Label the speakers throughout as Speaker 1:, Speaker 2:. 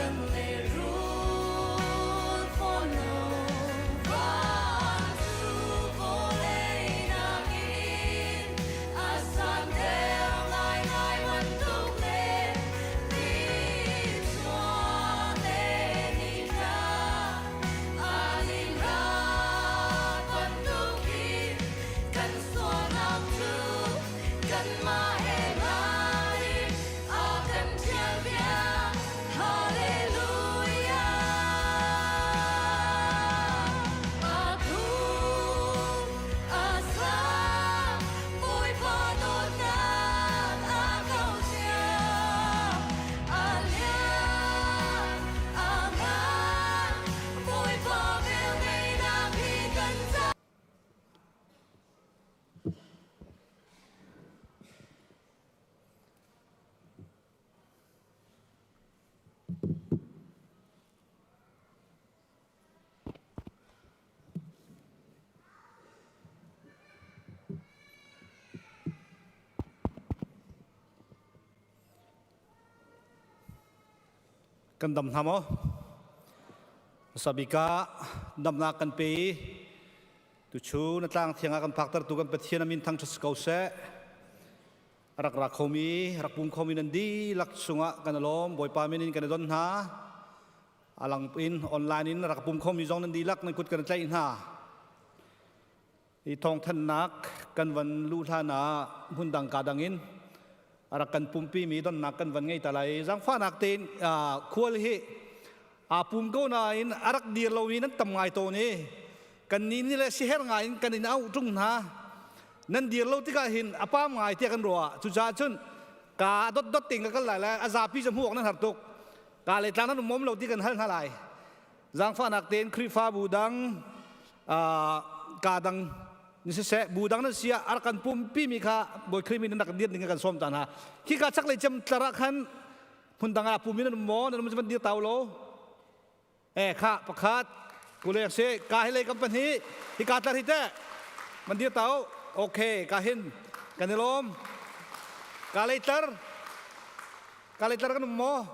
Speaker 1: Kan lehrul fawn lo. Van cu vawlei nakin a san deuh ngaingai bantuk le nichuah le nitlak an i hlat bantukin kan sualnak cu kanmah he hlat in a kan ṭhialpiak. Hallelujah! A thuk, a sang, Bawipa dawtnak a kauhpiak. A lian, a ngan, Bawipa velngeihnak hi kan ca.
Speaker 2: Kan dam hna maw? Sabika damnak kan pe i tuchu na tlang thiang ah kan phaktertu kan Pathian a min thangṭhat si ko seh. Rak ra khomi, rak pum khomi nan dihlak chungah kan i lawm. Bawipa min in kan i don hna. Alang in online in rak pum khomi zong nan dihlak nan kut kan i tlaih hna. I thawngthanhnak kan van luh hlan ah hmundang ka dang in rak kan pumpi mi donnak kan van ngei ta lai. Zangfahnak tein khual hi aa pum ko nain a rak dir lomi nan tam ngai tawn i kan nih nih le siher ngai in kan in auh ṭung hna. Nan dir lo tikah hin a pam ngai tiah kan ruah. Cucaah cun ka dot dot tein ka kal lai le a zapi cu hmuh awk nan har tuk. Ka le tlang nan um mom lo ti kan hal hna lai. Zaangfahnak tein Khrihfabu dang ka dang ni siseh bu dang nan si ah a rak kan pumpi mi kha Bawi Khrih min in rak dir ding kan sawm ta hna. Khi ka chaklei cem tlar ah khan hmun dang ah pum in nan um maw? Nan um van dir tau lo. E kha pakhat kule se ka hi lei kam pahnih hi ka tlar hi te man dir tau. Okay, ka hin kan i lawm. Ka lei tlar ka lei tlar kan um maw?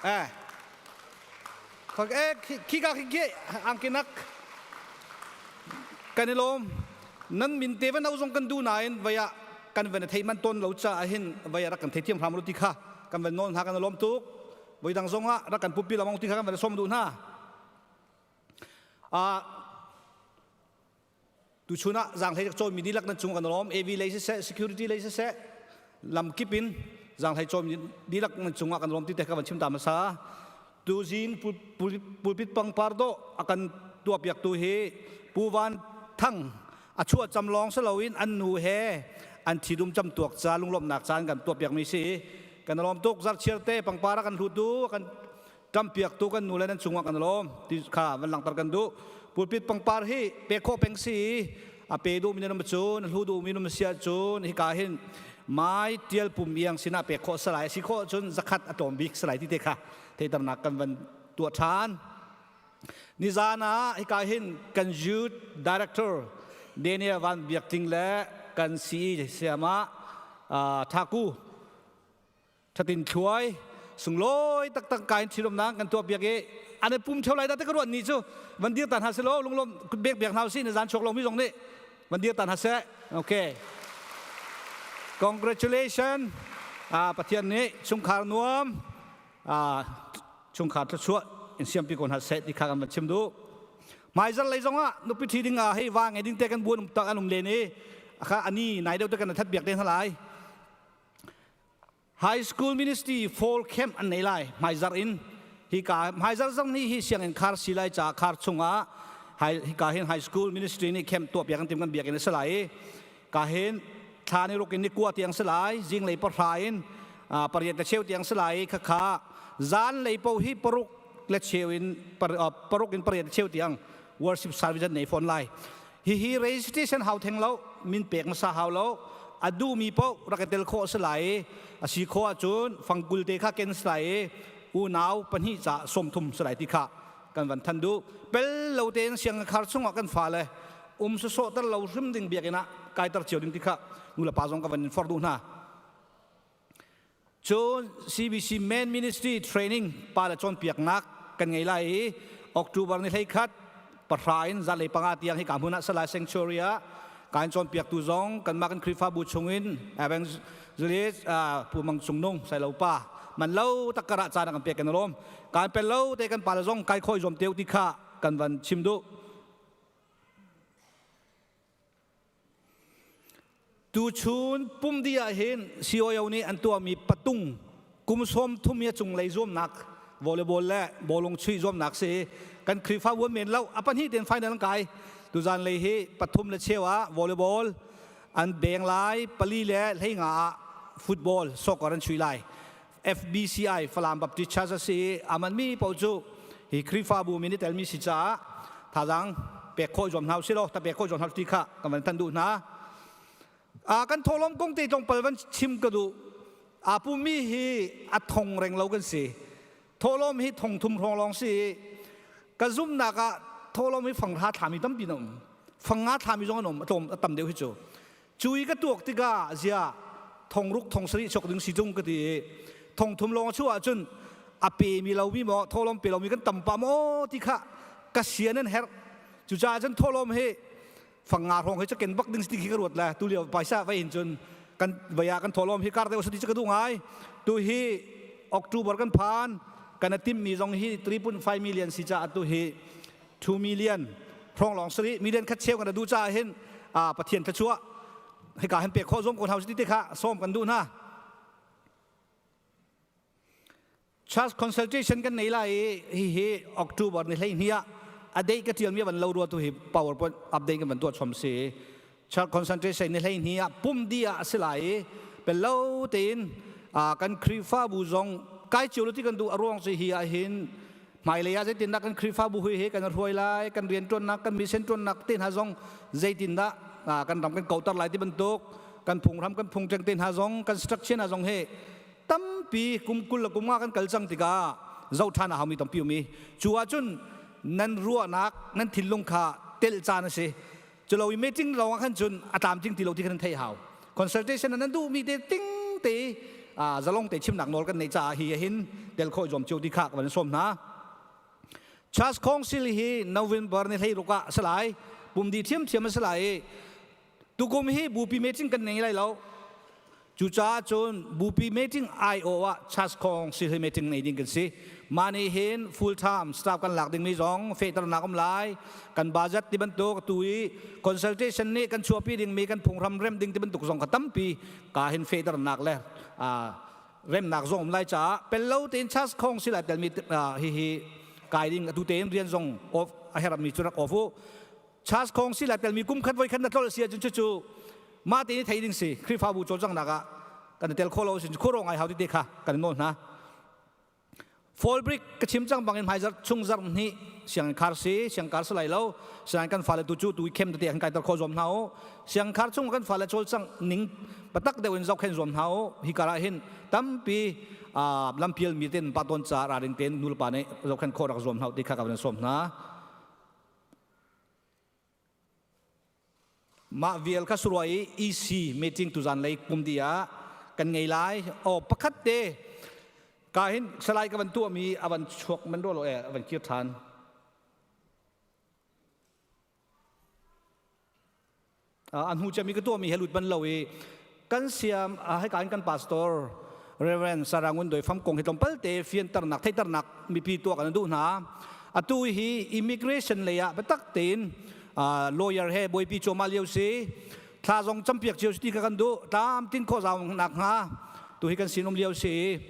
Speaker 2: Eh khi ka khi angkinak kan i lawm. Nan min te van au zong kan du nain vaya kan van thei man ton lo cha hin vaya rak kan thei thiam hram lo ti kha kan van nawl hna kan lawm tuk. Voi dang zong ah rak kan pupi lamong ti kha kan van som duh hna. A tuchun ah zaanghlei cawn mi dihlak nan cung kan lawm. AV lei siseh, security lei siseh, lamkip in zaanghlei cawn mi dihlak nan cung ah kan lawm ti te kha van chim ta hmasa. Tuzing pulpit pangpar dawh a kan tuahpiak tu hi Pu Van Thang a chuah cam lawng si loin an nu he an thidum cam tuak ca lunglawmhnak caan kan tuahpiak mi si. Kan lawm tuk. Zarchiar te pangpar a kan hlutu, a kan ṭampiaktu kan nu le nan cungah kan lawm ti kha van langhter kan duh. Pulpit pangpar hi pek khawh peng si, a pe duhmi nan um cun, hlu duhmi nan um si ahcun hika hin mai tial pum iang sinah pek khawh salai si khawh cun zakhat a tlawm bik salai ti te kha theiternak kan van tuah ṭhan. Nizan ah hika hin kan youth director Daniel Van Biak Tling le kan CE sayama Thaku Thatin thluai sunglawi taktak kain thilomnak kan tuah piak i an i pum theo lai da te ka ruat ni cu van dir tan ha se lo lunglom bek biak hna si na zan chuak lo mi zong nih van dir tan ha se. Okay, congratulations. Pathian nih chungkhar nuam, chungkhar thluachuah in siampi ko hna seh ti kha kan van chim duh. Hmaizar lei zong ah nupi ṭhi ding ah hei va ngei ding te kan buan um tak an um len i akha ani nai deuh te kan that biak te hna lai. High School Ministry Fall Camp an nei lai hmaizarh in. Hika hmaizarh zong nih hi sianginn khar si lai caah khar chungah hika hin High School Ministry nih camp tuah piak an tim. Kan biakinn a si lai i ka hin thla ni ruk in ni kua tiang si lai, zinglei 3 in 8 le cheu tiang si lai i khakha zan lei po hi 6 le cheu in 6 in 8 le cheu tiang worship service an nei fawn lai. Hihi registration hau theng lo, min pek hmasa hau lo, a duhmi paoh rak i tel khawh a si lai i a si khawh ahcun fangkul te kha ken si lai i unau pahnih ca 30 si lai ti kha kan van than duh. Pel lo tein siangkhar chungah kan fale um sawsawh ter lo hrim ding, biakinn ah kaiter cio ding ti kha nu le pa zong ka van in forh duh hna. Cun CBC Men Ministry Training pa le cawnpiaknak kan ngei lai i October ni 11 pahra in zanlei panga tiang hika hmun ah Salai Sanctuary ah kan cawnpiaktu zong kanmah kan Khrihfabu chungin Evangelist Pu Mang Cung Nung Sailo pa man lo takkar ah caan kan pek kan lawm. Kan pel lo te kan pa le zong kai khoi zuam teu ti kha kan van chim duh. Tuchun pumdi ah hin COO nih an tuahmi patung kum 30 i a cunglei zuamnak volleyball le bawlung chuih zuamnak si kan Khrihfabu an men lo a pahnih ten final an kai. Tuzan lei hi pathum le cheu ah volleyball an beng lai, pali le 15 ah football soccer an chuih lai. FBCI Falam Baptist Church a si i aman mi paoh cu hi Khrihfabu min i telmi si caah thazaang pek khawh zuam hna usih law ta pek khawh zuam hna ti kha kan van than duh hna. Kan thawhlawm kong te tlawmpal van chim ka duh. Aa pummi hi a thong reng lo kan si. Thawhlawm hi thong thum hrawng lawng si i ka zumhnak ah thawhlawm hi fanghra thlami tampi na um. Fangnga thlami zong an um, a tlawm a tam deuh hi cu. Cu i ka tuak tikah ziah thongruk 7000 chuak ding si tung ka ti i 3000 lawng a chuah ahcun a pemi lomi maw thawhlawm pe lomi kan tam pah maw ti kha ka sian an herh. Cucaah cun thawhlawm hi fangnga hrawng hi caken bak ding si ti khi ka ruat le tu lio paisa vai hin cun kan vaya kan thawhlawm hi kar deuh si ti cu ka duh ngai. Tu hi October kan phan kan a timmi zong hi 3.5 million si caah tu hi 2 million hrawng lawng sari million khat cheu kan duh caah hin Pathian thluachuah hika hin pek khawh zong ko hna ti te kha sawm kan duh hna. Church consultation kan nei lai i hihi October ni 12 ah a date ka tial mi van lo rua tu hi PowerPoint update kan van tuah chom si. Church concentration ni 12 ah pum di ah a si lai i pello tein kan Khrihfabu zong kai cio lo ti kan duh. A ruang cu hi ah hin hmailei ah zeitindah kan Khrihfabu hui he kan hruai lai, kan rianṭuannak, kan mission ṭuannak te hna zong zeitindah kan ram kan kauter lai ti bantuk, kan phunghram, kan phungṭeng te hna zong, kan structure hna zong he tampi kum 20 le kum 50 kan kal cang tikah zoh ṭhan a haumi tampi um i cu ahcun nan ruahnak, nan thinlung kha telh caan a si. Culo i meeting lawng ah khan cun a tlamtling ti lo ti khan nan theih hau. Consultation nan duhmi te ting te zalong te chimnak nawl kan neih caah hi hin tel khawh zuam cio ti kha ka van sawm hna. Church Council hi November ni 16 ah a si lai. Pumdi thiamthiam a si lai i tukum hi bupi meeting kan nei lai lo. Cucaah cun bupi meeting aiawh ah Church Council hi meeting nei ding kan si. Mah nih hin full time staff kan lak dingmi zong fehternak um lai. Kan budget ti bantuk tu i consultation nih kan chuahpi dingmi kan phunghram rem ding ti bantuk zong kha tampi ka hin fehternak le remnak zong um lai caah pello tein Church Council ai telmi hihi kai ding atu tein rian zong off a herhmi cu rak off u. Church Council ai telmi kum khat voi khat na tlolh si ahcun cucu mah te nih thei ding si. Khrihfabu cawlcanghnak ah kan i tel khawh lo sin khuaruah ngai hau ti te kha kan nawl hna. Fall break ka chim cang bangin hmaizarh chung zarh hnih sianginn khar si, siang kar si lai lo. Sianginn kan fale tu cu tu khem tete kan kaiter khawh zuam hna u. Siang khar chung kan fale cawlcangh ning patak deuh in zohkhenh zuam hna u. Hi kar ah hin tampi lampial mi ten pa tawn ca ralring tein nulepa nih zohkhenh khawh rak zuam hna u ti kha ka van sawm hna. Mah vial kha surua i EC meeting tuzan lei kum di ah kan ngei lai. O pakhat te ka hin salai ka van tuahmi a van chuak man ro lo e a van kir than. An hmu cemi ka tuahmi he lut ban lo i kan siam hika in kan pastor Reverend Sarangun Doi Fam kong hi tlawmpal te fianternak theihternak mipi tuah kan duh hna. Atu hi immigration lei ah biatak tein lawyer he buaipi cuahmah lio si. Thla zong campiak cio si ti kha kan duh. Tlam tin khawh zau nak hnga tu hi kan sin um lio si.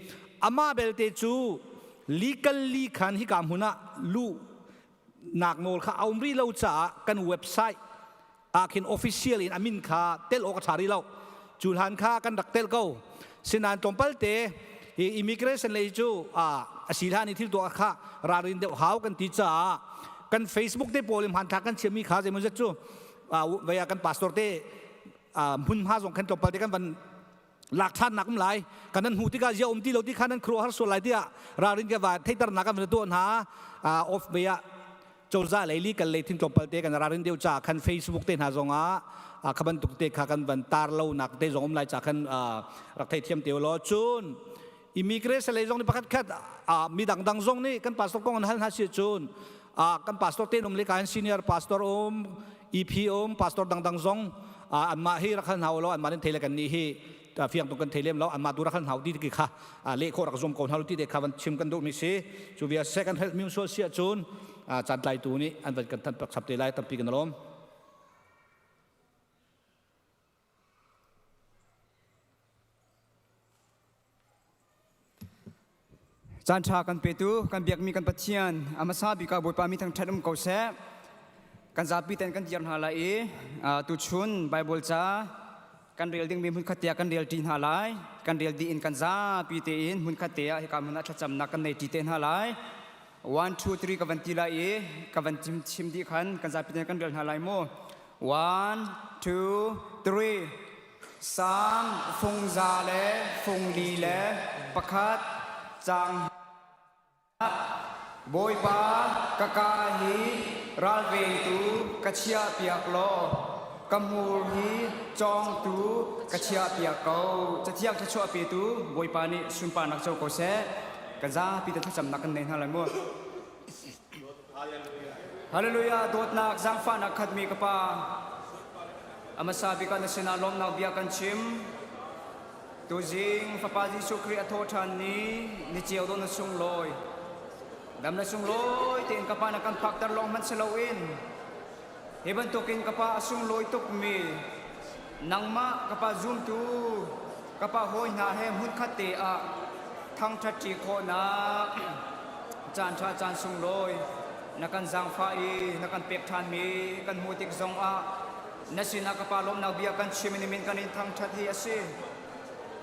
Speaker 2: Amah belte cu legally khan hika hmun ah luh nak nawl kha a um rih lo caah kan website ah khin official in a min kha tel awk a ṭha rih lo. Cu hlan kha kan rak tel ko. Sinain tlawmpal te hi immigration lei cu a si hlan i thil tuah kha ralrin deuh hau kan ti caah kan Facebook te pawl in hmanthlak kan chiahmi kha zeimawzat cu vei ah kan pastor te hmunhma zong khan tlawmpal te kan van lak ṭhannak um lai. Kan nan hmuh tikah zia um ti lo ti kha nan khuaruah har sual lai tiah ralrin ka va theihternak kan van tuah hna. Off ve ah cozah lei li kal lei thin tlawmpal te kan ralrin deuh ca khan Facebook te hna zong ah kha bantuk te kha kan van tar lo nak te zong um lai ca khan rak theithiam te law. Cun. Immigration lei zong nih pakhat khat mi dangdang zong nih kan pastor kong an hal hna si cun kan pastor te um le ka senior pastor um EP um pastor dangdang zong anmah hi rak hal hna law anmah nin thei le kan nih hi fiang tuk kan thei lem lo anmah tu rak hal hna ti ti kha leh khawh rak zum ko hna ti te kha van chim kan duh mi si. Cu bia second health mi sual si ahcun caan tlaitu nih an van kan than pak chap te lai. Tampi kan lawm.
Speaker 3: Caan ṭha kan petu kan biakmi kan Pathian a hmasa bik ah Bawipa mi thangṭhat um ko seh. Kan zapi ten kan dir hna lai i tuchun Bible ca kan rel dingmi hmunkhat te ah kan rel ṭi hna lai. Kan rel dih in kan zapi tein hmunkhat te ah hika hmun ah thlacamnak kan nei ṭi te hna lai. 1 2 3 ka van ti lai i ka van chim dih khan kan zapi ten kan rel hna lai mu. 1 2 3 Sang fungza le fungli le pakhat cang. Bawipa, ka ka hi ralvengtu ka chiahpiak law ka hmur hi cawngtu ka chiahpiak ko. Cathiang thluachuah petu Bawipa nih sunparnak co ko seh. Kan zapi te thlacamnak kan nei hna lai mu. Hallelujah. Dawtnak zaangfahnak khatmi ka Pa, a hmasa bik ah na sinah lawmnak bia kan chim. Tuzing Fapa Jesuh Khrih a thawh ṭhan ni, ni cio dawh na sunglawi. Dam na sunglawi tein ka Pa na kan phakter lawng hmanh si loin hi bantukin ka Pa a sunglawi tukmi nangmah ka Pa zumtu ka Pa hawi hna he hmunkhat te ah thangṭhat ṭi khawhnak caan ṭha caan sunglawi na kan zaangfah i na kan pek ṭhanmi kan hmuh tik zongah na sinah ka Pa lawmnak bia kan chim i min kan in thangṭhat hi a si.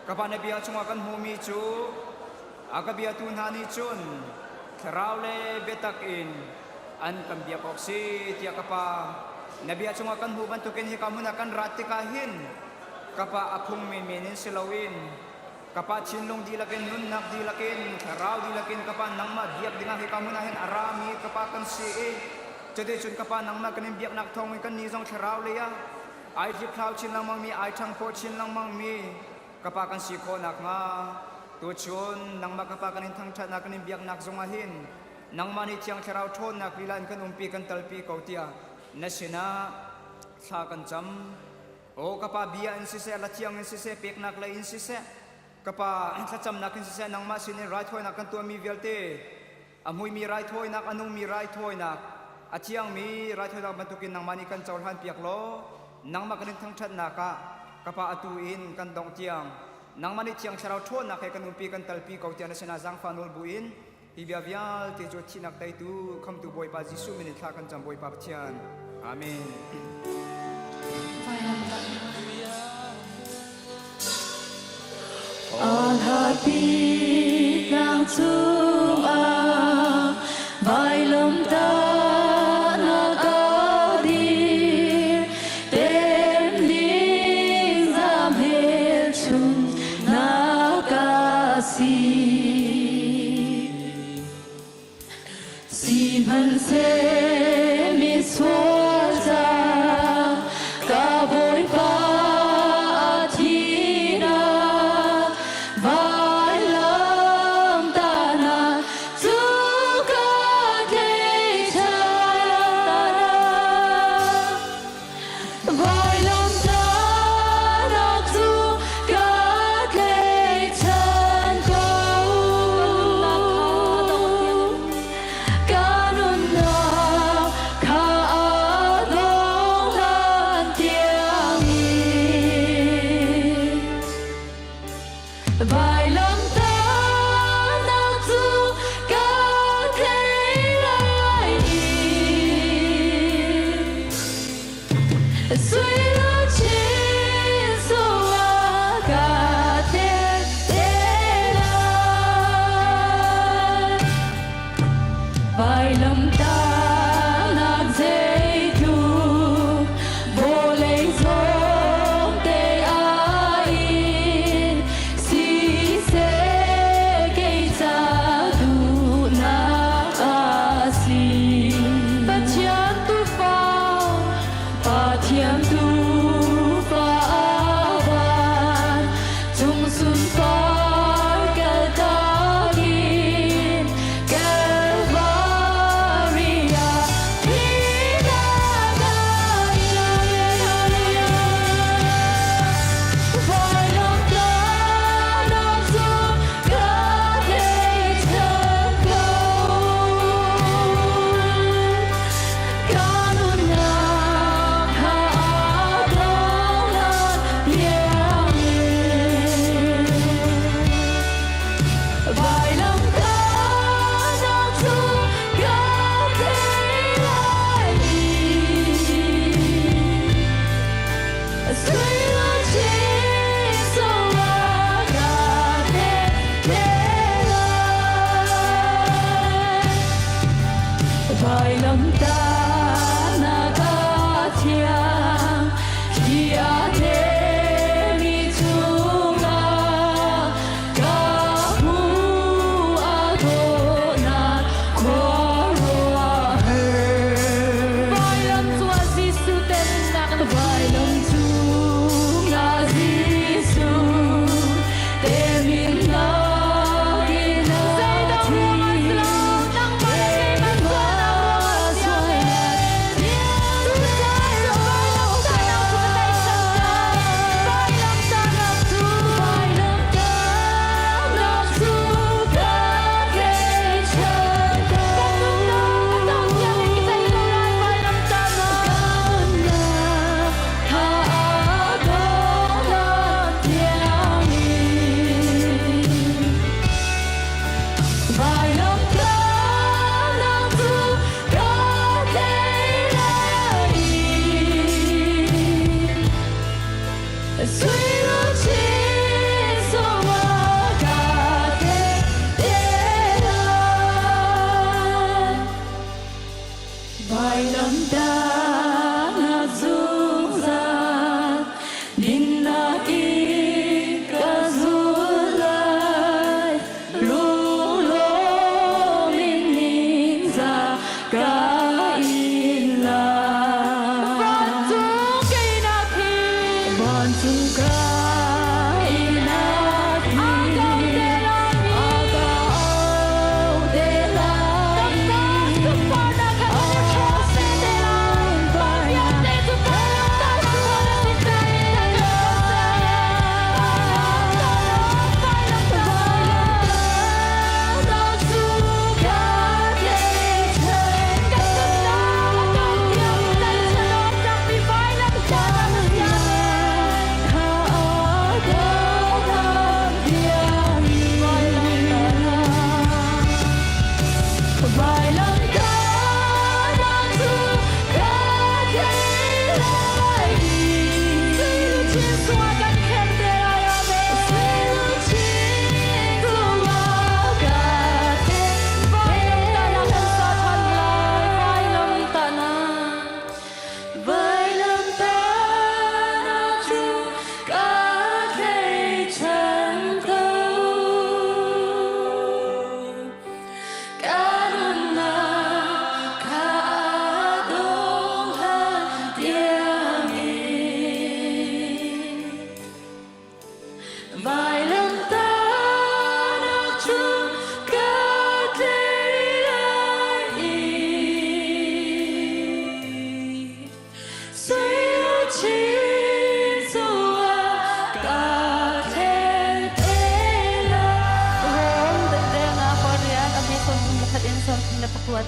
Speaker 3: Ka Pa, na bia chungah kan hmuhmi cu a ka biatu hna nih cun thlarau le biatak in an kan biak awk si tiah ka Pa na bia chungah kan hmuh bantukin hika hmun ah kan rat tikah hin ka Pa a phung menmen in si loin ka Pa thinlung dihlak in, nunnak dihlak in, thlarau dihlak in ka Pa nangmah biak dingah hika hmun ah hin a rami ka Pa kan si i cuticun ka Pa nangmah kan in biaknak thawngin kannih zong thlarau lei ah ai hliphlau chin lengmangmi, ai ṭhangphaw chin lengmangmi ka Pa kan si khawh nakhnga tuchun nangmah ka Pa kan in thangṭhatnak kan in biaknak zongah hin nangmah nih Thiang Thlarau ṭhawnnak lila in kan umpi kan talpi ko tiah na sinah thla kan cam. Aw ka Pa, bia in siseh, lathiang in siseh, peknak lei in siseh, ka Pa thlacamnak in siseh, nangmah sinin raithawinak kan tuahmi vialte, a hmuimi raithawinak, a nungmi raithawinak, a thiangmi raithawinak bantukin nangmah nih kan cohlan piak law, nangmah kan in thangṭhatnak ah ka Pa atu in kan dongh tiang nangmah nih Thiang Thlarau ṭhawnnak he kan umpi kan talpi ko tiah na sinah zaangfah nawl buin hi bia vialte cu thihnak teitu khamtu Bawipa Jesuh min in thla kan cam, Bawipa Pathian. Amen.
Speaker 1: Alhapi tlang cungah vailamtah na ka dir, tem ding zam hmelchun na ka si. Sihmanhseh misual ca ka Bawipa a thihnak vailamtahnak cu ka tleican. Vailamtahnak cu ka tlaihchan ko. Ka nunnak kha a dong hlan tiangin. Vailamtahnak cu ka tlei lai i Sui sung ka tel te lai. Vailamtahnak zeitluk vawlei zong te ah in siseh.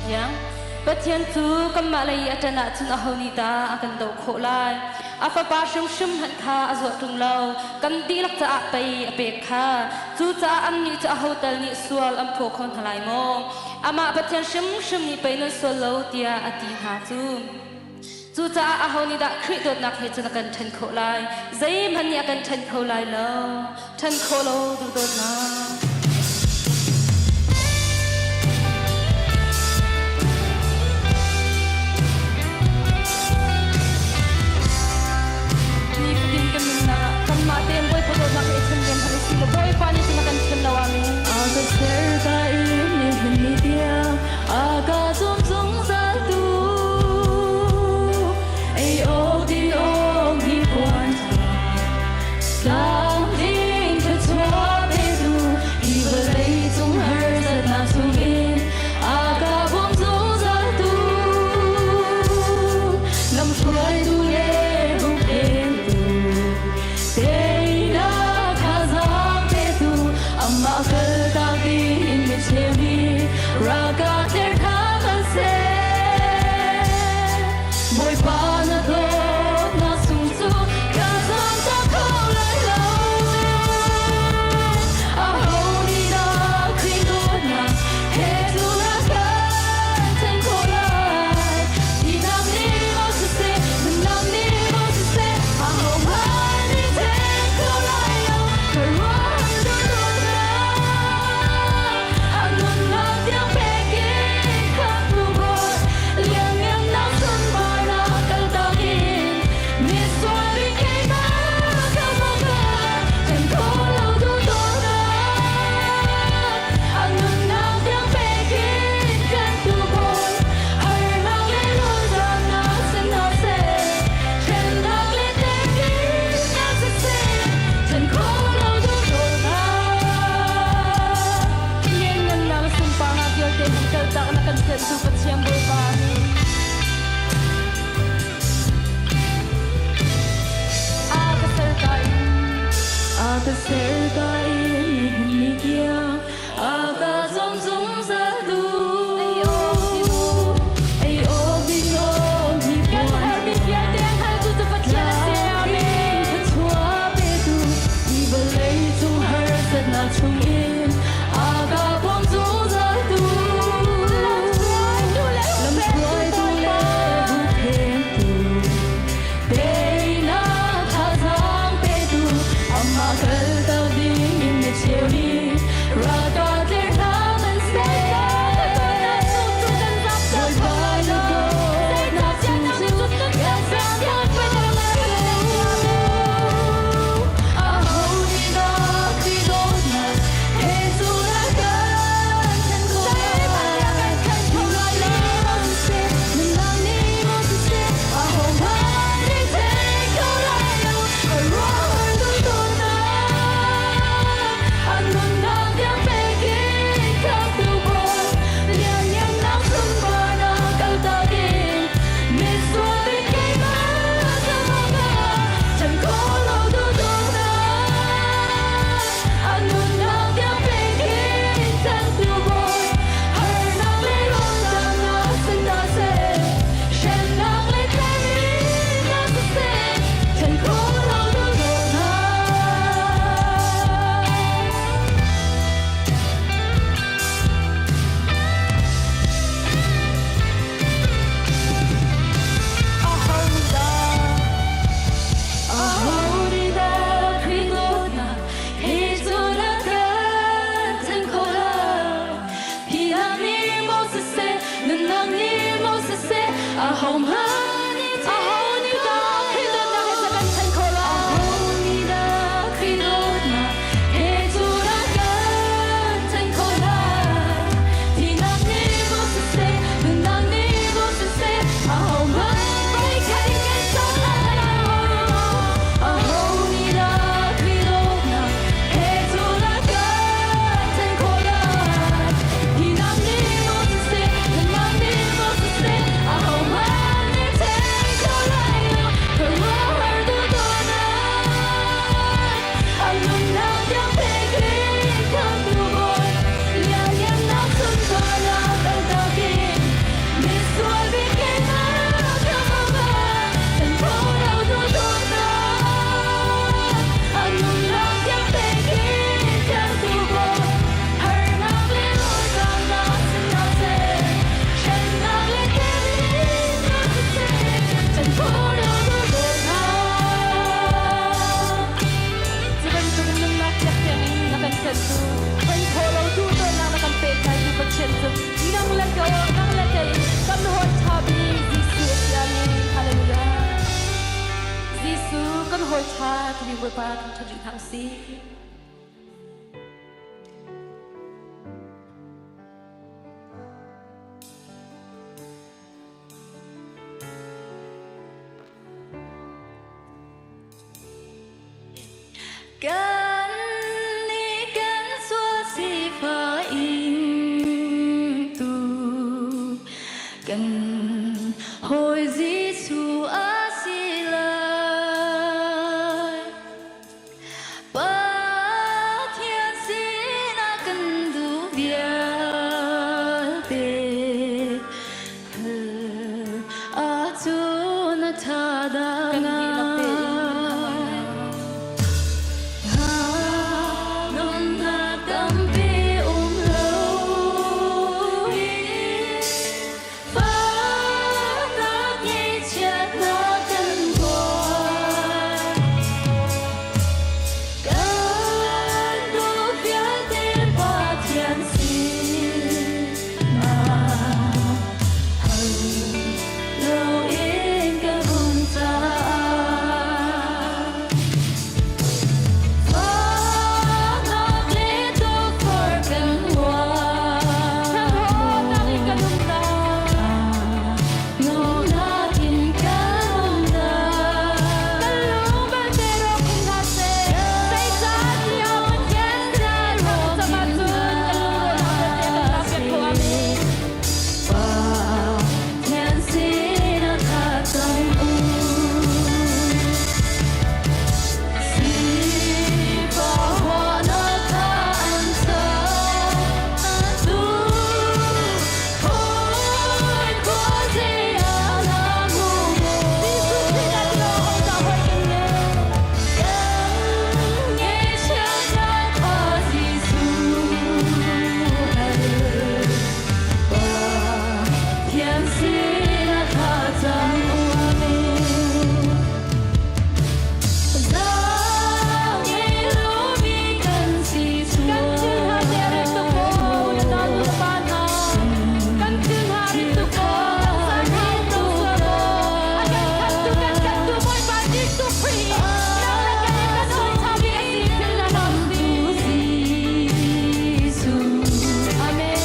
Speaker 1: tiang. Pathian cu kanmah lei i a ṭan ahcun aho nih dah a kan doh khawh lai? A fapa hrimhrim hmanh kha a zuah ṭung lo. Kan dihlak caah pei a pek kha. Cucaah annih cu aho tal nih sual an phaw kho hna lai maw? Amah Pathian hrimhrim nih pei nan sual lo tiah a ti hna cu. Cucaah aho nih dah Khrih dawtnak he cun a kan ṭhen khawh lai? Zeihmanh nih a kan ṭhen kho lai lo. Ṭhen khawh lo duhdawtnak. Nifatin kan nunnak ah kanmah tein Bawipa dawtnak he i ṭhen rian hmanh i si lo Bawipa nih cun a kan ṭhen lo. Amen.
Speaker 4: A ka ser ka in nihin ni tiang a ka zum zungzal tu ei awk din awk hi puan tlang ding thluachuah petu hi vawlei cung harsatnak chungin a ka bawm zungzal tu lamhruaitu le huphentu teinak thazaang petu amah kaltak ding mi cheu nih ralkap ter kha kan seh. Bawipa na dawtnak sung cu ka zamtak kho lai lo. Aho nih dah Khrih dawtnak he cu na kan then khawh lai? Thihnak nih maw siseh, nunnak nih maw siseh, ahohmanh nih then kho lai lo. Ka ruah dawtnak.
Speaker 1: Bawipa thangṭhat rih hna usih. Kan nih kan sual sifah in tu kan hawi Jesuh a si lai. Pathian sinah kan duh vialte hal ahcun a ṭha dah
Speaker 4: Kan dihlak tein
Speaker 1: ngai. Nunnak tampi um loin fahnak ngaihchiatnak kan tuar. Kan duh vialte Pathian sinah hal loin ka um caah. Fahnak le tukforh kan huat.
Speaker 4: Thangrawnak in kan um lai.
Speaker 1: Nunnak in kan um lai.
Speaker 4: Kan lung belte rawk in hna seh. Zeicahtiah Pathian sinah thla kan cam ahcun kan lungrawlnak vialte kan lakpiak kho. Amen.
Speaker 1: Pathian sinah thlacam u. Sifah kha an tu. Hawi khuazei ah na hmu
Speaker 4: Jesuh Khrih dah ti lo hodah hawi kan ngei.
Speaker 1: Kan ngaihchiatnak kha Jesuh hal. Pathian sinah thlacam u. Zaangel-lomi kan si
Speaker 4: Kan thil hna te a rit tuk maw? Na ta nu na pa hna. Kan thil hna a rit tuk maw? Taksa hna um lo sual maw? A kan khamtu kan khamtu Bawipa Jesuh Khrih nang le kei kan hawi ṭha bik a si philh hna hlah usih. Amen. Kan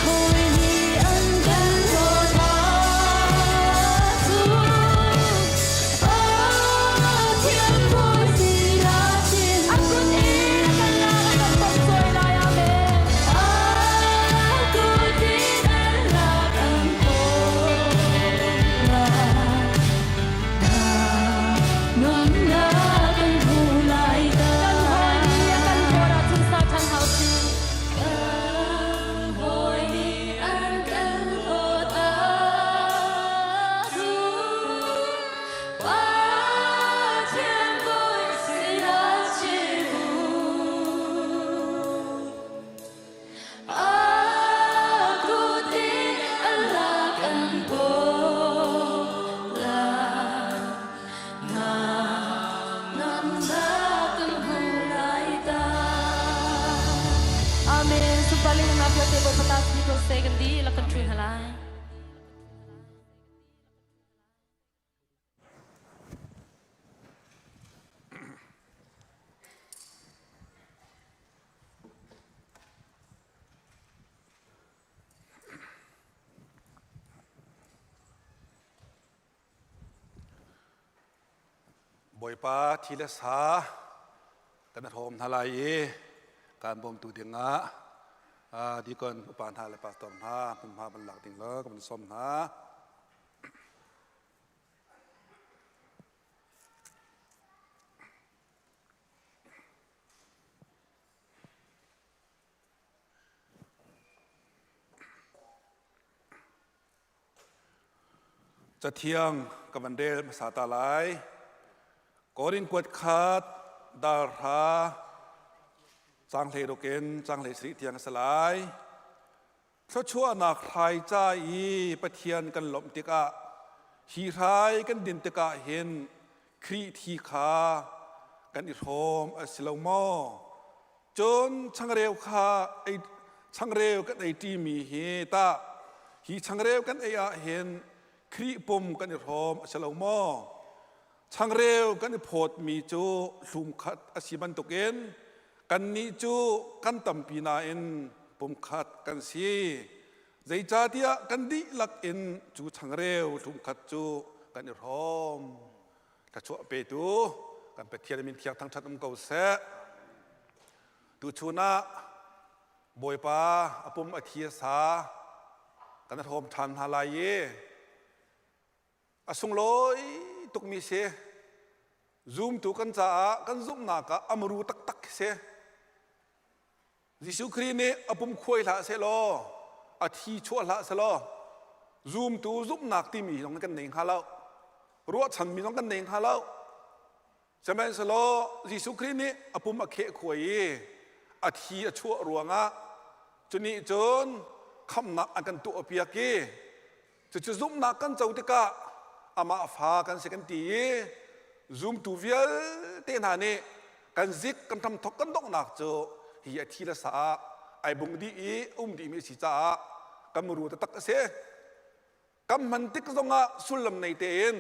Speaker 4: hawi nih kan huat caan ah Bawipa thu hna usih. A kut in a kan lak a kan pomcawi lai. Amen. Kan hawi nih a kan hlawt ahcun sa ṭhan hna usih. Amen. Sumpaling na vialte Bawipa ta si ko seh kan dihlak kan ṭhu hna lai.
Speaker 2: Bawipa thi le sa kan hrawm hna lai i kan bawmtu dingah dikon upa hna le pastor hna hmunhma van lak ding lo kan sawm hna. Cathiang ka van rel hmasa ta lai. Korin kuat khat dar hra cang hlei ruk in cang hlei sarih tiang a si lai. Thluachuahnak hrai ca i Pathian kan lawmh tikah hi hrai kan din tikah hin Khrih thi kha kan i hrawm a si lo maw? Cun changreu kha ei
Speaker 5: Changreu kan ei ṭimi hi tah hi changreu kan ei ah hin Khrih pum kan i hrawm a si lo maw? Changreu kan i phawtmi cu hlumkhat a si bantukin kannih cu kan tampi nain pumkhat kan si. Zeicahtiah kan dihlak in cu changreu hlumkhat cu kan i hrawm. Thluachuah petu kan Pathian min thiang thangṭhat um ko seh. Tuchun ah Bawipa a pum a thi a sa kan hrawm ṭhan hna lai i a sunglawi tukmi si. Zumtu kan caah kan zumhnak ah a muru taktak khi si. Jesuh Khrih nih a pum khuai hlah sehlaw a thi chuah hlah sehlaw zumtu zumhnak timi zong kan nei hnga lo. Ruahchanmi zong kan nei hnga lo. Sihmanhsehlaw Jesuh Khrih nih a pum a kheh khuai i a thi a chuah ruangah cunih cun khamnak an kan tuahpiak i cucu zumhnak kan co tikah amah fa kan si kan ti i zumtu vialte hna nih kan zik kan hramthok kan donghnak cu hi a thi le sa ah ai bung dih i um dihmi a si caah kan muru taktak a si. Kan hman tik zongah sullam nei tein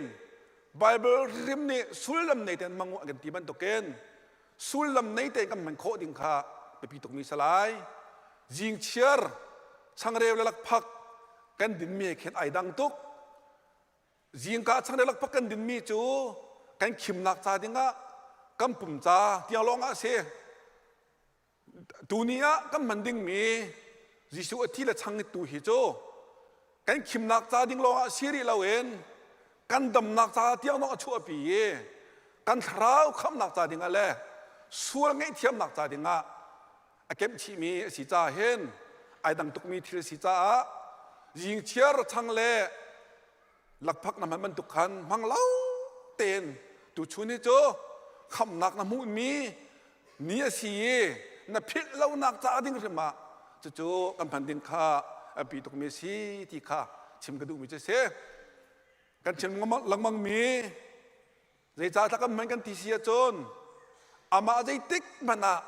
Speaker 5: Bible hrim nih sullam nei tein hmang u an kan ti bantukin sullam nei tein kan hman khawh ding kha biapi tukmi si lai. Zingchiar changreu le lakphak kan dinmi he khin ai dang tuk. Zingka changreu lakphak kan dinmi cu kan khimnak ca dingah kan pum ca tiang lawng ah a si. Tuni ah kan hman dingmi Jesuh a thi le chang tu hi cu kan khimnak ca ding lawngah si rih loin kan damnak ca tiang zong a chuahpi i kan thlarau khamnak ca dingah le sual ngaihthiamnak ca dingah a kemh chihmi a si caah hin ai dang tukmi thil a si caah zingchiar chang le lakphak na hman bantuk khan hmang lo tein tuchun hi cu khamnak na hmuhmi ni a si i na philh lonak ca ding hrim ah cucu kan hman ding kha a pi tukmi a si ti kha chim ka duhmi cu a si. Kan chim lengmang mi Zeicah kan hman kan ti si ahcun amah zeitik hmanh ah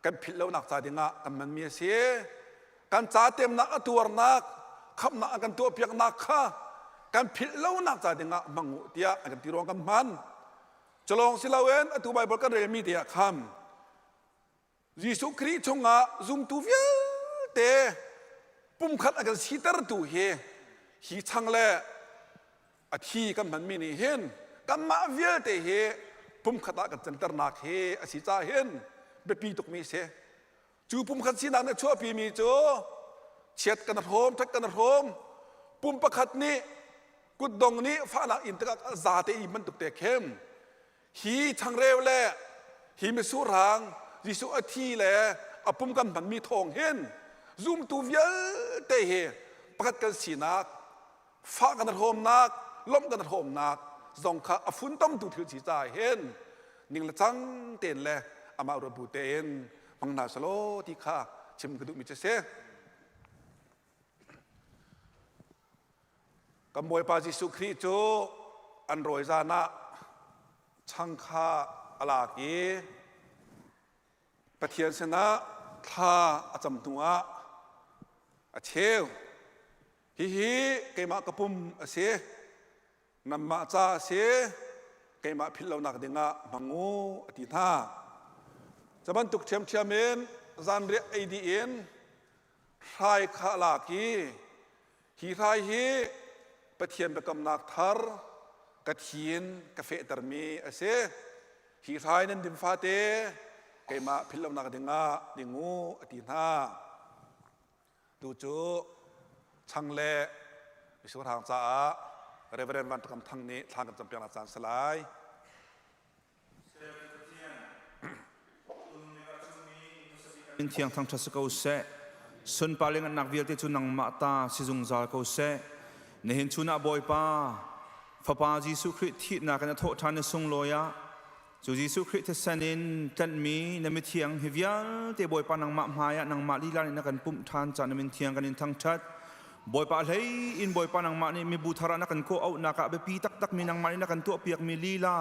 Speaker 5: kan philh lonak ca dingah kan hmanmi a si. Kan ca temnak a tuarnak, khamhnak a kan tuahpiaknak kha kan philh lonak ca dingah hmang u tiah an kan ti ruang kan hman. Culawng si loin atu Baibal kan relmi te ah khan Jesuh Khrih chungah zumtu vialte pumkhat a kan sitertu hi hi chang le a thi kan hmanmi nih hin kanmah vialte hi pumkhat ah kan canternak hi a si caah hin biapi tukmi a si. Cu pumkhat sinak nih a chuahpimi cu chiat kan hrawm, ṭhat kan hrawm, pum pakhat nih kutdong nih fahnak in tikah zate i bantuk te khin Hi changreu le hi misurhang Jesuh a thi le a pum kan hmanmi thawng hin zumtu vialte hi pakhat kan sinak, fah kan hrawmnak, lawmh kan hrawmnak zong kha a funtomtu thil si caah hin ning le cang tein le amah ruat bu tein hmang hna selaw ti kha chim ka duhmi cu a si. Kan Bawipa Jesuh Khrih cu an rawi zan ah chang kha a lak i Pathian sinah thla a cam hnuah a cheu. Hihi keimah ka pum a si, nanmah ca a si, keimah philh lonak dingah hmang u a ti hna. Cu bantuk ṭhiamṭhiam in zanriah ei dih in hrai kha a lak i Hi hrai hi Pathian biakamnak thar ka thi in ka fehtermi a si. Hi hrai nan dim fate keimah philh lonak dingah ding u a ti hna. Tu cu chang le misuhrang caah Reverend Van Takam Thang nih thla kan campiaknak caan si lai.
Speaker 6: Min thiang thangṭhat si ko seh. Sunpar le ngannak vialte cu nangmah ta si zungzal ko seh. Nihin chun ah Bawipa, Fapa Jesuh Khrih thihnak in a thawh ṭhan i sunglawi ah cu Jesuh Khrih thisen in tlanhmi na mithiang hi vialte Bawipa nangmah hmai ah nangmah lila nih na kan pumh ṭhan caah na min thiang kan in thangṭhat. Bawipa hlei in Bawipa nangmah nih mibu thar ah na kan kawh auhnak ah biapi taktakmi nangmah nih na kan tuahpiakmi lila.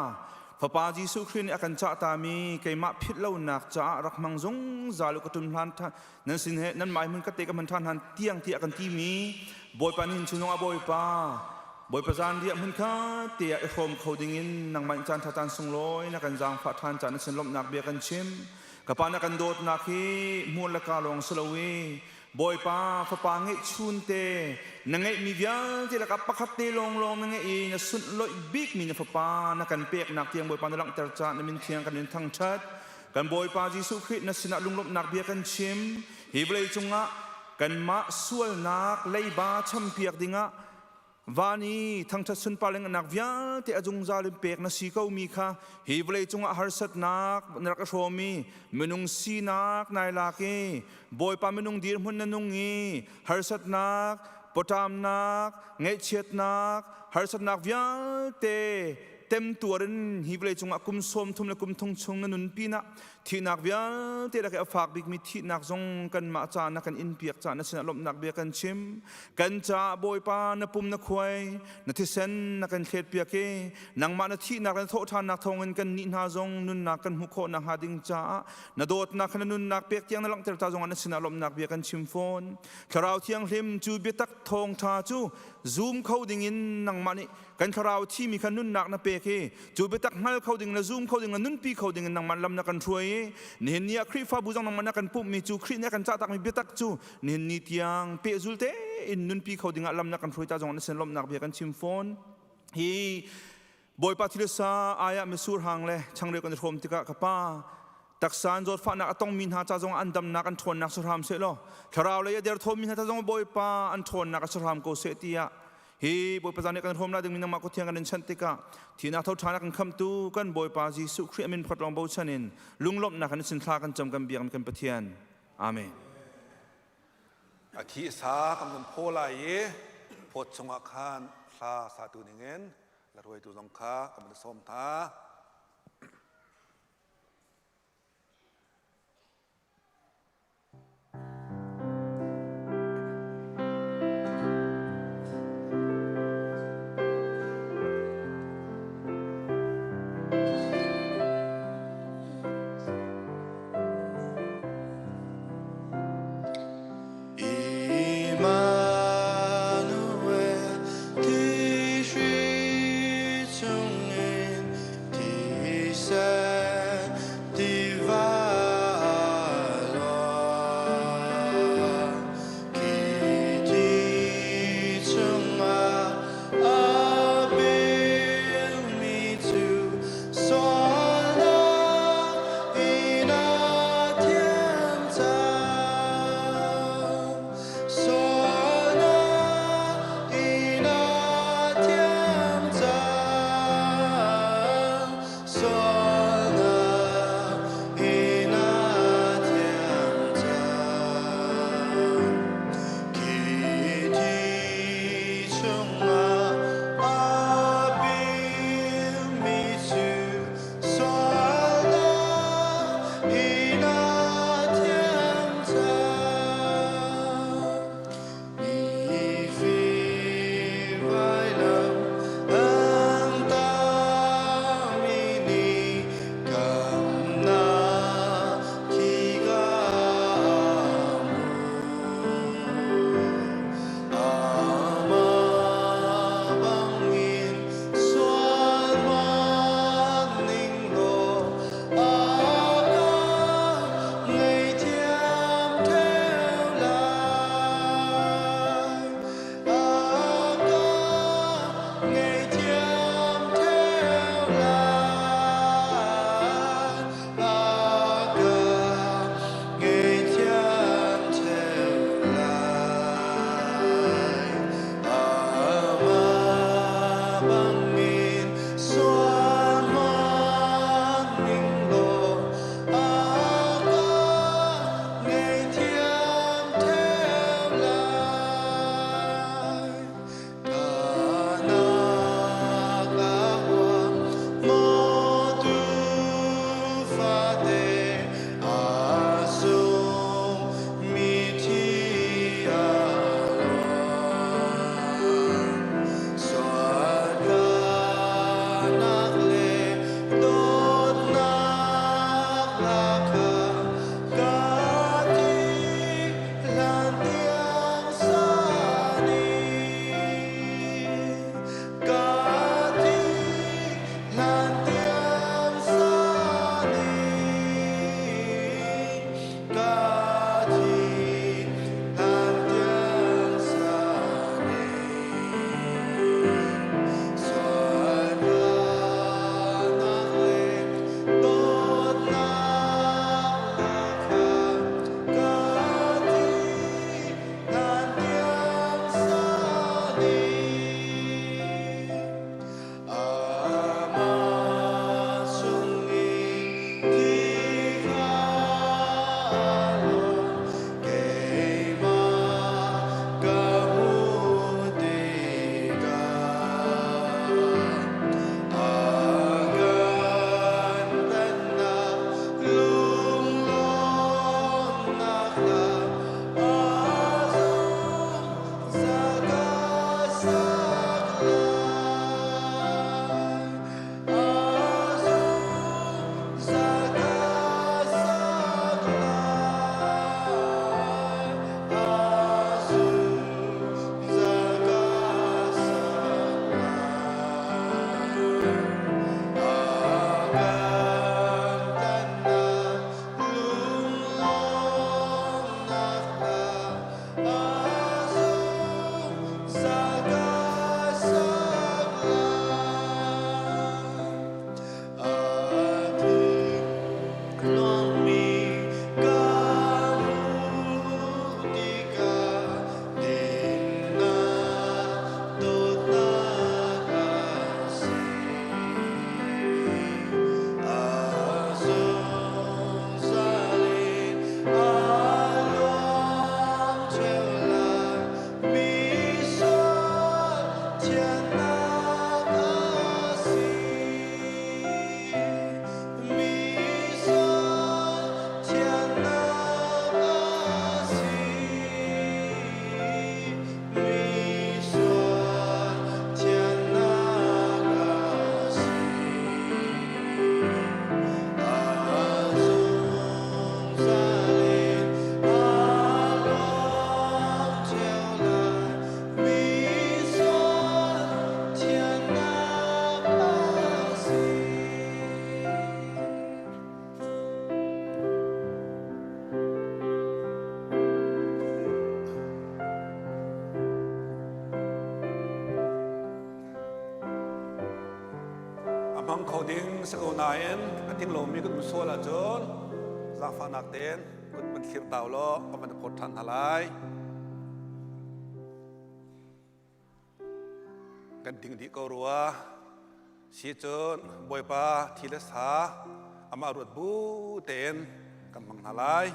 Speaker 6: Fapa Jesuh Khrih nih a kan cahtami keimah philh lonak caah rak hmang zungzal u ka ṭum hlan nan sin he nan mai hmun ka te ka hman ṭhan han tiang tiah kan timi Bawipa nihin chung zongah Bawipa Bawipa zan riah hmun kha te ah i hrawm kho dingin nangmah in caan ṭha caan sunglawi na kan zaangfah ṭhan caan na sin lawmhnak bia kan chim. Ka pa na kan dawtnak hi hmual le ka lawng si lo i Bawipa fapa ngeihchun te na ngeihmi vialte lakah pakhat te lawnglawng na ngeih i na sunhlawih bikmi na fapa na kan peknak tiang Bawipa na langhter caah na min thiang kan in thangṭhat. Kan Bawipa Jesuh Khrih na sinah lunglawmhnak bia kan chim. Hi vawlei cungah kanmah sualnak leiba champiak dingah Van i thangṭhat sunpar le ngannak vialte a zungzal in pek na si ko mi kha hi vawlei cungah harsatnak na rak i hrawm i minung sinak nai lak i Bawipa minung dirhmun na nung i harsatnak, pawṭamnak, ngaihchiatnak, harsatnak vialte temtuar in hi vawlei cungah kum 30 le kum thong chung na nun pinah Thihnak vialte lak i a fak bikmi thihnak zong kanmah ca na kan inpiak caah na sinah lawmhnak bia kan chim. Kan caah Bawipa na pum na khuai, na thisen na kan thletpiak i nangmah na thihnak le na thawhṭhannak thawngin kan nih hna zong nunnak kan hmuh khawh nakhnga ding caah na dawtnak kha na nunnak pek tiang na langhter ta zongah na sinah lawmhnak bia kan chim fawn. Thlarau Thianghlim cu biatak thawngṭha cu zum kho dingin nangmah nih kan thlarau thimi kha nunnak na pek i cu biatak hngal kho ding le zum kho ding le nunpi kho ding in nangmah lam na kan hruai i nihin ni ah Khrihfabu zong nangmah na kan pumhmi cu Khrih nih a kan cahtakmi biatak cu nihin ni tiang pehzul tein nunpi kho ding ah lam na kan hruai ta zong na sin lawmhnak bia kan chim fawn. Hi Bawipa thilsa ai ah misur hang le changreu kan i hrawm tikah ka pa taksa an zawtfahnak a tongmi hna ca zong an damnak an ṭhawnnak si hram seh law thlarau lei a derthawmmi hna ca zong Bawipa an ṭhawnnak a si hram ko seh tiah hi Bawipa zan i kan hrawm la dingmi nangmah kut thiang kan in chanh tikah thihnak tho ṭhan a kan khamhtu kan Bawipa Jesuh Khrih a min phot lawng bochan in lunglawmhnak in sin thla kan cam kan biak kan Pathian. Amen.
Speaker 5: A thi sa kan vun phaw lai i phawt chungah khan hla satu ningin la ruaitu zong kha kan vun sawm hna.
Speaker 7: Immanuel, ti hri chungin ti.
Speaker 5: hmang kho ding si ko nain a ting lomi kan um sual ahcun zaangfahnak tein kut van thlir ta law kan van phawt ṭhan hna lai. Kan ding dih ko rua. Si cun Bawipa thi le sa amah ruat bu tein kan hmang hna lai.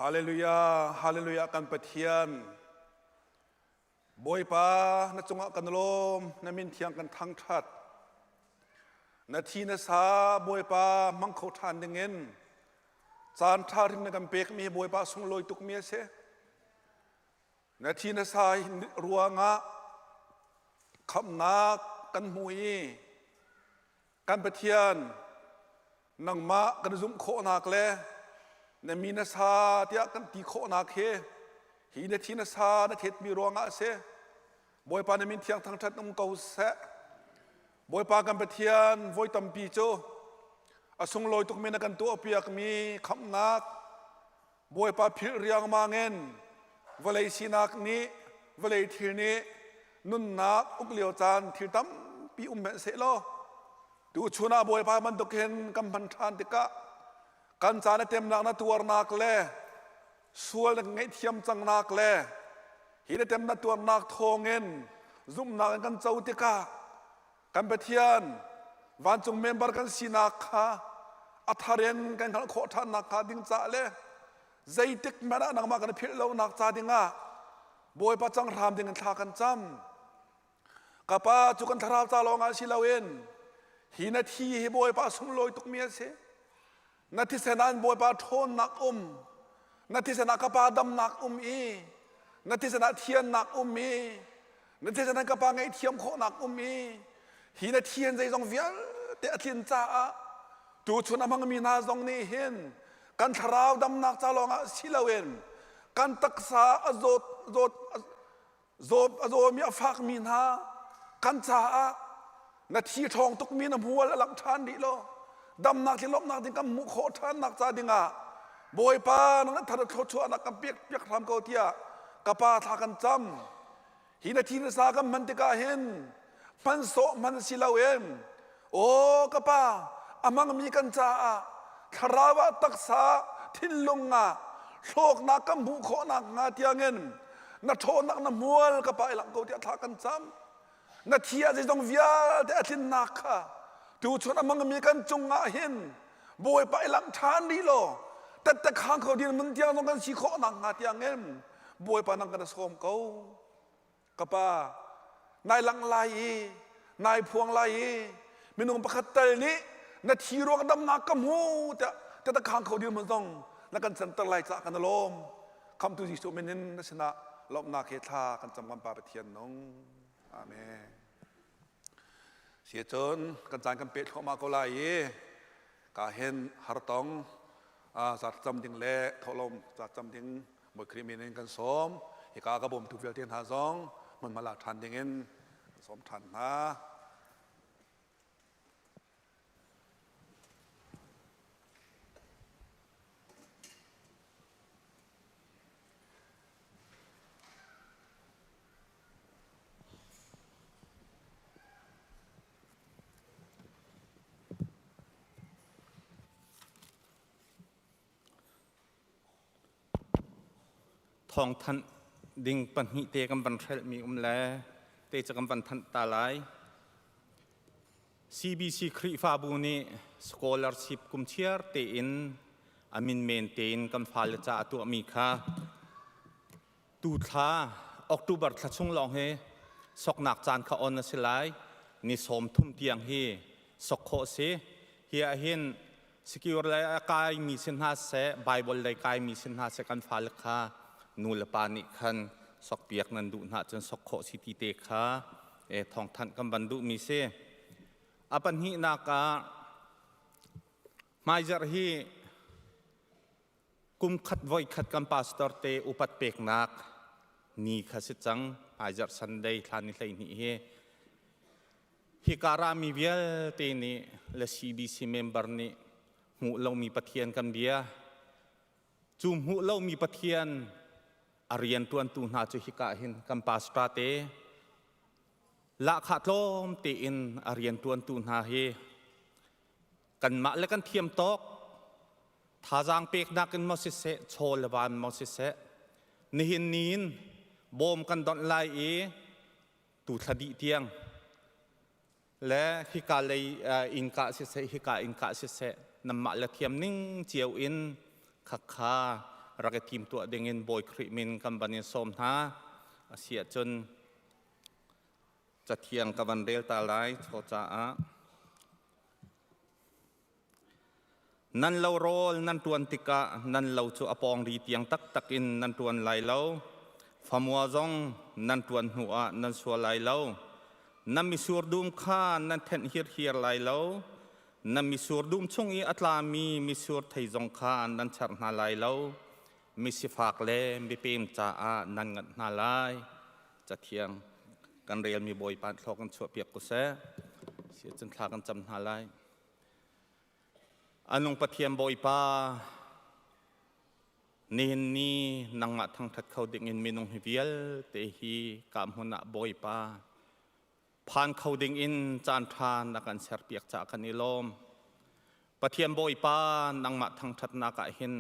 Speaker 5: Hallelujah, hallelujah kan Pathian. Bawipa na cungah kan lawm, na min thiang kan thangthat. Na thi na sa Bawipa hmang kho ṭhan dingin caan ṭha hrim na kan pekmi Bawipa sunglawi tukmi a si. Na thi na sa ruangah khamhnak kan hmu i kan Pathian nangmah kan zumh khawhnak le na mi na sa tiah kan ti khawhnak hi hi na thi na sa na thetmi ruangah a si. Bawipa na min thiang thangṭhat um ko seh. Bawipa kan Pathian voi tampi cu a sunglawi tukmi na kan tuahpiakmi khamhnak Bawipa philh riangmang in vawlei sinak nih vawlei thil nih nunnak uk lio caan thil tampi um hmanh sehlaw tuchun ah Bawipa bantuk hin kan hman ṭhan tikah kan caan a temnak na tuarnak le sual na ngaihthiam cangnak le hi na temnak tuarnak thawngin zumhnak in kan co tikah kan Pathian vancung member kan sinak kha a thar in kan hngalh khawh ṭhannak hnga ding caah le zeitik hmanh ah nangmah kan philh lonak ca dingah Bawipa cang hram ding in thla kan cam. Ka pa cu kan thlarau ca lawngah si loin hi na thi hi Bawipa sunglawi tukmi a si. Na thisen ah Bawipa ṭhawnnak um, na thisen ah ka pa damnak um i, na thisen ah thiannak um i, na thisen ah ka pa ngaihthiam khawhnak um i, hi na thian zeizong vialte a tlin caah tuchun a hmangmi hna zong nih hin kan thlarau damnak ca lawngah si loin kan taksa a zawt zawt Zawt a zawmi a fakmi hna kan caah na thi ṭhawng tukmi na hmual a langh ṭhan rih lo. Damnak le lawmhnak ding kan hmuh khawh ṭhannak ca dingah Bawipa nang na thar thluachuahnak kan pek piak hram ko tiah ka pa thla kan cam. Hi na thi na sa kan hman tikah hin hman sawh hman si loin aw ka pa a hmangmi kan caah thlarau ah taksa thinlung ah hlawknak kan hmuh khawhnak hnga tiangin na ṭhawnnak na hmual ka pa i langh ko tiah thla kan cam na thi ah zeizong vialte a tlinnak kha tuchun a hmangmi kan cungah hin Bawipa i langh ṭhan rih law tette khang kho din mun tiang zong kan si khawhnak hnga tiangin Bawipa nang kan sawm ko Ka pa, nai lang lai i nai phuang lai i minung pakhat tal nih na thi ruang damnak ka hmu tiah tetakhang kho dir mun zong na kan canter lai caah kan lawm. Khamtu Jesuh min in na sinah lawmhnak he thla kan cam kan Pa Pathian nung. Amen. Si cun kan caan kan peh thluahmah ko lai i ka hin hartong zat cam ding le thawhlawm zat cam ding Bawi Khrih min in kan sawm. Hika ka bawmtu vialte hna zong hmunhma lak ṭhan ding in kan sawm ṭhan hna.
Speaker 7: Thawngthanh ding pahnih te kan van hrelhmi um le te cu kan van thanh ta lai. CBC Khrihfabu nih scholarship kum chiar tein a min men tein kan fale ca a tuahmi kha tu thla October thla chung lawng hi soknak caan kha on a si lai. Ni 30 tiang hi sok khawh a si. Hi ah hin secure lei a kaimi si hna seh, Bible lei kaimi si hna seh kan fale kha nu le pa nih khan sokpiak nan duh hna cun sok khawh si ti te kha thawngthanh kan van duhmi si. A pahnihnak ah hmaizarh hi kum khat voi khat kan pastor te upat peknak. ni kha si cang hmaizarh Sunday thla ni 12 hi hika rami vialte nih le CBC member nih hmuh lomi Pathian kan bia cu hmuh lomi Pathian a rianṭuantu hna cu hika hin kan pastor te lahkhah tlawm tein a rianṭuantu hna hi kanmah le kan thiam tawk thazaang peknak in maw siseh chaw le van maw siseh nihin ni in bawm kan donh lai i tu thla dih tiang le hika lei innka siseh hika innka siseh nanmah le thiam ning cio in khakha rak i tim tuah ding in Bawi Khrih min kan van in sawm hna a si ahcun cathiang ka van rel ta lai chaw caah Nan lo rawl nan ṭuan tikah nan lo cu a pawngri tiang taktak in nan ṭuan lai lo. Famua zong nan ṭuan hnuah nan sua lai lo. Na misur dum kha nan thenh hirhiar lai lo. Na misur dum chung i a tlami misur thei zong kha nan char hna lai lo. Misifak le mipem caah nan nganh hna lai. Cathiang kan relmi Bawipa thlaw kan chuahpiak ko seh. Siacun thla kan cam hna lai. Anung Pathian Bawipa, nihin ni nangmah thangṭhat kho dingin minung hi vialte hi ka hmun ah Bawipa phan kho dingin caan ṭha na kan serpiak caah kan i lawm. Pathian Bawipa nangmah thangṭhatnak ah hin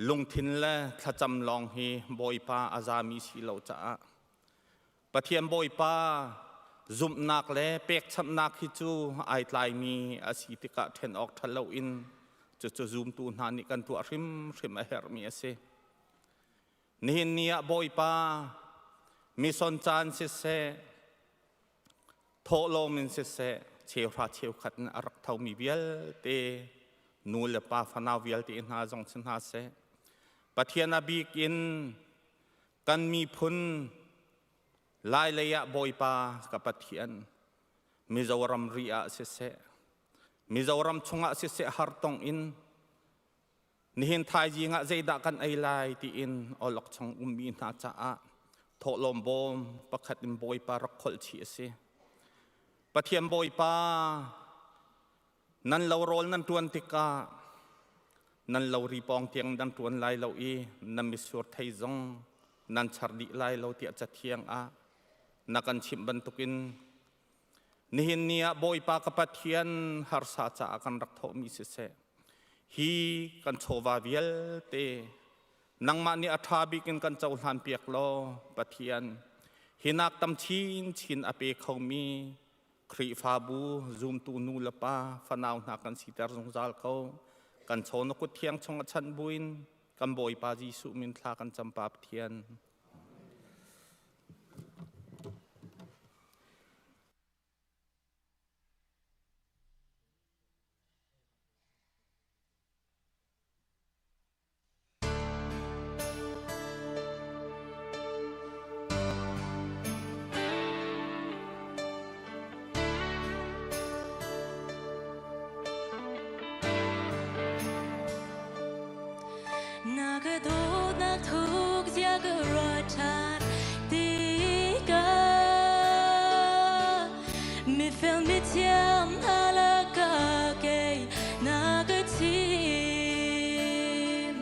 Speaker 7: lungthin le thlacam lawng hi Bawipa a zami si lo caah Pathian Bawipa zumhnak le pekchanhnak hi cu ai tlaimi a si tikah ṭhen awk ṭha loin cucu zumtu hna nih kan tuah hrimhrim a herhmi a si. Nihin ni ah Bawipa mission caan siseh, thawhlawm in siseh, cheuhra cheukhat in a rak thomi vialte nu le pa fanau vialte hna zong si hna seh, Pathian a bik in Kan miphun Lailei ah Bawipa ka Pathian, Mizoram ri ah siseh, Mizoram chungah siseh hartong in nihin thaizing ah zeidah kan ei lai tiin awlokchong ummi hna caah thawhlawm bawm pakhat in Bawipa rak kholh chih a si. Pathian Bawipa Nan lo rawl nan ṭuan tikah nan lo ri pawng tiang nan ṭuan lai lo i nan mitsur thei zong nan char dih lai lo tiah Cathiang ah na kan chimh bantukin nihin ni ah Bawipa ka Pathian harsa caah kan rak thawhmi siseh hi kan chawva vialte nangmah nih a ṭha bik in kan cohlanpiak law Pathian hi nak tam chinchin a pe khomi Khrihfabu zumtu nu le pa fanau hna kan siter zungzal ko. Kan chaw na kut thiang chung a chanh buin kan Bawipa Jesuh min thla kan cam pa Pathian.
Speaker 4: Na ka dawtnak thuk zia ka ruat ṭhan tikah mifel mithiam hna lakah kei na ka thim.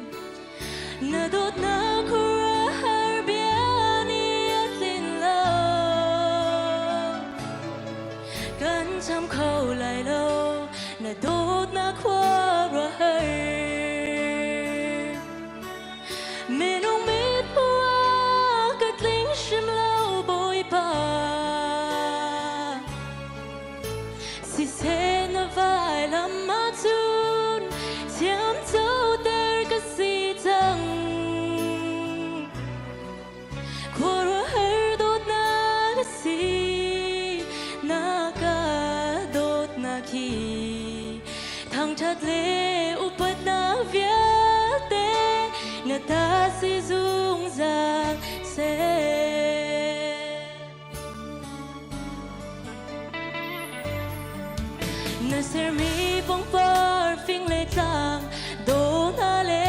Speaker 4: Na dawtnak khuaruahhar bia nih a tlin lo. Kan cham kho lai lo, na dawtnak khuaruahhar. Minung mit hmuh ka tling hrim lo, Bawipa. Siseh na vailam ahcun thiamcoter ka si cang. Khuaruahhar dawtnak a si, na ka dawtnak hi. Thangṭhat le upatnak vialte na ta si zungzal seh. Na sermi pangpar fing le tlang do hna le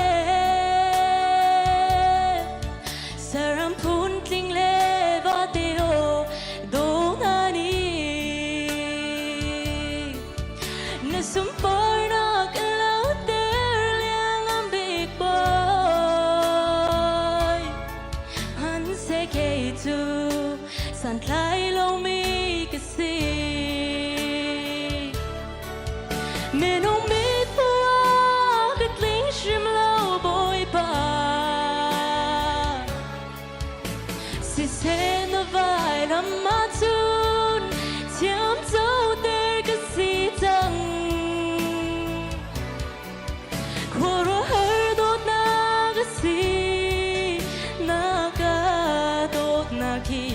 Speaker 4: saram phun. Santlai lomi ka si. Minung mit hmuh ka tling hrim lo Bawipa. Siseh na vailam ahcun thiamcoter ka si cang. Khuaruahhar dawtnak a si, na ka dawtnak hi.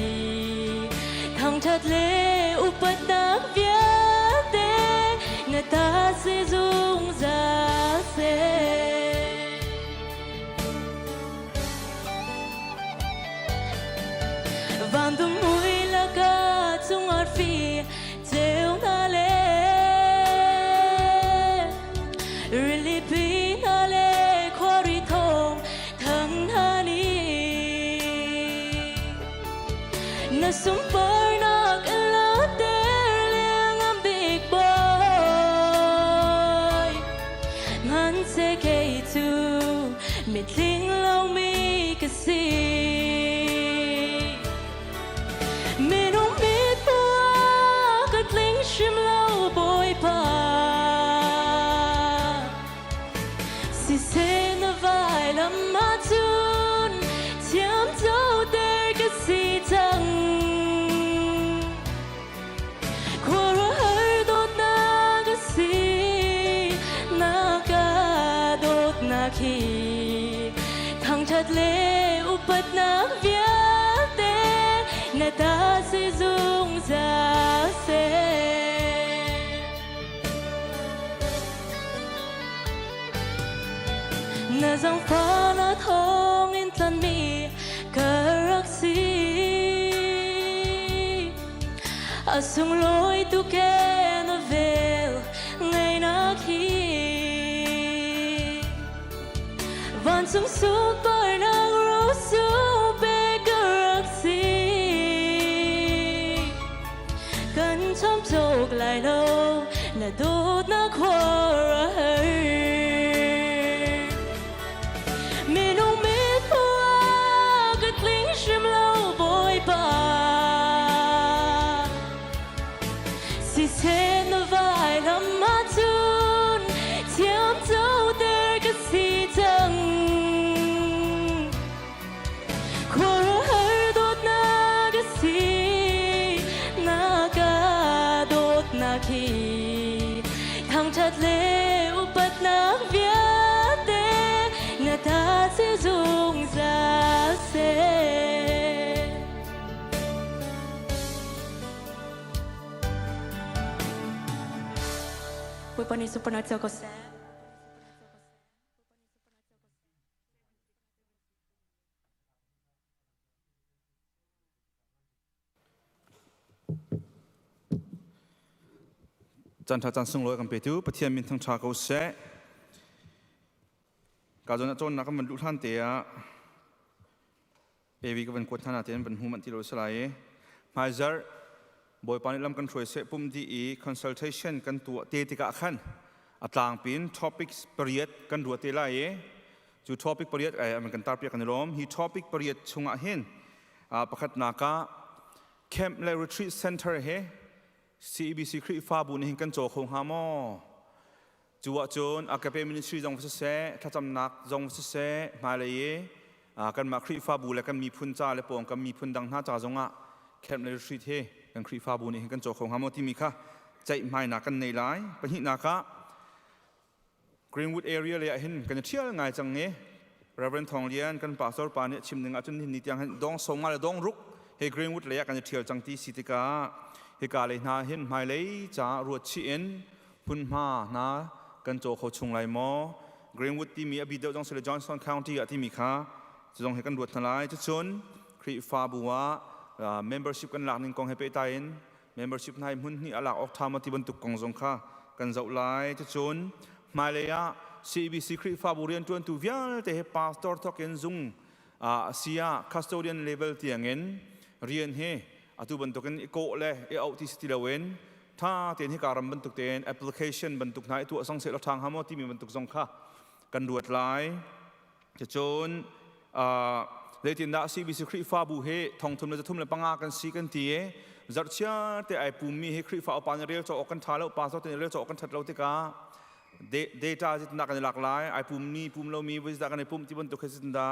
Speaker 4: Thangṭhat le upatnak vialte na ta si zungzal seh. Van dum mui laka chung arfi ceu na le rili pi na le khuari thong thang na ni na sunparnak in langhter lengam bik bawi ngan se kei cu mitling lomi ka si. Minung mit hmuh ka tling hrim lo Bawipa. Siseh na vailam ahcun thiamcoter ka si cang. Khuaruahhar dawtnak a si, na ka dawtnak hi. Thangṭhat le upatnak vialte na ta si zungzal seh. Na zaangfahnak thawngin tlanmi ka rak si. A sunglawi tuk e na vel ngaihnak hi. Vancung sunparnak rosu pe ka rak si. Kan cham cawk lai lo na dawtnak khua a har. Minung mit hmuh ka tling hrim lo Bawipa. Siseh na vailam ahcun thiamcoter ka si cang. Khuaruahhar dawtnak a si, na ka dawtnak hi. Thangṭhat le upatnak vialte na ta si zungzal seh. Bawipa nih sunparnak cio ko seh.
Speaker 6: Caan ṭha caan sunglawi kan petu Pathian min thangṭha ko seh. Ka zawn ah cawnnak kan van luh hlan te ah AV ka van kuat hna nain van hmu manh ti lo si lai i hmaizarh Bawipa nih lam kan hruai seh pum dih i consultation kan tuah te tikah khan a tlangpi in topics pariat kan ruah te lai i cu topic pariat ai kan tarpiak kan i lawm. Hi topic pariat chungah hin pakhatnak ah camp le retreat center he CEBC Khrihfabu nih hin kan caw kho hnga maw? Cu ahcun Agape Ministry zong siseh, thlacamnak zong siseh, hmailei i kanmah Khrihfabu le kan miphun ca le pawng kan miphun dang hna ca zongah camp le retreat hi kan Khrihfabu nih hin kan caw kho hnga maw timi kha ceihmainak kan nei lai. Pahnihnak ah Greenwood area lei ah hin kan i ṭhial ngai cang i Reverend Thawng Lian kan pastor pa nih a chim ning ahcun nihin ni tiang hin dong som nga le dong ruk he Greenwood lei ah kan i ṭhial cang ti si tikah hika lei hna hin hmailei ca ruat chih in hmunhma hna kan caw kho chung lai maw? Greenwood timi a bi deuh zong si le Johnson County ah timi kha cu zong hi kan ruat hna lai. Cucun Khrihfabu ah membership kan lak ning kong he pehtlai in membership hna hi hmun hnih a lak awk ṭha maw ti bantuk kong zong kha kan zoh lai. Cucun hmailei ah CBC Khrihfabu rianṭuantu vialte he pastor thawk in zung a si ah custodian level tiangin rian hi atu bantukin i kawh le i auh ti si ti loin ṭha tein hika ram bantuk tein application bantuk hna i tuah zong seh law ṭha hnga maw timi bantuk zong kha kan ruat lai. Cucun. Zeitindah CBC Khrihfabu hi thongthum le zathum le panga kan si kan ti i zarhchiar te ai pummi hi Khrihfa upa nih rel cawk awk kan ṭha lo, pastor te nih rel cawk awk kan ṭhat lo tikah data zeitindah kan i lak lai, ai pummi pum lomi voi zeidah kan i pumh ti bantuk hi zeitindah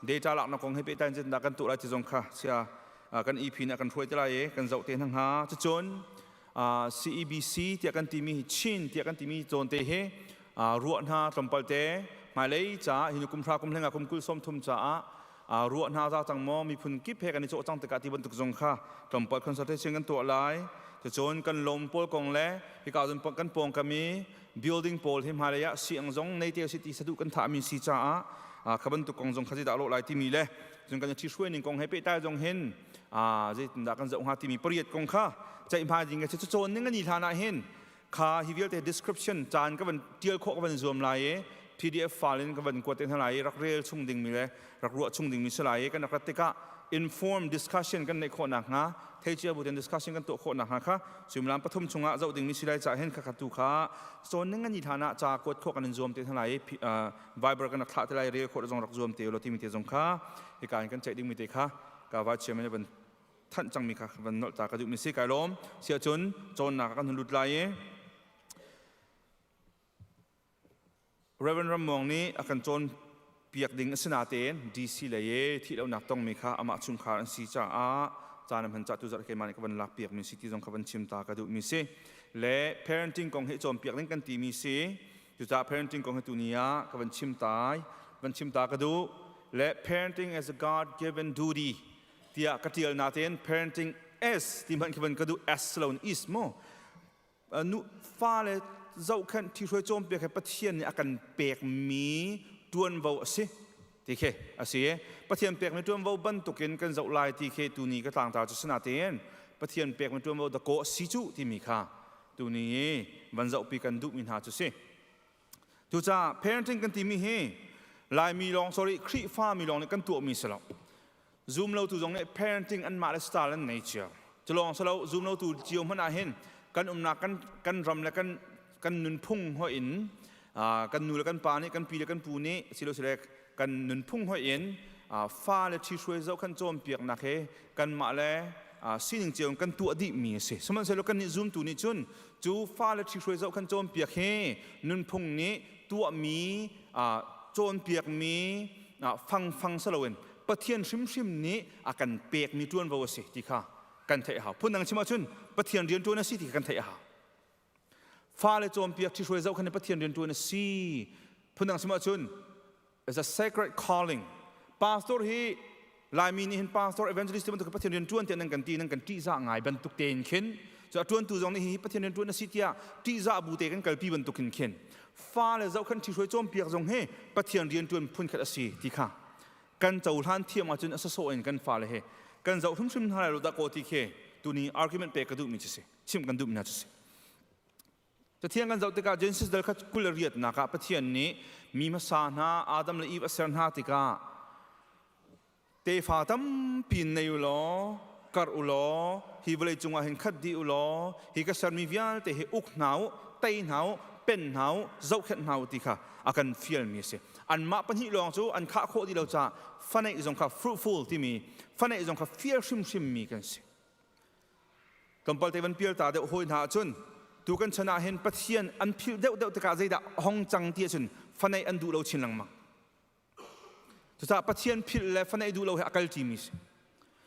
Speaker 6: data laknak kong he pehtlai in zeitindah kan tuah lai ti zong kha sia kan EP nih a kan hruai te lai i kan zoh te hna hnga. Cucun CEBC tiah kan timi hi Chin tiah kan timi cawnte hi ruah hna tlawmpal te hmailei caah hi kum hra kum hlenga kum kul sawm thum caah ruah hna za cang maw miphun kip he kan i cawh cang tikah ti bantuk zong kha tlawmpal consultation kan tuah lai. Cucun kan lom pawl kong le hika cun kan pawngkam i building pawl hi hmailei ah siang zong nei te si ti saduh kan thahmi si caah kha bantuk kong zong kha zeidah lawh lai timi le cun kan i ṭhihruai ning kong he pehtlai zong hin zeitindah kan zoh hnga timi pariat kong kha ceihmai ding a si. Cawn ning ani hlan ah hin kha hi vialte description caan ka van tial khawh ka van zuam lai i PDF file in ka van kuat te hna lai i rak rel chung dingmi le rak ruah chung dingmi si lai i kan rak rat tikah informed discussion kan neih khawh nakhnga, theicia bu ten discussion kan tuah khawh nakhnga kha suimilam 3 chungah zoh dingmi si lai caah hin kha tu kha cawn ning ani hlan ah ca kuat khawh kan in zuam te hna lai i Viber kan rak thlah te lai, rel khawh zong rak zuam te lo timi te zong kha hika in kan ceih dingmi te kha ka va chairman van thanh cangmi kha van nolh ta ka duhmi si. Kai lawm. Siah cun cawnnak ah kan hun lut lai i Reverend Ram Muang nih a kan cawn piak ding a si natein DC lei i thih lonak tongmi kha amah chungkhar an si caah caan a hman cah tu zarh keimah nih ka van lak piakmi si ti zong kha van chim ta ka duhmi si le parenting kong hi cawnpiak ding kan timi si. Cucaah parenting kong hi tuni ah ka van chim tai van chim ta ka duh le parenting as a God given duty tiah ka tial natein parenting as ti hmanh khi van ka duh, as lo in is mu. Nu fale zohkhenh ṭhihruai cawnpiak hi Pathian nih a kan pekmi ṭuanvo a si ti khi a si. Pathian pekmi ṭuanvo bantukin kan zoh lai ti khi tuni ka tlangtar cu si natein Pathian pekmi ṭuanvo dakaw a si cu timi kha tuni i van zohpi kan duhmi hna cu si. Cucaah parenting kan timi hi Laimi lawng, sorry, Khrihfa mi lawng nih kan tuahmi si lo. Zum lotu zong nih parenting anmah le style an nei cio. Cu lawng si lo, zum lotu cio hmanh ah hin kan umnak kan ram le kan nunphung hoih in kan nu le kan pa nih, kan pi le kan pu nih silo sile kan nunphung hoih in fa le ṭhihruai zoh khan cawnpiaknak he kanmah le sining cio in kan tuah dihmi a si. Sihmanhsehlaw kannih zumtu nih cun cu fa le ṭhihruai zoh khan cawnpiak hi nunphung nih tuahmi cawnpiakmi fangfang si loin Pathian hrimhrim nih a kan pekmi ṭuanvo a si ti kha kan theih a hau. Phundang chim ahcun Pathian rianṭuan a si ti kha kan theih a hau. Fale cawnpiak ṭhihruai zoh khan Pathian rianṭuan a si. Phundang chim ahcun is a sacred calling. Pastor hi Laimi nih hin pastor evangelist bantuk Pathian rian ṭuan tiah nan kan ti, nan kan ṭihzah ngai bantuk tein khin cu a ṭuantu zong nih hi Pathian rian ṭuan a si tiah ṭihzah bu te kan kalpi bantuk hin khin fale zohkhan ṭhihruai cawnpiak zong hi Pathian rian ṭuan phunkhat a si ti kha kan cohlan thiam ahcun a sawsawh in kan fale he kan zoh hrimhrim hna lai lo dah kaw ti khi tuni argument pek ka duhmi cu si, chimh kan duhmi hna cu si. Cathiang kan zoh tikah Genesis dal kha 28nak ah Pathian nih mi hmasa hna Adam le Eve a ser hna tikah tefa tampi in nei u law karh u law hi vawlei cungah hin khat dih u law hi ka sermi vialte hi uk hna u, tei hna u, pen hna u, zohkhenh hna u ti kha a kan fialmi a si. Anmah pahnih lawng cu an khah khawh dih lo caah faneih zong kha fruitful timi faneih zong kha fial hrimhrimmi kan si. Tlawmpal te van pial ta deuh hawi hna ahcun tu kan chan ah hin Pathian an philh deuh deuh tikah zeidah hong cang ti ahcun faneih an duh lo chin lengmang. Cucaah Pathian philh le faneih duh lo he a kal ṭimi si.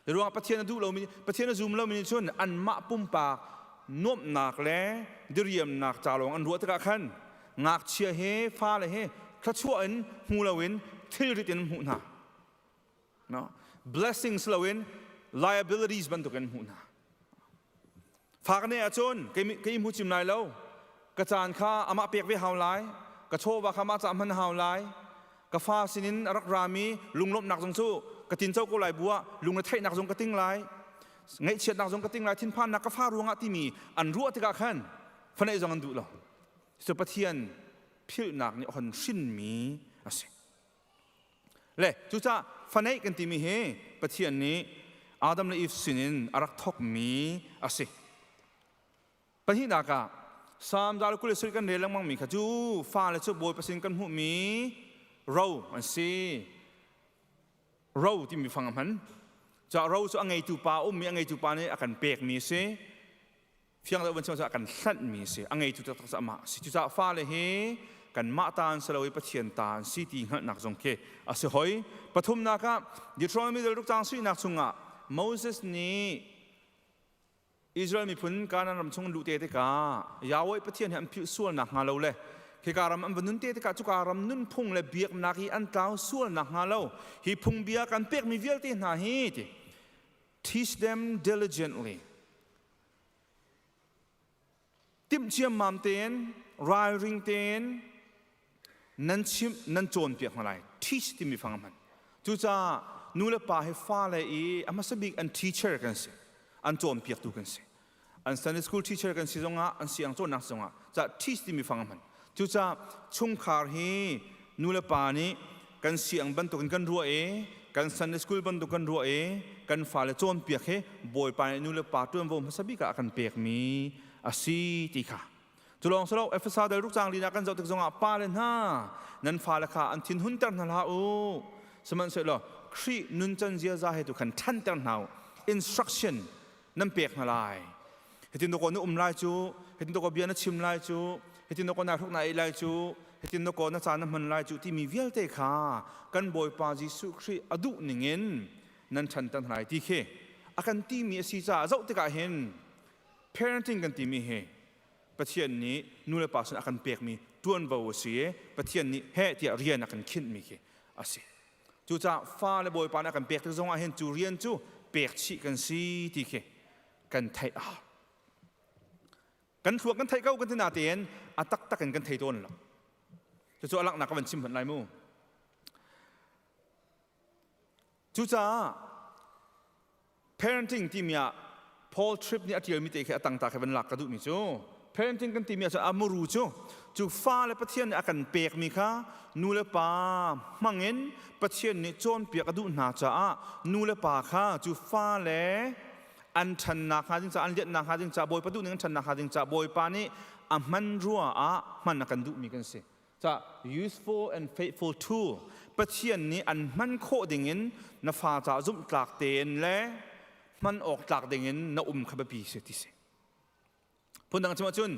Speaker 6: Ruangah Pathian a duh lomi, Pathian a zum lomi nih cun anmah pumpak nuamhnak le diriamnak ca lawng an ruah tikah khan ngakchia he fale he thluachuah in hmu loin thilrit in hmuh hna. No? Blessings loin liabilities bantukin hmuh hna. Fa ka neih ahcun kei hmu cim lai lo. Ka caan kha amah pek ve hau lai. Ka chawva kha amah ca hman hau lai. Ka fa sinin a rak rami lunglawmhnak zong cu ka tinco ko lai buah lungretheihnak zong ka ting lai. Ngaihchiatnak zong ka ting lai. Thinphannak ka fa ruangah timi an ruah tikah khan fa neih zong an duh lo. Cu Pathian philhnak nih a hon hrinmi a si. Le cucaah faneih kan timi hi Pathian nih Adam le Eve sinin a rak thawkmi a si. Pahnihnak ah Psalm 27 kan rel lengmangmi kha cu fale cu Bawipa sin kan hmuhmi ro an si. Ro timi fang a hman. Ca ro cu a ngeitu pa ummi a ngeitu pa nih a kan pekmi a si. Fiang deuh van chim a kan hlanhmi a si. A ngeitu taktak cu amah a si. Cucaah fale hi kanmah ta an si lo i Pathian ta an si ti hngalhnak zong khi a si hoi. Pathumnak ah Deuteronomy dal ruk caang suinak chungah Moses nih Israel miphun Kanaan ram chung luh te tikah Yahweh Pathian hi an philh sual nakhnga lo le khika ram an va nun te tikah cuka ram nunphung le biaknak i an tlau sual nakhnga lo hi phungbia kan pekmi vialte hna hi ti teach them diligently timh ciammam tein ralring tein nan chimh nan cawnpiak hna lai teach timi fang a hman cucaah nu le pa hi fale i a hmasa bik an teacher kan si an cawnpiaktu kan si an Sunday school teacher kan si zongah an siang cawnnak zongah ca teach timi fang a hman cucaah chungkhar hi nu le pa nih kan siang bantukin kan ruah i kan Sunday school bantuk kan ruah i kan fale cawnpiak hi Bawipa nih nu le pa ṭuanvo hmasa bik ah a kan pekmi a si ti kha Cu lawng si lo Efesa dal ruk caang linak kan zoh tik zongah pale hna nan fale kha an thin hunter hna hlah u. Sihmanhsehlaw Khrih nuncan ziaza he tu khan ṭhanter hna u. Instruction nan pek hna lai. Hitin dawkaw na um lai cu, hitin dawkaw bia na chim lai cu, hitin dawkaw na hruk na ei lai cu, hitin dawkaw na caan na hman lai cu timi vialte kha kan Bawipa Jesuh Khrih a duh ningin nan ṭhanter hna lai ti khi a kan timi a si caah zoh tikah hin parenting kan timi hi Pathian nih nu le pa sin a kan pekmi ṭuanvo a si i Pathian nih heh tiah rian a kan khinhmi khi a si. Cucaah fa le Bawipa nih a kan pek tik zongah hin cu rian cu pek chih kan si ti khi kan theih a hau. Kan thluak kan theih ko kan ti natein a taktak in kan thei tawn lo. Cucu a langhnak ka van chim hmanh lai mu. Cucaah Parenting timi ah Paul Tripp nih a ṭialmi te khi a tangta khi van lak ka duhmi cu parenting kan timi ahcun a muru cu cu fa le Pathian nih a kan pekmi kha nu le pa hmangin Pathian nih cawnpiak a duh hna caah nu le pa kha cu fa le an ṭhannak hnga ding caah an lianhnak hnga ding caah Bawipa duhning an ṭhannak hnga ding caah Bawipa nih a hman rua ah hman a kan duhmi kan si. Ca useful and faithful tool Pathian nih an hman khawh dingin na fa caah zumhtlak tein le hman awk tlak dingin na um kha biapi si ti si. Phundang chim ahcun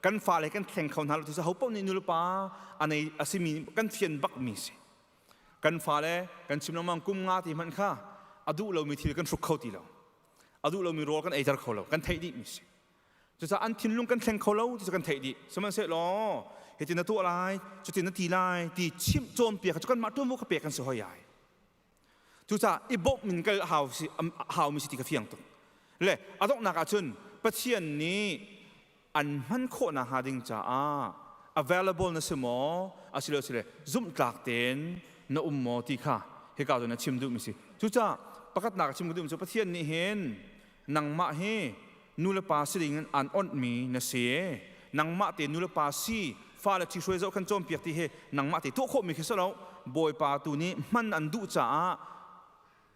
Speaker 6: kan fale kan thleng kho hna lo ti si ho paoh nih nulepa a nei a simi kan fian bakmi si. Kan fale kan chim lengmang kum nga ti hmanh kha a duh lomi thil kan hruk kho ti lo. A duh lomi rawl kan eiter kho lo. Kan theih dihmi si. Cucaah an thinlung kan thleng kho lo ti cu kan theih dih. Sihmanhsehlaw hitin na tuah lai, cutin na ti lai ti chimh cawnpiak cu kanmah ṭuanvo kha pek kan si hoi ai. Cucaah i bawmh in kal hau si haumi si ti ka fiang tuk. Le a donghnak ahcun Pathian nih an hman khawh nakhnga ding caah available na si maw asilo sile zumhtlak tein na um maw ti kha hika cun a chim duhmi si. Cucaah pakhatnak a chim duhmi cu Pathian nih hin nangmah hi nu le pa si ding in an onhmi na si nangmah te nu le pa si fale ṭhihruai zoh khan cawnpiak ti hi nangmah te tuah khawhmi khi si lo bawipa tu nih hman an duh caah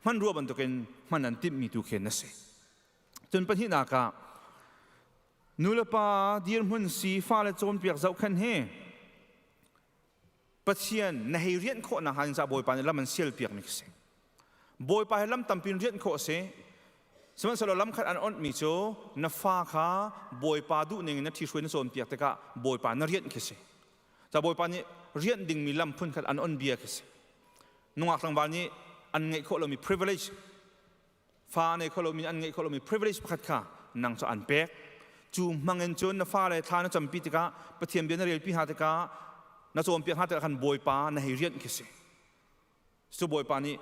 Speaker 6: hmanrua bantukin hman an timhmi tu khi na si cun pahnihnak ah nu le pa dirhmun si fale cawnpiak zohkhenh hi Pathian na hei rianh khawh nakhnga ding caah Bawipa nih lam an sialpiakmi khi si. Bawipa he lam tampi in rianh khawh a si. Sihmanhsehlaw lam khat an onhmi cu na fa kha Bawipa duhning in na ṭhihruai na cawnpiak tikah Bawipa na rianh khi si. Ca Bawipa nih rianh dingmi lam phun khat an on bia khi si. Nungak tlangval nih an ngeih khawh lomi privilege fa nei kho lomi an ngeih kho lomi privilege pakhat kha nang cu an pek cu hmangin cun na fale thla na campi tikah Pathian bia na relpi hna tikah na cawnpiak hna tikah khan Bawipa na hei rianh khi si cu Bawipa nih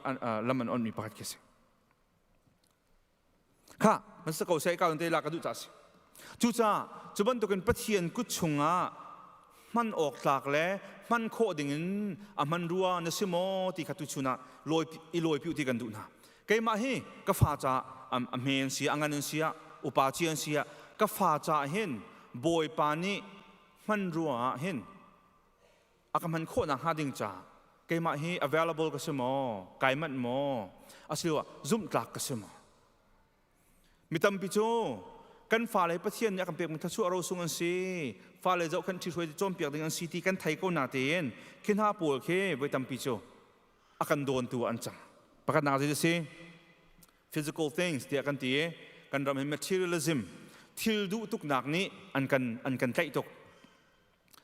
Speaker 6: lam an onmi pakhat khi si kha man sa ko sai ka te la ka duh ca si cucaah cu bantukin Pathian kut chungah hman awk tlak le hman khawh dingin a hman rua na si maw ti kha tuchun ah lawi i lawipi ti kan duh hna keimah hi ka fa ca a hme an si a ngan an si ah upa ci an si ah ka fa ca hin bawipa nih hman rua ah hin a ka hman khawh nak hnga ding ca keimah hi available ka si maw kai manh maw asiloah zumhtlak ka si maw Mi tampi cu kan fale Pathian nih a kan pekmi thluachuah rosung an si. Fale zohkhenh ṭhihruai cawnpiak ding an si ti kan thei ko natein khi hna pawl khi voi tampi cu a kan dawntu ah an cang. Pakhatnak zei si? Physical things tiah kan ti i kan ram hi materialism thil duh tuknak nih an kan tlaih tuk.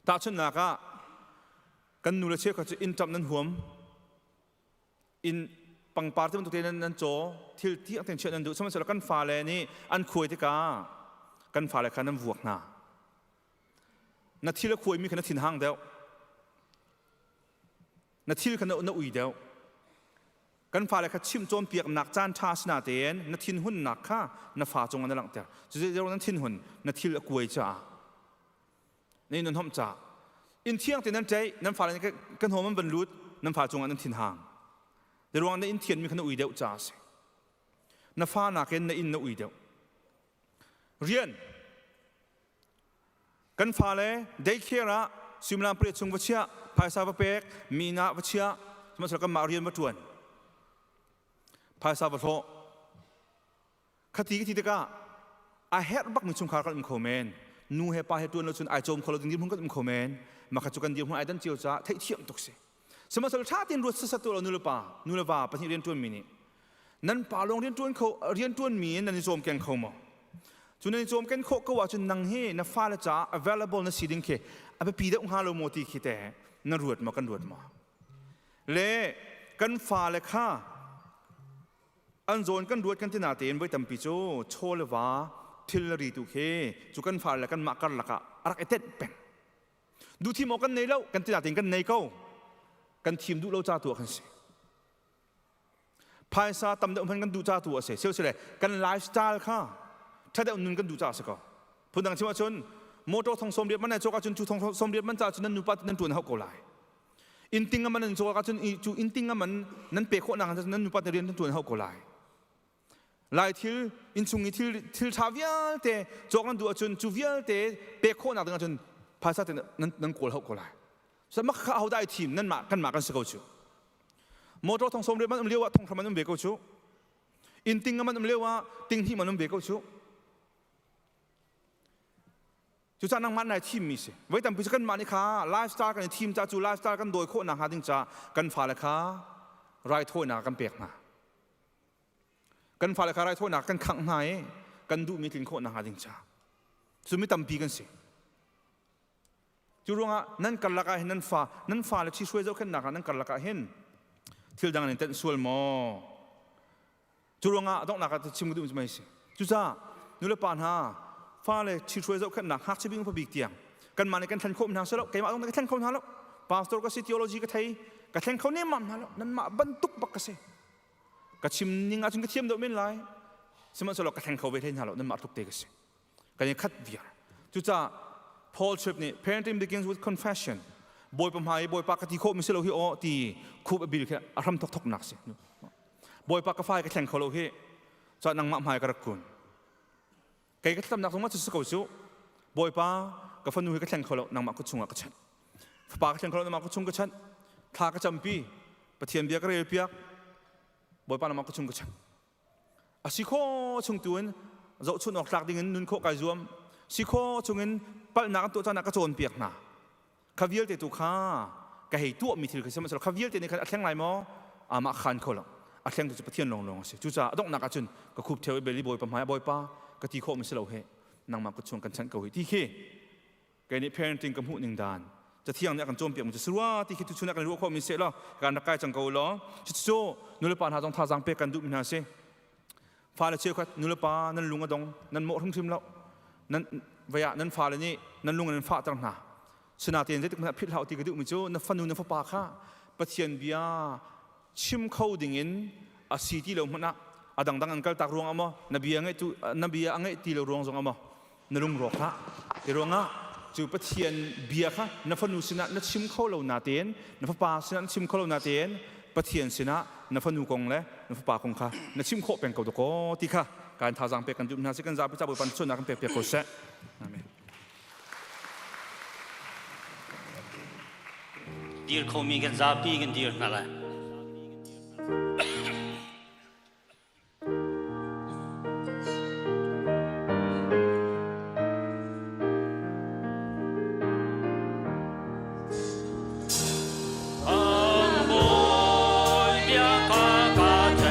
Speaker 6: Tahchunhnak ah kan nu le cheukhat cu inn ṭamh nan huam, inn pangpar te bantuk te nan caw, thil tiang tein chiah nan duh. Sihmanhsehlaw kan fale nih an khuai tikah kan fale kha nan vuak hna. Na thil a khuaimi kha na thin hang deuh. Na thil kha na ui deuh. Kan fale kha chimh cawnpiaknak caan ṭha si natein na thinhunnak kha na fa cungah na langhter. Cucu nan thinhun na thil a kuai caah na inn nan homh caah inn thiang te nan ṭeih nan fale nih kan hom an van lut nan fa cungah nan thinhang. Ruang na inn thianmi kha na ui deuh caah a si. Na fa nakin na inn na ui deuh. Rian kan fale daycare ah suimilam pariat chung va chiah, phaisa va pek, mi inn ah va chiah, sihmanhsehlaw kanmah rian va ṭuan, phaisa va hlawh. Khati ka ti tikah a herh bakmi chungkhar kan um kho men. Nu he pa he ṭuan lo cun ai cawm kho lo ding dirhmun kan um kho men. Mah kha cu kan dirhmun ai dan cio caah theihthiam tuk si. Sihmanhsehlaw ṭha tein ruat sasat tuah lo nu le pa, nu le va pahnih rian ṭuanmi nih nan pa lawng rian ṭuan kho rian ṭuanmi in nan i cawmken kho maw? Cu nan i cawmken khawh ko ahcun nang hi na fale caah available na si ding khi a biapi deuh hnga lo maw ti khi teh na ruat maw kan ruat maw? Le kan fale kha an zawn kan ruat kan ti natein voi tampi cu chaw le va thil le ri tu khi cu kan fale le kanmah karlak ah a rak i tenh peng. Duhthim awk kan nei lo kan ti natein kan nei ko. Kan thim duh lo ca tu ah kan si. Phaisa tam deuh hman kan duh ca tu a si. Sile kan lifestyle kha ṭha deuh nun kan duh ca a si ko. Phundang chim ahcun motor thong 80 man nan cawk ahcun cu thong 80 man ca cun nan nupa nan ṭuan hau ko lai. Inn ting a man nan cawk ahcun cu inn ting a man nan pe khawh nak nan nupa rian nan ṭuan hau ko lai. Lai thil innchung i thil thil ṭha vialte cawk nan duh ahcun cu vialte pek khawhnak ding ahcun phaisa te nan kawl hau ko lai. So mak kha ahodah ai thim nanmah kanmah kan si ko cu. Motor thong 80 man um lio ah thong hram an um ve ko cu. Inn ting man um lio ah ting hnih man um ve ko cu. Cucaah nangmah nai thimmi si. Voi tampi cu kanmah nih kha lifestyle kan i thim ca cu lifestyle kan dawi khawh nakhnga ding ca kan fale kha raithawinak kan pek hna. Kan fale kha raithawinak kan khangh hna i kan duhmi tlin khawh nakhnga ding ca. Cu mi tampi kan si. Cu ruangah nan karlak ah hin nan fa nan fale ṭhihruai zohkhenhnak ah nan karlak ah hin thil dang in tenh sual maw? Cu ruangah donghnak ah chim ka duh mi si. Cucaah nulepa hna fale ṭhihruai zohkhenhnak ngakchia bik bik tiang kanmah nih kan thlen khawh hna silo keimah zong ka thleng kho hna lo pastor ka si theology ka thei ka thleng kho nemmam hna lo nanmah bantuk bak ka si ka chim ning ahcun ka thiam deuh men lai sihmanhsehlaw ka thleng kho ve hlei hna lo nanmah tluk te ka si kan i khat viar cucaah Paul Tripp nih parenting begins with confession Bawipa hmai i Bawipa ka ti khawh mi si lo hi aw ti khup a bil khi a hram thok thok nak si Bawipa ka fai ka thleng kho lo hi cah nangmah hmai ka rak kun kei ka thlacamnak zong ma cu si ko cu Bawipa ka fanu hi ka thleng kho lo nangmah kut chungah ka chanh fapa ka thleng kho lo nangmah kut chung ka chanh thla ka campi Pathian bia ka rel piak Bawipa nangmah kut chung ka chanh A si khawh chung tu in zohchunh awk tlak ding in nun khawh kai zuam. Si khawh chung in palhnak an tuah caan ah ka cawnpiak hna. Kha vialte tu kha ka hei tuahmi thil kha sihmanhsehlaw kha vialte nih khan a thleng lai maw? Amah khan kho lo. A thlengtu cu Pathian lawnglawng a si. Cucaah a donghnak ahcun ka khup theo i beli Bawipa hmai ah Bawipa ka ti khawh mi si lo he nangmah kut chung kan chanh ko hi ti khi kei nih parenting ka hmuh ning dan cathiang nih a kan cawnpiak mi cu surua ti khi tuchun ah kan ruah khawh mi seh law kan rak kai cang ko law cucu nulepa hna zong thazaang pek kan duh mi hna si fale cheukhat nulepa nan lung a dong nan mawh hrimhrim lo nan vaya nan fale nih nan lung an fahter hna sinatein zeitik hmanh ah philh hlah ti ka duh mi cu na fanu na fapa kha Pathian bia chim kho dingin a si ti lo hmanh ah a dangdang an kaltak ruang ah maw na bia ngaih tu na bia a ngaih ti lo ruang zong ah maw na lung rawk hlah ti ruangah cu Pathian bia kha na fanu sinah na chim kho lo natein na fapa sinah na chim kho lo natein Pathian sinah na fanu kong le na fapa kong kha na chim khawh peng ko dakaw ti kha kan thazaang pek kan duh hna si kan zapi ca Bawipa sualnak kan pek piak ko seh amen
Speaker 8: Dir khomi kan zapi kan dir hna lai. Ang bawi bia ka ka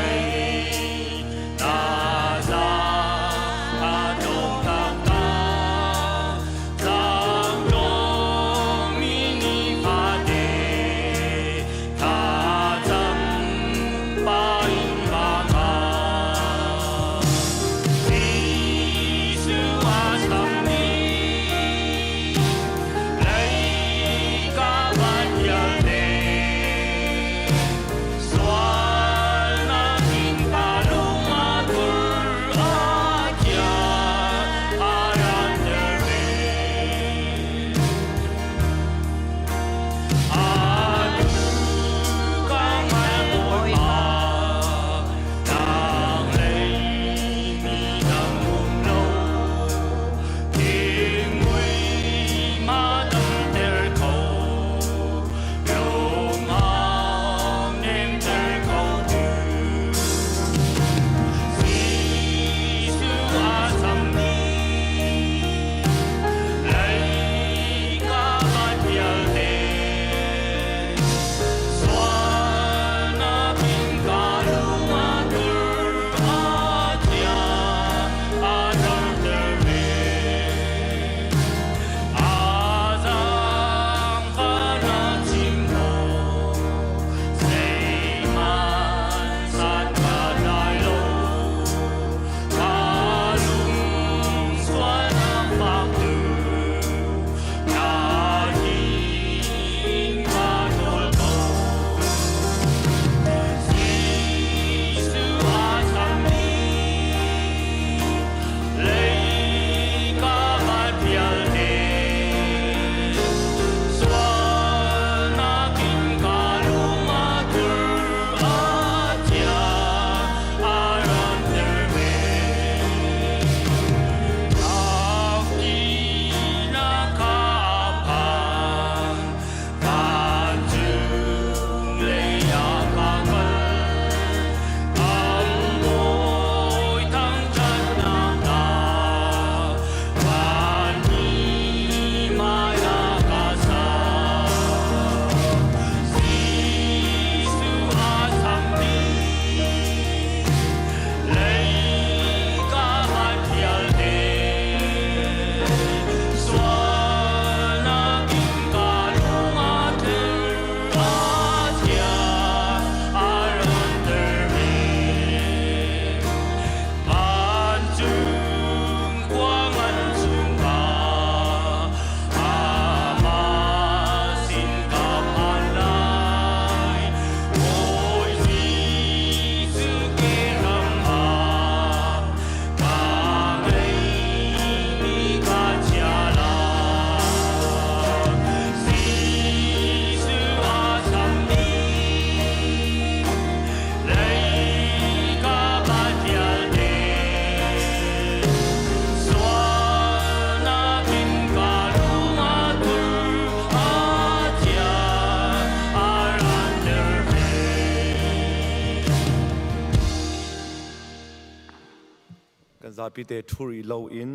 Speaker 9: Zapi te ṭhu rih loin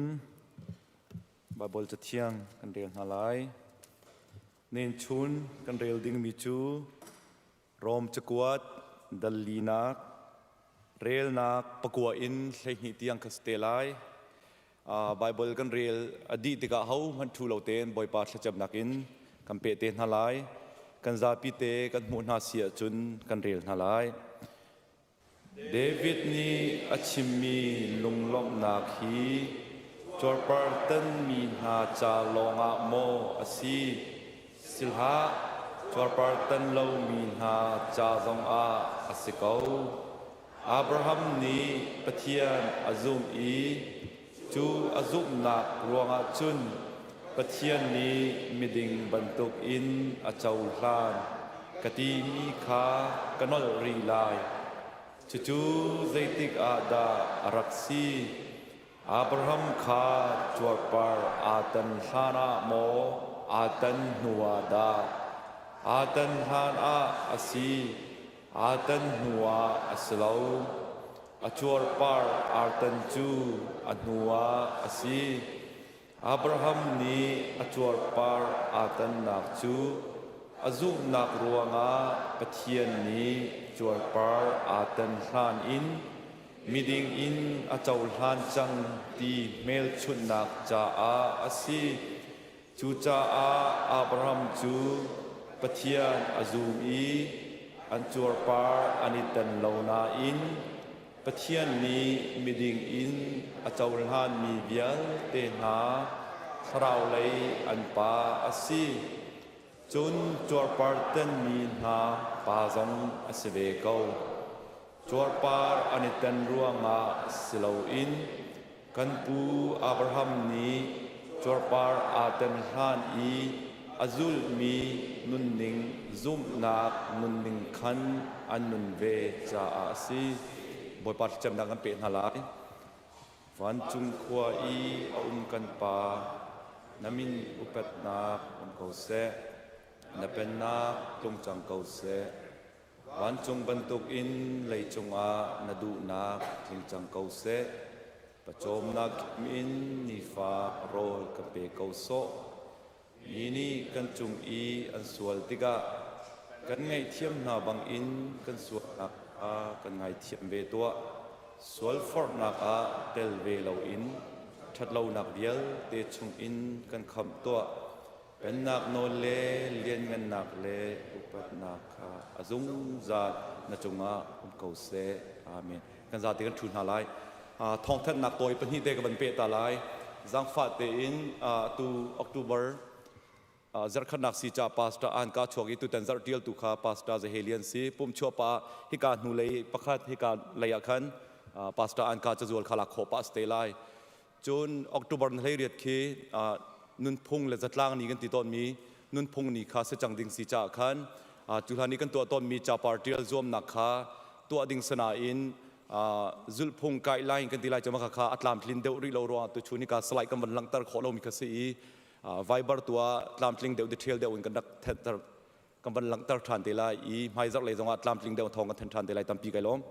Speaker 9: Baibal Cathiang kan rel hna lai. Nen chun kan rel dingmi cu Rom cakuat dal linak relnak pakua in 12 tiang kha si te lai. Baibal kan rel a dih tikah ho hmanh ṭhu lo tein Bawipa thlacamnak in kan peh te hna lai. Kan zapi te kan hmuh hna si ahcun kan rel hna lai. David nih a chimmi lunglawmhnak hi cuarpartanmi hna ca lawngah maw a si? Si hlah, cuarpartan lomi hna ca zongah a si ko. Abraham nih Pathian a zumh i cu a zumhnak ruangah cun Pathian nih miding bantukin a cohlan ka timi kha ka nolh rih lai. Cucu zeitik ah dah a rak si? Abraham kha cuarpar aa tan hlanah maw aa tan hnuah dah? Aa tan hlanah a si, aa tan hnuah a si lo. A cuarpar aa tan cu a hnuah a si. Abraham nih a cuarpar aa tannak cu a zumhnak ruangah Pathian nih cuarpar aa tan hlan in miding in a cohlan cang ti hmelchunhnak caah a si. Cucaah Abraham cu Pathian a zum i an cuarpar an i tan lo nain Pathian nih miding in a cohlanmi vialte hna thlaraulei an pa a si. Cun cuarpar tenmi hna pa zong a si ve ko. Cuarpar an i ten ruangah si loin kan pu Abraham nih cuarpar aa ten hlan i a zulhmi nunning zumhnak nunning khan an nun ve caah a si. Bawipa thlacamnak kan peh hna lai. Vancung khua i a um kan Pa, na min upatnak um ko seh. Na pennak tlung cang ko seh. Vancung bantukin leicung ah na duhnak tling cang ko seh. Pawcawmnak in nifa rawl ka pe ko sawh. Mi nih kan cung i an sual tikah kan ngaihthiam hna bangin kan sualnak kha kan ngaithiam ve tuah. Sualforhnak ah tel ve loin ṭhatlonak vialte chungin kan khamh tuah. Pennak nawl le lianngannak le upatnak kha a zungzal na cungah um ko seh. Amen. Kan zate kan ṭhu hna lai. Thawngthanhnak tawi pahnih te ka van peh ta lai. Zaangfah tein tu October zarkhatnak si ca pastor an ka chuak i tutan zarh tial tu kha pastor Zahelian si pum chuah pa hika hnu lei pakhat hika lei ah khan pastor an ka cazual kha lak khawh pa ste lai. Cun October na 18 khi nunphung le zatlang ni kan ti tawnmi nunphung ni kha si cang ding si caah khan cu hlan i kan tuah tawnmi capar ṭial zuamnak kha tuah ding sanain zulhphung guideline kan ti lai cu kha a tlamtlin deuh rih lo ruangah tuchun hi ka slide kan van langhter khawh lomi kha si i Viber tu ah tlamtling deuh detail deuh in kan rak thenhter kan van langhter ṭhan te lai i hmaizarh lei zongah tlamtling deuh thawng kan then ṭhan te lai tampi kai lawm.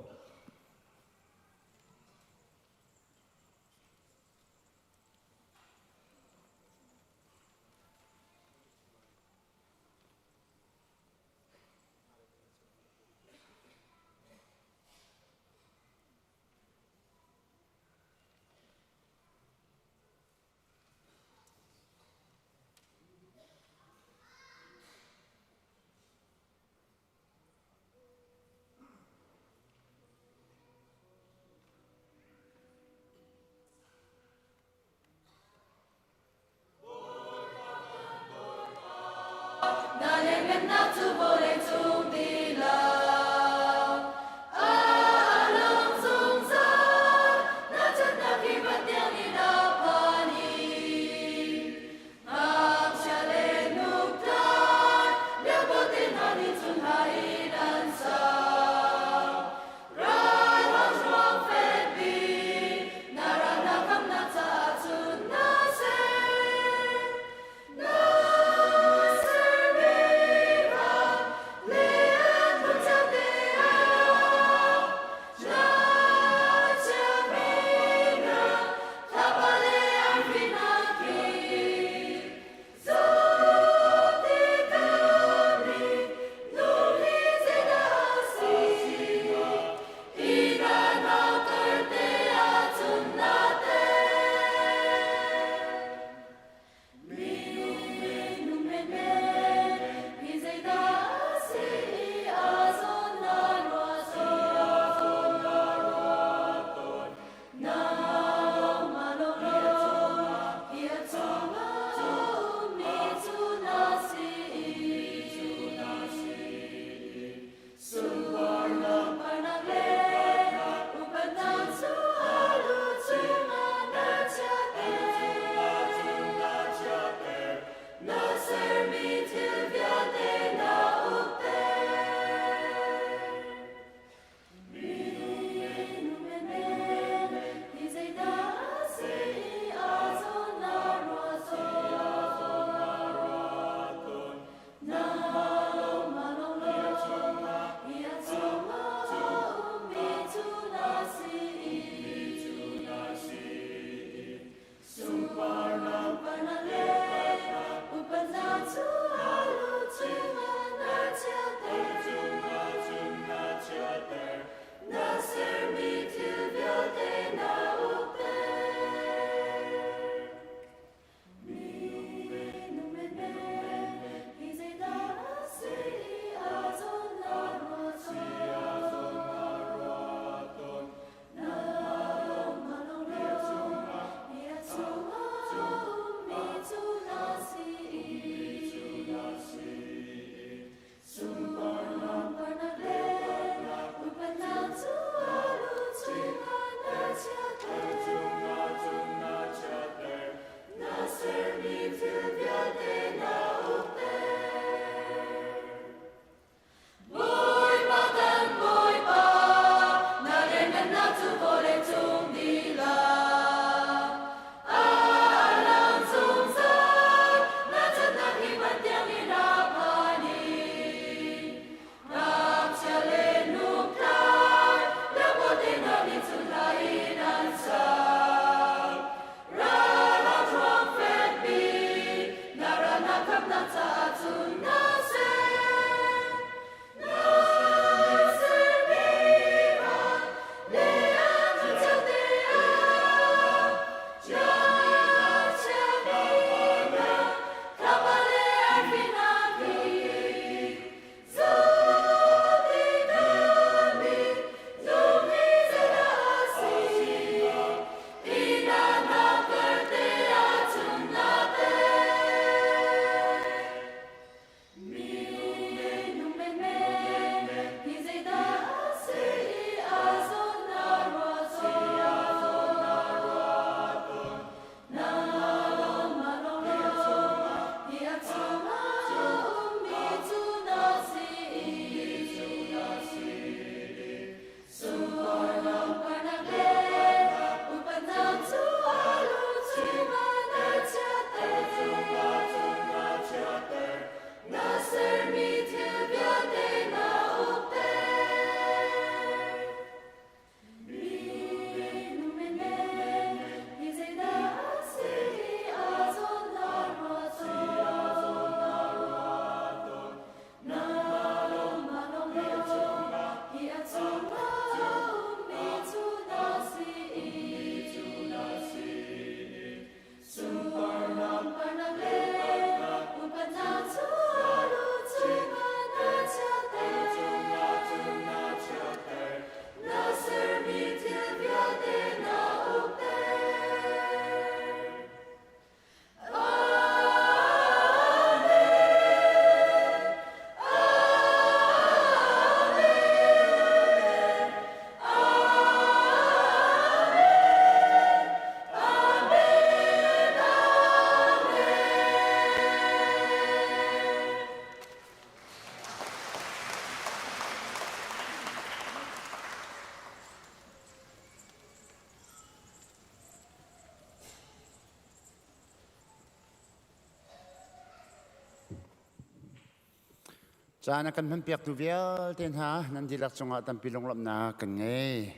Speaker 10: Caan a kan hmanpiaktu vialte hna nan dihlak cungah tampi lunglawmhnak kan ngei.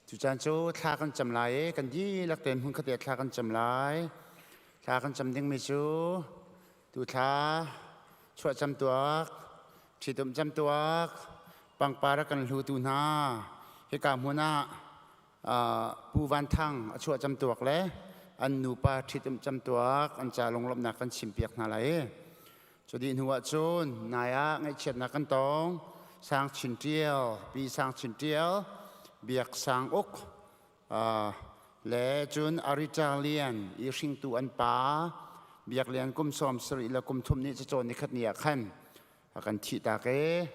Speaker 10: Cucaan cu thla kan cam lai i kan dihlak tein hmunkhat ah thla kan cam lai. Thla kan cam dingmi cu tu thla chuah camtuak, ṭhitumh camtuak, pangpar a kan hlutu hna hika hmun ah Pu Van Thang a chuah camtuak le an nupa ṭhitumh camtuak an ca lunglawmhnak kan chimpiak hna lai. Cu dih hnu ahcun nai ah ngaihchiatnak kan tong. Sang Chin Ṭial, Pi Sang Chin Ṭial, Biak Sang Uk, le cun Arita Lian i hringtu an pa Biak Lian kum 70 le kum thum nih cacawn nikhat ni ah khan a kan thihtak i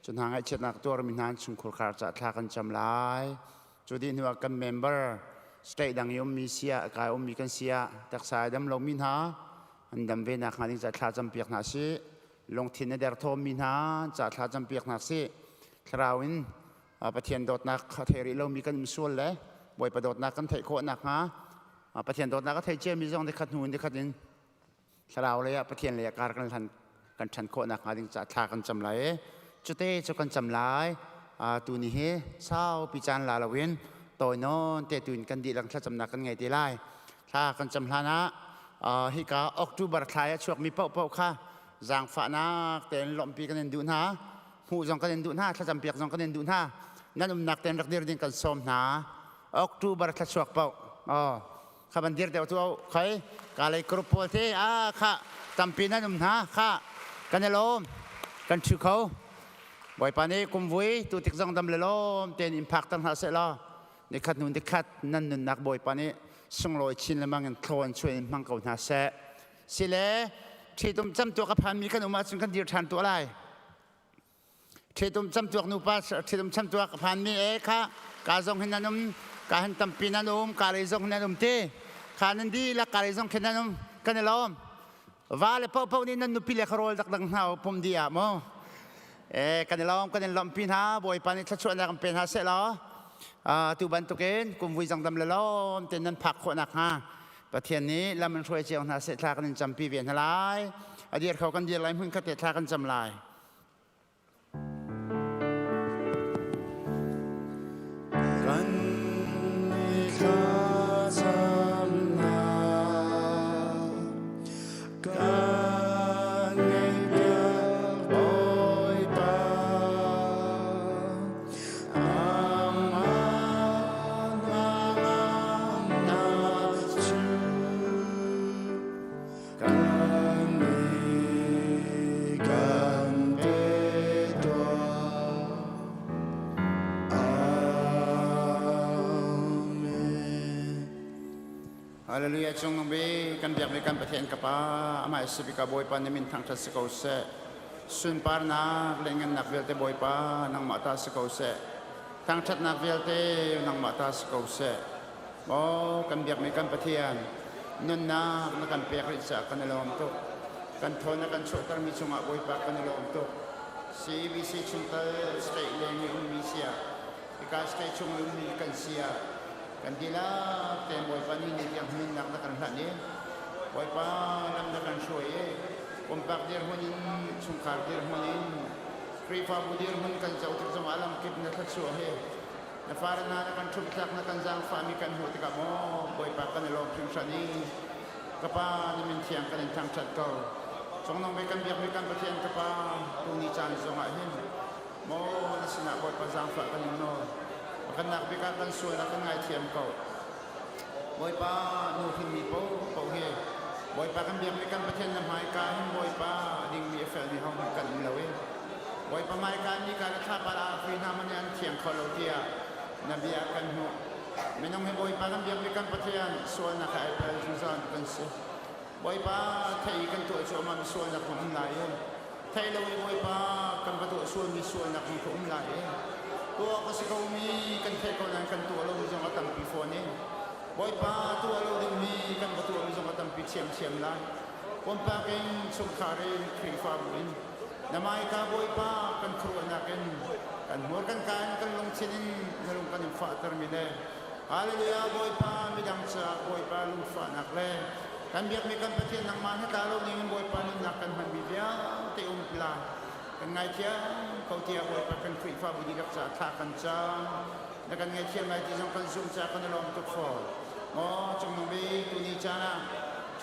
Speaker 10: cu hna ngaihchiatnak tuarmi hna chungkhur khar ca thla kan cam lai. Cu dih hnu ah kan member state dang i ummi sia kai ummi kan sia taksa ai dam lomi hna an dam ve nak hnga ding ca thla campiak hna si lungthin a derthawmmi hna ca thla campiak hna si thlarau in Pathian dawtnak a thei rih lomi kan um sual le Bawipa dawtnak kan theih khawh nakhnga Pathian dawtnak a thei ciami zong nikhat hnu in nikhat in thlarau lei ah Pathian lei ah kar kan hlan kan ṭhan khawh nakhnga ding caah thla kan cam lai i cute cu kan cam lai. Tu ni hi saupi caan la loin tawi nawn te tu in kan dihlak thlacamnak kan ngei te lai. Thla kan cam hlan ah hika October thla i a chuakmi paohpaoh kha zaangfahnak tein lawmhpi kan in duh hna, hmuh zong kan in duh hna, thlacam piak zong kan in duh hna. Nan umnak tein rak dir ding kan sawm hna. October thla chuak paoh kha ban dir deuh tu khai ka lei group pawl te a kha tampi nan um hna kha kan i lawm kan ṭhu kho. Bawipa nih kumvui tu tik zong dam le lawm tein in phak ter hna seh law nikhat hnu nikhat nan nunnak Bawipa nih sunglawi chin lengmang in thlawn chuah in hmang ko hna seh. Sile ṭhitum camtuak a phanmi kan um ahcun kan dir ṭhan tuah lai. Ṭhitum camtuak nupa ṭhitum camtuak a phanmi e kha ka zong hin nan um, ka hin tampi nan um, ka lei zong hin nan um ti kha nan dihlak ka lei zong khin nan um kan i lawm. Va le paohpaoh nih nan nupi le kha rawl dangdang hna pum dih ah mu. E kan i lawm, kan in lawmhpi hna. Bawipa nih thluachuahnak in pe hna seh law tu bantukin kumvui zangdam le lawm tein nan phak khawh nakhnga Pathian nih lam in hruai cio hna seh. Thla kan in campi ve hna lai. A dir kho kan dir lai, hmun khat te thla kan cam lai.
Speaker 9: Kan thlacamnak kan ngaihpiak Bawipa. Amah hnangamnak cu kan nih kan pe tuah. Amen.
Speaker 10: Hallelujah. Cung bi kan biak mi kan Pathian ka Pa amah sibika Bawipa na min thangthat si ko seh. Sunparnak le ngannak vialte Bawipa nangmah ta si ko seh. Thangthatnak vialte nangmah ta si ko seh. Maw kan biakmi kan Pathian, nunnak na kan pek rih caah kan i lawm tuk. Kan thawn na kan chuahtermi cungah Bawipa kan i lawm tuk. CBC chungtel state leng i ummi siah, hika state chung i ummi kan siah, kan dihlak tein Bawipa nih ni tiang nunnak na kan hlanh i Bawipa lam na kan hruai i pumpak dirhmun in chungkhar dirhmun in Khrihfabu dirhmun kan zoh tik zongah lamkip na thluachuah hi Na fale hna na kan ṭhumhtlak, na kan zaangfahmi kan hmuh tikah maw Bawipa kan i lawm hringhran i ka Pa na min thiang kan in thangṭhat ko. Cungnung bik kan biakmi kan Pathian ka Pa, tuni caan zongah hin maw na sinah Bawipa zaangfah kan in nawl. Pakhatnak bik ah kan sualnak kan ngaithiam ko. Bawipa nu hrinmi paohpaoh hi Bawipa kan biakmi kan Pathian na hmaika hin Bawipa a dingmi a felmi hohmanh kan um lo i Bawipa hmaika nika le thlapa le arfi hna hmanh an thiang kho lo tiah na bia kan hmuh. Minung hi Bawipa kan biakmi kan Pathian sualnak he ai pel zungzal kan si. Bawipa thei kan tuah cuahmah mi sualnak hmang um lai i thei lo i Bawipa kan va tuah sualmi sualnak hmang kha um lai i tuah ka si ko mi kan theih ko nain kan tuah lomi zong a tampi fawn i Bawipa tuah lo dingmi kan va tuahmi zong a tampi ṭhiamṭhiam lai. Pumpak in chungkhar in Khrihfabu in na hmaika Bawipa kan khuaruahnak in kan hmur kan ka in kan lungthin in na lung kan in fahtermi le Hallelujah Bawipa midang caah Bawipa lungfahnak le kan biakmi kan Pathian nangmah na tla lo ning in Bawipa nunnak kan hmanmi vialte um hlah. Kan ngaithiam ko tiah Bawipa kan Khrihfabu dihlak caah thla kan cam. Na kan ngaithiam lai ti zong kan zumh caah kan i lawm tuk fawn. Maw Cungnung Bik, tuni caan ah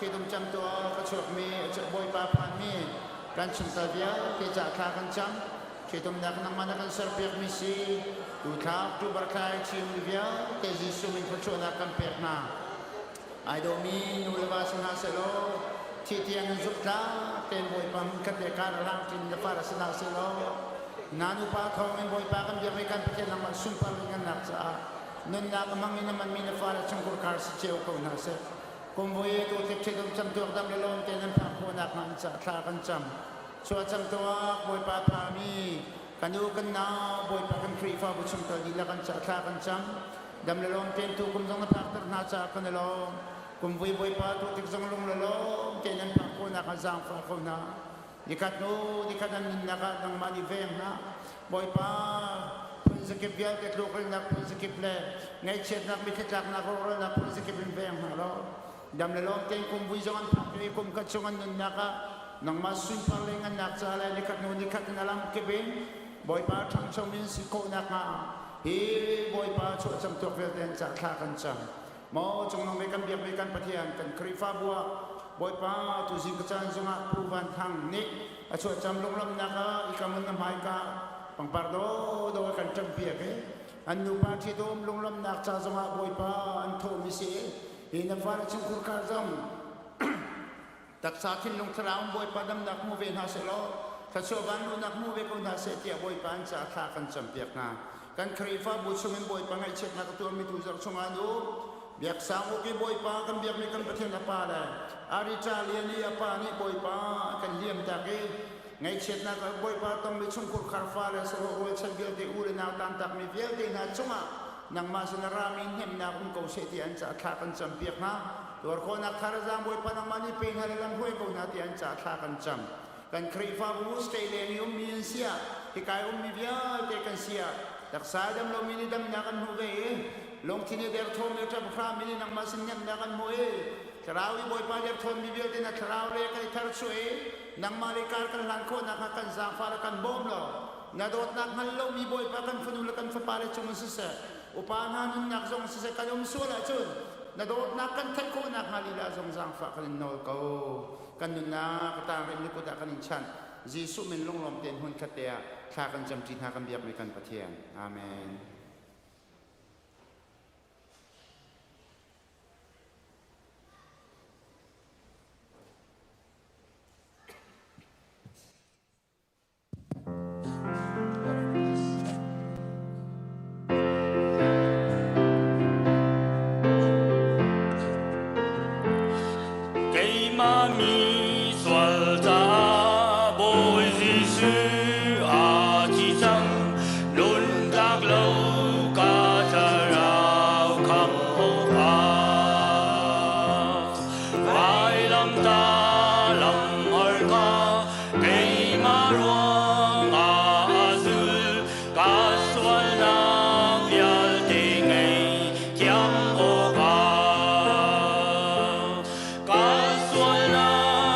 Speaker 10: ṭhitum camtu awk a chuakmi Bawipa phanmi kan chungtel vialte caah thla kan cam. Ṭhitumnak nangmah na kan serpiakmi si. Tu thla October thla i chimmi vialte Jesuh min thluachuahnak kan pek hna. Ai dawmi nu le va si hna sehlaw thi tiang in zumhtlak tein Bawipa hmunkhat le kar a hlang ṭin le far si hna sehlaw na nupa thawng in Bawipa kan biakmi kan Pathian nangmah sunpar ngannak caah nunnak a hmang in a manmi na fale chungkhur khar si cio ko hna seh. Kum voi tu tlek ṭhit um camtuak dam le lawm tein an phak khawhnak hnga an caah thla kan cam. Chuah camtuak Bawipa phami kan u kan nau Bawipa kan Khrihfabu chungtel dihlak an caah thla kan cam. Dam le lawm tein tu kum zong na phakter hna caah kan i lawm. Kum vui Bawipa tu tik zong lung le lawm tein an phak khawhnak ah zaangfah ko hna. Nikhat hnu nikhat an nunnak ah nangmah nih veng hna. Bawipa phun zakip vialte tlukrilnak phun zakip le ngaihchiatnak mitthli tlaknak rawhralnak phun zakip in veng hna law dam le lawm tein kum vui zong an phak i kum khat chung an nunnak ah nangmah sunpar le ngannak ca le nikhat hnu nikhat in a lam kip in Bawipa ṭhangcho in si khawh nakhnga hi Bawipa chuahcam tuak vialte an cah thla kan cam. Maw cungnung bik kan biakmi kan Pathian kan Khrihfabu ah Bawipa tuzing ka caan zongah Pu Van Thang nih a chuahcam lunglawmhnak ah i kamun na hmaika pangpar dawdawh kan ṭampiak i an nupa ṭhitum lunglawmhnak ca zongah Bawipa an thawhmi si hi na fale chungkhur khar zong Taksa thinlung thlarau Bawipa damnak hmu ve hna sehlaw thluachuah vanluhnak hmu ve ko hna seh tiah Bawipa an caah thla kan campiak hna. Kan Khrihfabu chungin Bawipa ngaihchiatnak a tuarmi tu zarh chungah an um. Biaksang uk i Bawipa kan biakmi kan Pathian a pa le Arita Lian i a pa nih Bawipa a kan liamtak i ngaihchiatnak ah Bawipa tongmi chungkhur kharfa le sahlawh rualchan vialte u le nau tantakmi vialte hna cungah nangmah sin a rami hnemhnak um ko seh ti an caah thla kan campiak hna. Tuar khawhnak thazaang Bawipa nangmah nih pe hna le lam hruai ko hna ti an caah thla kan cam. Kan Khrihfabu state leng i ummi an si ah, hika i ummi vialte kan si ah, taksa dam lomi nih damnak an hmuh ve i, lungthin i derthawm le ṭap hrami nih nangmah sin hnemhnak an hmuh i, thlarau i Bawipa derthawmmi vialte na thlarau le kan i tharchuah i, nangmah le kar kan hlan khawh nakhnga kan zaangfah le kan bawm law, na dawtnak hngal lomi Bawipa kan fanu le kan fapale cung in siseh, upa hna nunnak zong siseh kan um sual ahcun na dawtnak kan theih khawh nakhnga lila zong zaangfah kan in nawl ko. Kan nunnak tang rih kut ah kan in chanh. Jesuh min lunglawm tein hmun khat te ah thla kan camṭi hna kan biakmi kan Pathian. Amen.
Speaker 8: Keimah mi sual caah Bawi Jesuh aa thi cang nuntak lo ka thlarau khamh awkah vailamtah lam har kha keimah ruangah a zul ka sualnak vialte ngaihthiam awkah ka sualnak.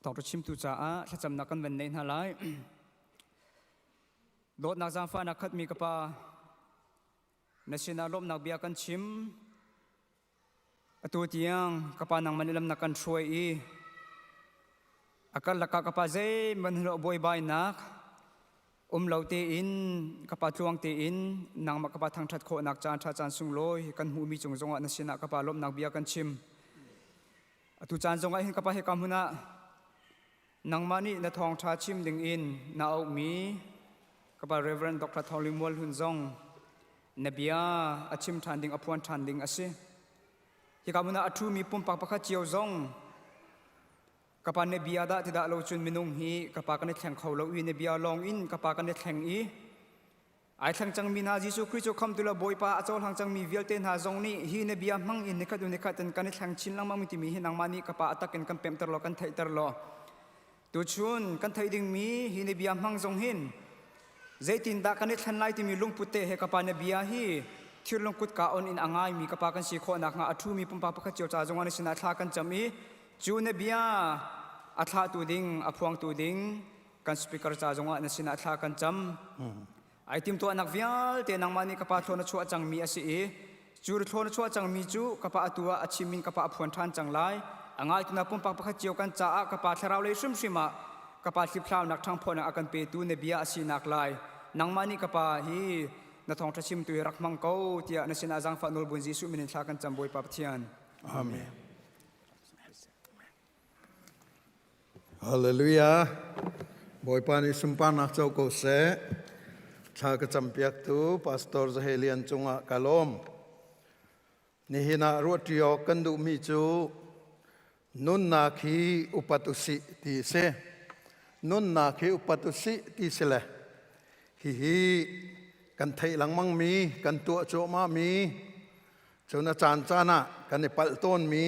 Speaker 3: Thawngṭha chimtu caah thlacamnak kan van neih hna lai. Dawtnak zaangfahnak khatmi ka Pa, na sinah lawmhnak bia kan chim. Atu tiang ka Pa nangmah nih lam na kan hruai i a karlak ah ka Pa zeihmanh hlawh buaibainak um lo tein ka Pa tluang tein nangmah ka Pa thangṭhat khawhnak caan ṭha caan sunglawi kan hmuhmi cung zongah na sinah ka Pa lawmhnak bia kan chim. Atu caan zongah hin ka Pa hika hmun ah nangmah nih na thawngṭha chim dingin na auhmi ka Pa Reverend Dr. Thawng Ling Mual Hlun zong na bia a chim ṭhan ding a phuan ṭhan ding a si. Hika hmun ah a ṭhumi pumpak pakhat cio zong ka pa na bia dah ti dah lo cun minung hi ka pa kan i thleng kho lo i na bia lawng in ka pa kan i thleng i Ai thleng cangmi hna Jesuh Khrih cu khamtu le Bawipa a cohlang cangmi vialte hna zong nih hi na bia hmang in nikhat u nikhat in kan i thleng chin lengmang timi hi nangmah nih ka Pa a tak in kan pemhter law kan theihter law tuchun kan theih dingmi hi na bia hmang zong hin zeitindah kan i thlen lai timi lungput te he ka Pa na bia hi thirlung kutka on in a ngaimi ka Pa kan si khawh nakhnga a ṭhumi pumpak pakhat cio ca zongah na sinah thla kan cam i cu na bia a thlahtu ding a phuangtu ding kan speaker ca zongah na sinah thla kan cam. Ai timtuahnak vialte nangmah nih ka pa thlawn a chuah cangmi a si i cu thlawn a chuah cangmi cu ka pa atu ah a chim in ka pa a phuan ṭhan cang lai. A ngaituna pumpak pakhat cio kan caah ka pa thlarau lei hrimhrim ah ka pa hliphlaunak ṭhangphawhnak a kan petu na bia a sinak lai. Nangmah nih ka pa hi na thawngṭha chimtu hi rak hmang ko tiah na sinah zaangfah nawlbun Jesuh min in thla kan cam Bawipa Pathian.
Speaker 11: Amen. Hallelujah. Bawipa nih sunparnak co ko seh. Thla ka campiaktu Pastor Zahelian cungah ka lawm. Nihin ah ruahṭi awk kan duhmi cu nunnak hi upat usih ti a si. Nunnak hi upat usih ti si le hihi kan theih lengmangmi, kan tuah cuahmahmi, cun a caancaan ah kan i palh tawnmi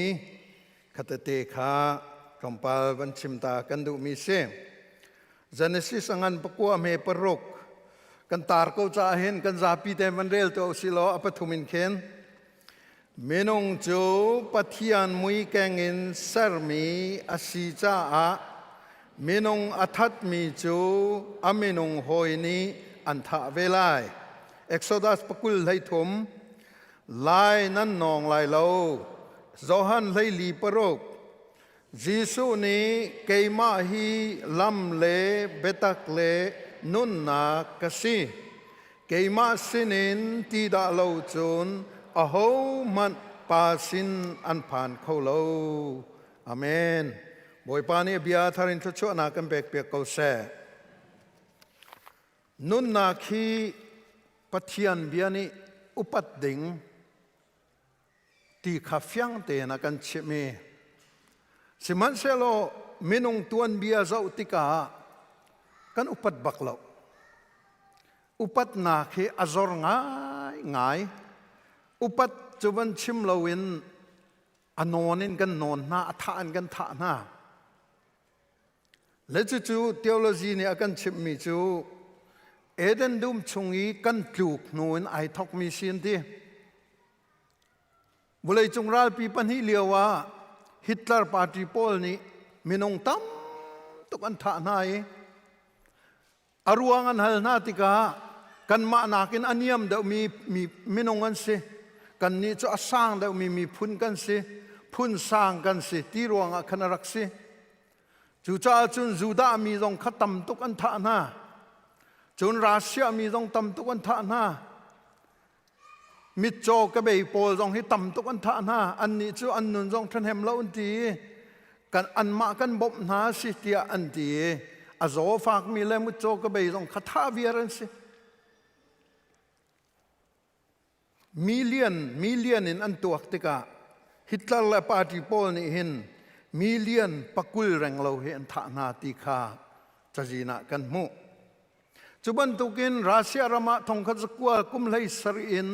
Speaker 11: khatete kha tlawmpal van chim ta kan duhmi si. Genesis a ngan pakua hme paruk kan tar ko caah hin kan zapi te van rel tuah usih law a pathum in khin minung cu Pathian mui keng in sermi a si caah minung a thatmi cu a minung hawi nih an thah ve lai. Exodus pakul 13 Lai nan nawng lai lo. Johan 14 paruk. Jesuh nih keimah hi lam le biatak le nunnak ka si. Keimah sinin ti dah lo cun ahohmanh Pa sin an phan kho lo. Amen. Bawipa nih bia thar in thluachuahnak kan pek piak ko seh. Nunnak hi Pathian bia nih upat ding ti kha fiang tein a kan chimh i sihmanhsehlaw minung tuanbia zoh tikah kan upat bak lo. Upatnak hi a zor ngaingai. Upat cu van chim loin a nawn in kan nawn hna, a thah in kan thah hna. Le cucu theology nih a kan chimhmi cu Eden dum chung i kan tluk hnu in ai thokmi si an ti. Vawleicung ralpi pahnih lio ah Hitler party pawl nih minung tam tuk an thah hna i a ruang an hal hna tikah kanmah nakin a niam deuhmi mi minung an si. Kannih cu a sang deuhmi miphun kan si, phun sang kan si ti ruangah khan a rak si. Cucaah cun Judah mi zong kha tam tuk an thah hna. Cun Russia mi zong tam tuk an thah hna. Mitcaw kebei pawl zong hi tam tuk an thah hna. Annih cu an nun zong ṭhahnem lo an ti i kan anmah kan bawmh hna si tiah an ti i a zaw fakmi le mutcaw kebei zong kha thah viar an si. Million million in an tuak tikah Hitler le party pawl nih hin million pakul reng lo hi an thah hna ti kha cazin ah kan hmuh. Cu bantukin Russia ram ah thongkhat zakua kum hlei sarih in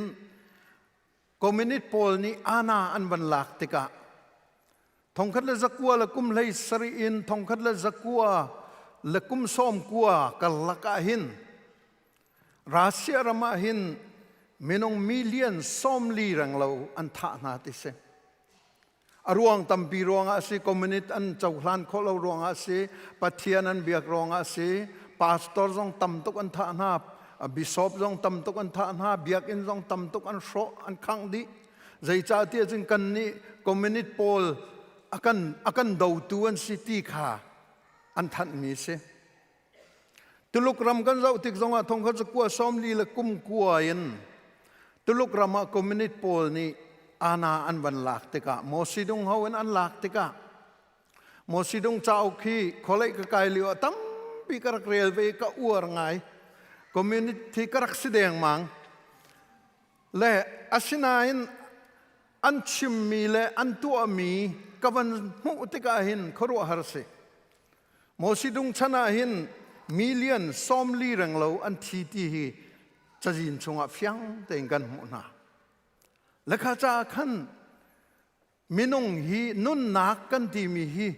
Speaker 11: communist pawl nih ana an van lak tikah 1997 in 1990 karlak ah hin Russia ram ah hin minung million 40 reng lo an thah hna ti si. A ruang tampi ruangah a si, communist an cohlan khawh lo ruangah a si, Pathian an biak ruangah a si, pastor zong tam tuk an thah hna, bishop zong tam tuk an thah hna, biakinn zong tam tuk an hrawh, an khangh dih. Zeicahtiah cun kannih communist pawl a kan, a kan dotu an si ti kha an thanhmi a si. Tuluk ram kan zoh tik zongah thongkhat zakua sawmli le kum kua in Tuluk ram ah communist pawl nih ana an van lak tikah Mosidung ho in an lak tikah Mosidung cauk hi khualei ka kai lio ah tampi ka rak rel ve ka uar ngai communist hi ka rak si dengmang le asinain an chimmi le an tuahmi ka van hmuh tikah hin khuaruahhar si Mosidung chan ah hin million 40 renglo an thi ti hi cazin chungah fiang tein kan hmuh hna. Lekha ca khan minung hi nunnak kan timi hi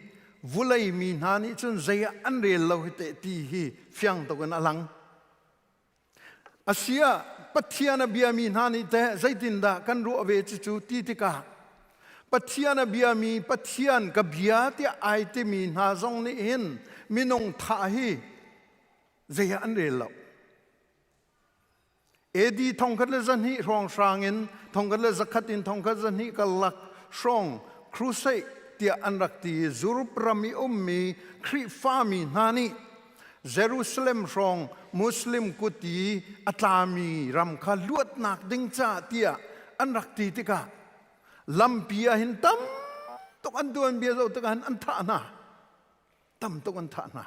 Speaker 11: vulei mi hna nih cun zei ah an rel lo hi teh ti hi fiang tuk in a lang. Asia Pathian a biami hna nih teh zeitindah kan ruah ve cucu ti tikah Pathian a biami Pathian ka bia tiah ai timi hna zong nih hin minung thah hi zei ah an rel lo. AD 1200 hrawnghrang in 1100 in 1200 karlak hrawng crusade tiah an rak ti i Europe ram i ummi Khrihfami hna nih Jerusalem hrawng Muslim kut i a tlami ram kha luatnak ding caah tiah an rak ti tikah lampi ah hin tam tuk an tuanbia zoh tikah hin an thah hna. Tam tuk an thah hna.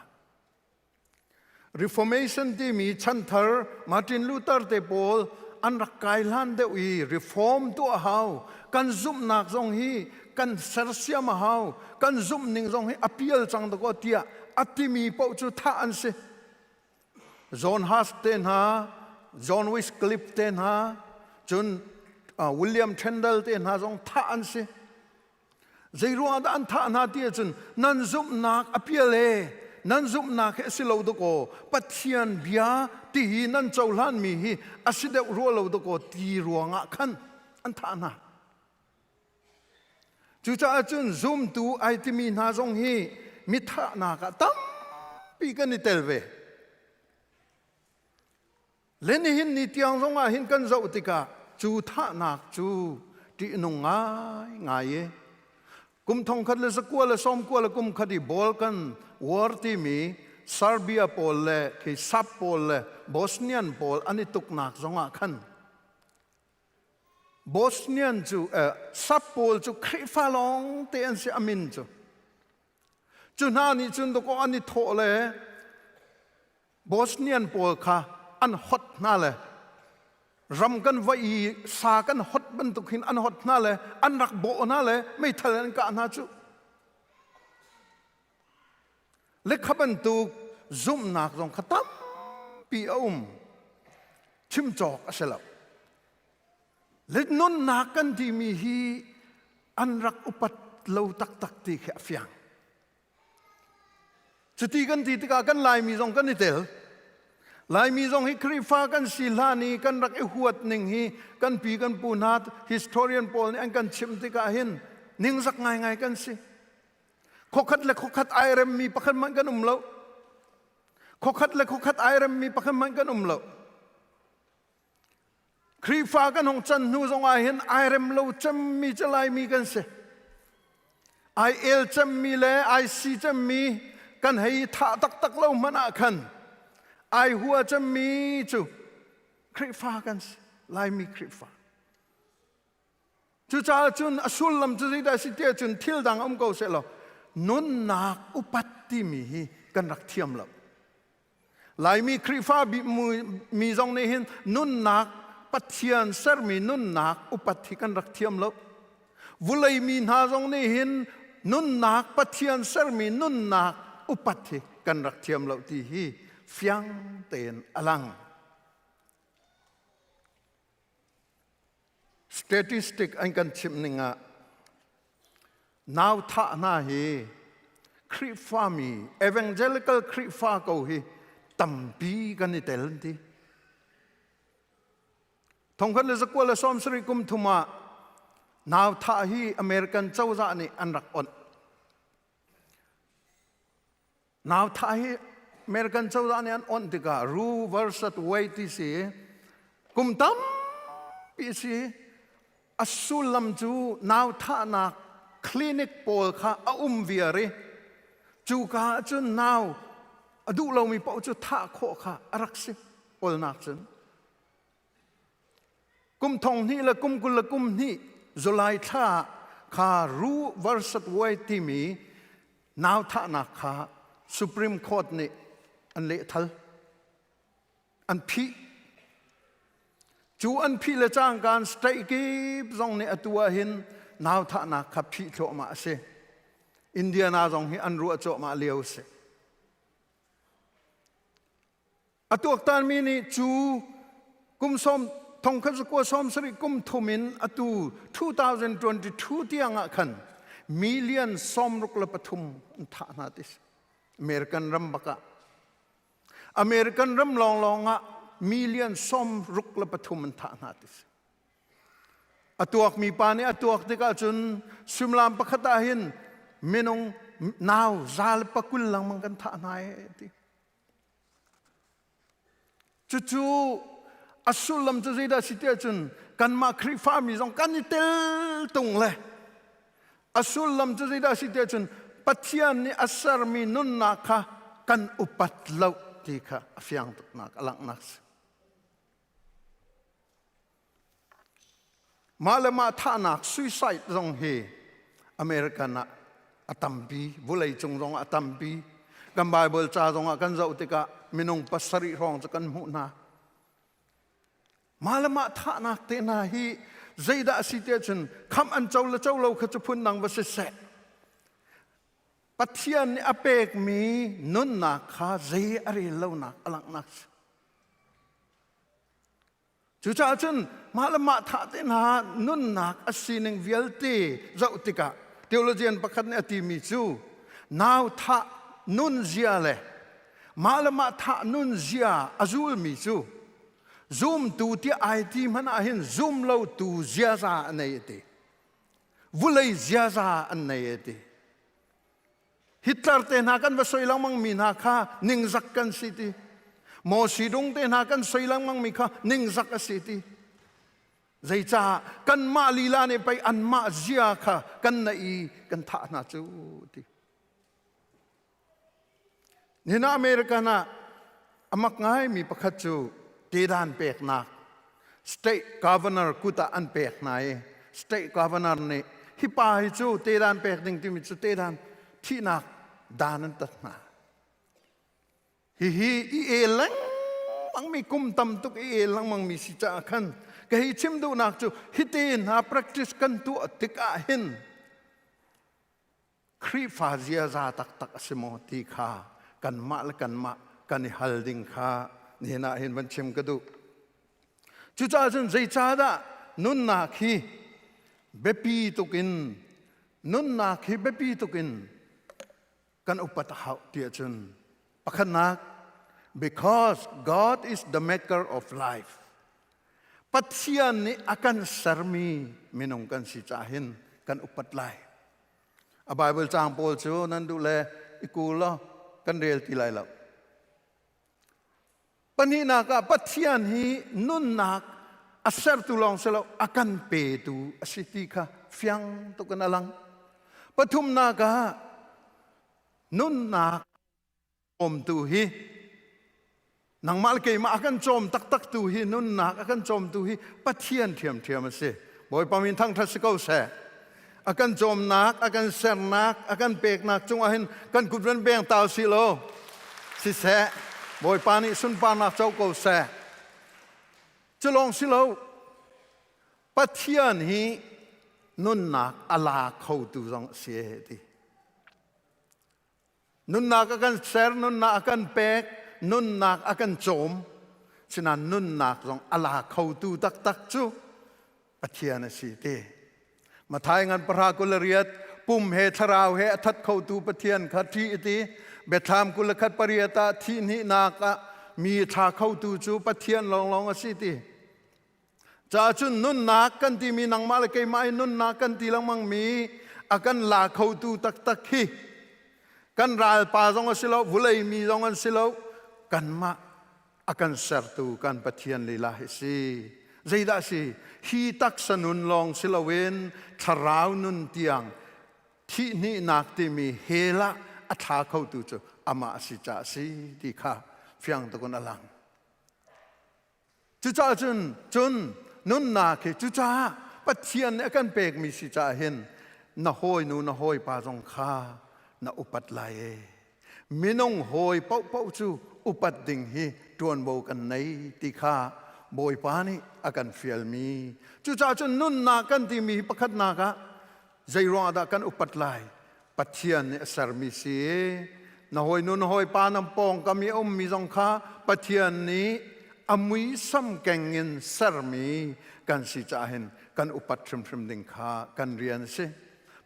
Speaker 11: Reformation timi chanthar Martin Luther te pawl an rak kai hlan deuh i reform tuah hau kan zumhnak zong hi kan sersiam a hau kan zumh ning zong hi a pial cang dakaw tiah a timi paoh cu thah an si John Hus te hna John Wycliffe te hna cun William Tyndale te hna zong thah an si zei ruangah dah an thah hna ti ahcun nan zumhnak a pial e nan zumhnak hi a si lo dakaw Pathian bia ti hi nan cohlanmi hi a si deuh rua lo dakaw ti ruangah khan an thah hna Cucaah cun zumtu ai timi hna zong hi mithahnak ah tampi kan i tel ve. Le nihin ni tiang zong ah hin kan zoh tikah cu thahnak cu ṭihnung ngai ngai i kum 1990 le kum khat i Balkan War timi Serbia pawl le khi Sap pawl le Bosnian pawl an i tuknak zong ah khan Bosnian cu sap pawl cu Khrihfa lawng te an si a min cu. Cu hna nih cun dawkaw an i thawh le Bosnian pawl kha an hot hna le ram kan va i sa kan hot bantuk hin an hot hna le an rak bawh hna le meithal an kah hna cu. Le kha bantuk zumhnak zong kha tampi a um. Chim cawk a si lo. Le nunnak kan timi hi an rak upat lo taktak ti khi a fiang. Cuti kan ti tikah kan Laimi zong kan i tel. Laimi zong hi Khrihfa kan si hlan i kan rak i huat ning hi kan pi kan pu hna historian pawl nih an kan chimh tikah hin ningzak ngaingai kan si. Khokhat le khokhat ai remmi pakhat hmanh kan um lo. Khokhat le khokhat ai remmi pakhat hmanh kan um lo. Khrihfa kan hung can hnu zong ah hin ai rem lo cemmi cu Laimi kan si. Ai el cemmi le ai si cemmi kan hei thah taktak lo hmanh ah khan ai hua cemmi cu Khrihfa kan si. Laimi Khrihfa. Cucaah cun a sullam cu zeidah si tiah cun thil dang um ko seh law nunnak upat timi hi kan rak thiam lo. Laimi Khrihfa mi zong nih hin nunnak Pathian sermi nunnak upat hi kan rak thiam lo. Vulei mi hna zong nih hin nunnak Pathian sermi nunnak upat hi kan rak thiam lo ti hi fiang tein a lang. Statistic an kan chimh ning ah nau thah hna hi Khrihfami evangelical Khrihfa ko hi tampi kan i tel an ti. 1937 kum thum ah. Nau thah hi American cozah nih an rak onh. Nau thah hi American cozah nih an onh tikah Roe versus Wade ti si kum tampi si a sullam cu nau thahnak clinic pawl kha a um viar i cuka ah cun nau a duh lomi paoh cu thah khawh kha a rak si olnak cun Kum thong hnih le kum 20 le kum hnih July thla kha Roe versus Wade timi nau thahnak kha Supreme Court nih an lehthal. An phih. Cu an phih le cangkaan state kip zong nih atu ah hin nau thahnak kha phih thluahmah a si. Indiana zong hi an ruah cuahmah lio a si. A tuaktanmi nih cu kum sawm thong khat zakua 70 kum thum in atu 2022 tiang ah khan million 63 an thah hna ti si. American ram bak ah. American ram lawnglawng ah million 63 an thah hna ti si. A tuakmi pa nih a tuak tikah cun suimilam pakhat ah hin minung nau zal pakul lengmang kan thah hna e ti. Cucu a sullam cu zeidah si tiah cun kanmah Khrihfami zong kan i tel tung le a sullam cu zeidah si tiah cun Pathian nih a sermi nunnak kha kan upat lo ti kha a fiang tuknak a langhnak si. Mah le mah thahnak suicide zong hi American ah a tampi, vawlei cung zong ah a tampi. Kan Bible ca zong ah kan zoh tikah minung pasarih hrawng cu kan hmuh hna. Mah le mah thahnak te hna hi zeidah a si tiah cun khamh an co le co lo kha cu phun dang va si seh. Pathian nih a pekmi nunnak kha zei a rel lonak a langhnak si. Cucaah cun mah le mah thah te hna nunnak a sining vialte zoh tikah theologian pakhat nih a timi cu nau thah nunzia le mah le mah thah nunzia a zulmi cu zumtu tiah ai ti hmanh ah hin zum lotu ziaza a nei a ti. Vulei ziaza an nei a ti. Hitler te hna kan va soi lengmang mi hna kha ningzak kan si ti. Mawsi dung te hna kan soi lengmang mi kha ningzak a si ti. Zeicah kanmah lila nih pei anmah zia kha kan na i kan thah hna cu ti. Nina American ah amak ngai mi pakhat cu tedan peknak state governor kut ah an pek hna i state governor nih hi pa hi cu tedan pek ding timi cu tedan thihnak dan an tat hna. Hihi i el lengmang mi kum tam tuk i el lengmang mi si caah khan ka hi chim duhnak cu hite hna practice kan tuah tikah hin Khrihfa ziaza taktak a si maw ti kha kanmah le kanmah kan i hal ding kha nihin ah hin van chim ka duh. Cucaah cun zeicahdah nunnak hi biapi tukin nunnak hi biapi tukin kan upat a hauh ti ahcun pakhatnak because God is the maker of life. Pathian nih a kan sermi minung kan si caah hin kan upat lai. A Bible caang pawl cu nan duh le i kul law kan rel ti lai lo. Pahnihnak ah Pathian hi nunnak a sertu lawng si lo a kan petu a si ti kha fiang tuk in a lang. Pathumnak ah nunnak cawmtu hi nangmah le keimah a kan cawm taktak tu hi nunnak a kan cawmtu hi Pathian ṭhiamṭhiam a si. Bawipa min thangṭhat si ko seh. A kan cawmnak, a kan sernak, a kan peknak cungah hin kan kut van beng tau si law siseh Bawipa nih sunparnak co ko seh. Cu lawng si lo Pathian hi nunnak a la khotu zong a si ti. Nunnak a kan ser, nunnak a kan pek, nunnak a kan cawm. Sinain nunnak zong a la khotu taktak cu Pathian a si ti. Mathai ngan pahra 28 pum he thlarau he a that khotu Pathian kha ṭih i ti. Biathlam 21 pariat ah thih hnihnak ah mi a thla khotu cu Pathian lawnglawng a si ti. Caah cun nunnak kan timi nangmah le keimah i nunnak kan ti lengmangmi a kan la khotu taktak hi kan ralpa zong a si lo, vulei mi zong an si lo, kanmah a kan sertu kan Pathian lila hi si. Zeidah si? Hi taksa nun lawng si loin thlarau nun tiang thihhnihnak timi hell ah a thla khotu cu amah a si caah a si ti kha fiang tuk in a lang. Cucaah cun cun nunnak hi cucaah Pathian nih a kan pekmi si caah hin na hawinu na hawipa zong kha na upat lai e. Minung hawi paohpaoh cu upat ding hi ṭuanvo kan nei ti kha Bawipa nih a kan fialmi. Cucaah cun nunnak kan timi hi pakhatnak ah Zei ruangah dah kan upat lai? Pathian nih a sermi si. Na hawinu na hawipa na pawngkam i a ummi zong kha Pathian nih a muisam keng in sermi kan si caah hin kan upat hrimhrim ding kha kan rian a si.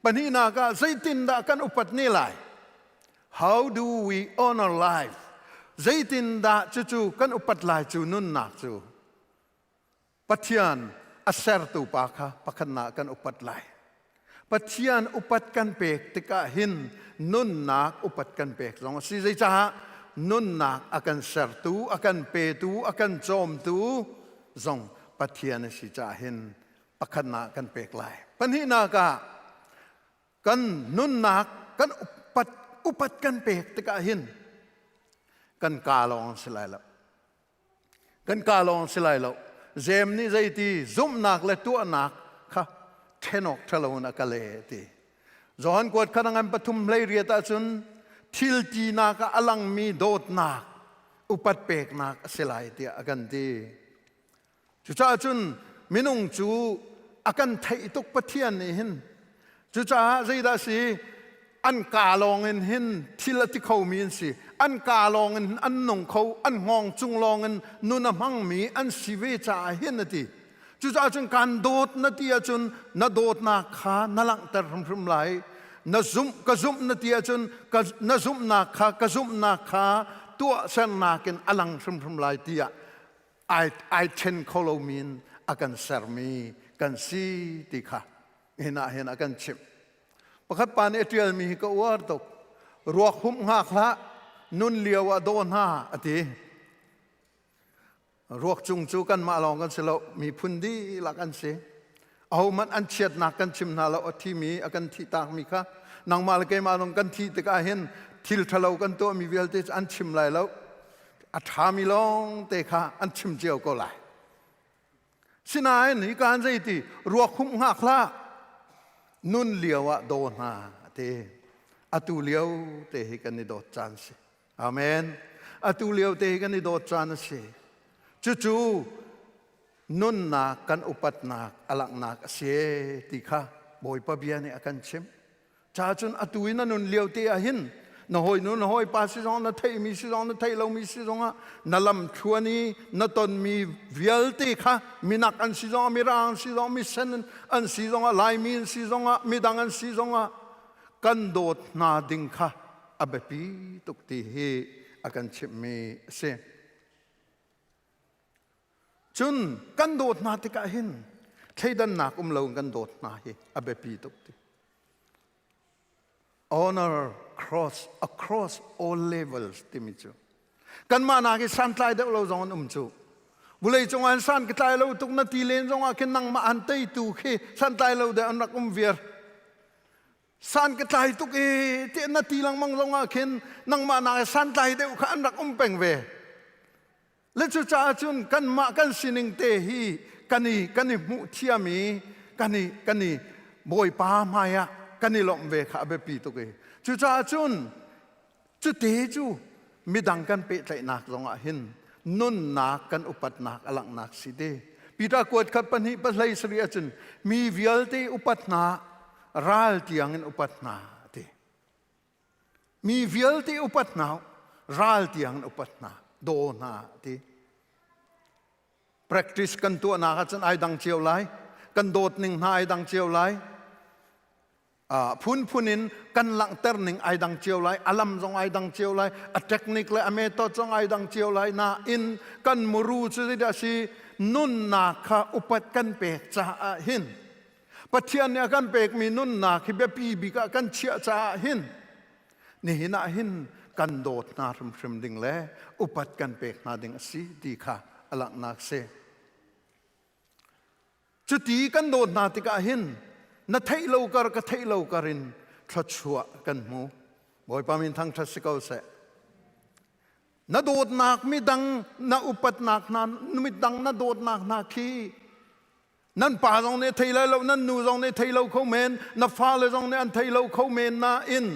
Speaker 11: Pahnihnak ah zeitindah kan upat ne lai? How do we honor life? Zeitindah cucu kan upat lai cu nunnak cu? Pathian a sertu pa kha pakhatnak kan upat lai. Pathian upat kan pek tikah hin nunnak upat kan pek zong a si. Zeicaah nunnak a kan sertu, a kan petu, a kan cawmtu zong Pathian a si caah hin pakhatnak kan pek lai. Pahnihnak ah kan nunnak kan upat upat kan pek tikah hin kan ka lawng si lai lo. Kan ka lawng si lai lo. Jem nih zeiti zumhnak le tuahnak kha ṭhen awk ṭhalo in a ka le ti. Johan kuat kha ngan pathum hlei riat ahcun thil tinak ah a langmi dawtnak upat peknak a si lai tiah a kan ti. Cucaah cun minung cu a kan theih tuk Pathian nih hin. Cucaah zeidah si an kaa lawng in hin thil a ti khomi an si. An kaa lawng in an nung kho, an hngawng cung lawng in nun a hmangmi an si ve caah hin a ti. Cucaah cun kan dawt na ti ahcun na dawtnak kha na langhter hrimhrim lai. Na zumh ka zumh na ti ahcun ka, na zumhnak kha ka zumhnak kha tuahsernak in a lang hrimhrim lai tiah ai ai ṭhen kho lomi in a kan sermi kan si ti kha hin ah hin a kan chimh. Pakhat pa nih a ṭialmi hi ka uar tuk. Ruak humh hngak hlah, nun lio ah daw hna a ti. Ruak cung cu kanmah lawng kan si lo, miphun dihlak an si. Ahohmanh an chiatnak kan chim hna lo, a thimi a kan thihtakmi kha nangmah le keimah zong kan thih tikah hin thil ṭhalo kan tuahmi vialte cu an chim lai lo. A ṭhami lawng te kha an chim cio ko lai. Sinain hi kaan zeiti ruak humh hngak hlah nun lio ah daw hna a ti. Atu lio te hi kan i dawt caan si. Amen. Atu lio te hi kan i dawt caan a si. Cucu nunnak kan upatnak a langhnak a si ti kha Bawipa bia nih a kan chimh. Ca cun atu i na nun lio te ah hin na hawinu na hawipa si zong na theihmi si zong na theih lomi si zongah na lam thluan i na tonmi vialte kha minak an si zongah mirang an si zongah misen an si zongah laimi an si zongah midang an si zongah kan dawt hna ding kha a biapi tuk ti hi a kan chimhmi a si. Cun kan dawt hna tikah hin thleidannak um lo in kan dawt hna hi a biapi tuk ti. Honor cross across all levels timi cu kanmah nak hi santlai deuh lo zong an um cu. Vulei cung ah san ka tlai lo tuk na ti len zong ah khin nangmah an teitu khi santlai lo deuh an rak um viar. San ka tlai tuk i tiah na ti lengmang zong ah khin nangmah nak santlai deuh kha an rak um peng ve. Le cucaah cun kanmah kan sining te hi kan i kan i hmuh thiam i kan i kan i Bawipa hmai ah kan i lawmh ve kha a biapi tuk i cucaah cun cute cu midang kan pehtlaihnak zongah hin nunnak kan upatnak a langhnak si te. Peter kuat khat pahnih pahlei sarih ahcun mi vialte upat hna ral tiang in upat hna ti. Mi vialte upat hna ral tiang in upat hna daw hna ti. Practice kan tuahnak ahcun ai dang cio lai. Kan dawt ning hna ai dang cio lai. Phunphun in kan langhter ning ai dang cio lai a lam zong ai dang cio lai a technique le a method zong ai dang cio lai nain kan muru cu zeidah si? Nunnak kha upat kan pek caah hin Pathian nih a kan pekmi nunnak hi biapi bik ah kan chiah caah hin nihin ah hin kan dawt hna hrimhrim ding le upat kan pek hna ding a si ti kha a langhnak si. Cuti kan dawt hna tikah hin na theih lo kar ka theih lo kar in thluachuah kan hmu. Bawipa min thangṭhat si ko seh. Na dawtnak midang na upatnak hna midang na dawtnak hna khi nan pa zong nih thei lai lo nan nu zong nih thei lo kho men na fale zong nih an thei lo kho men nain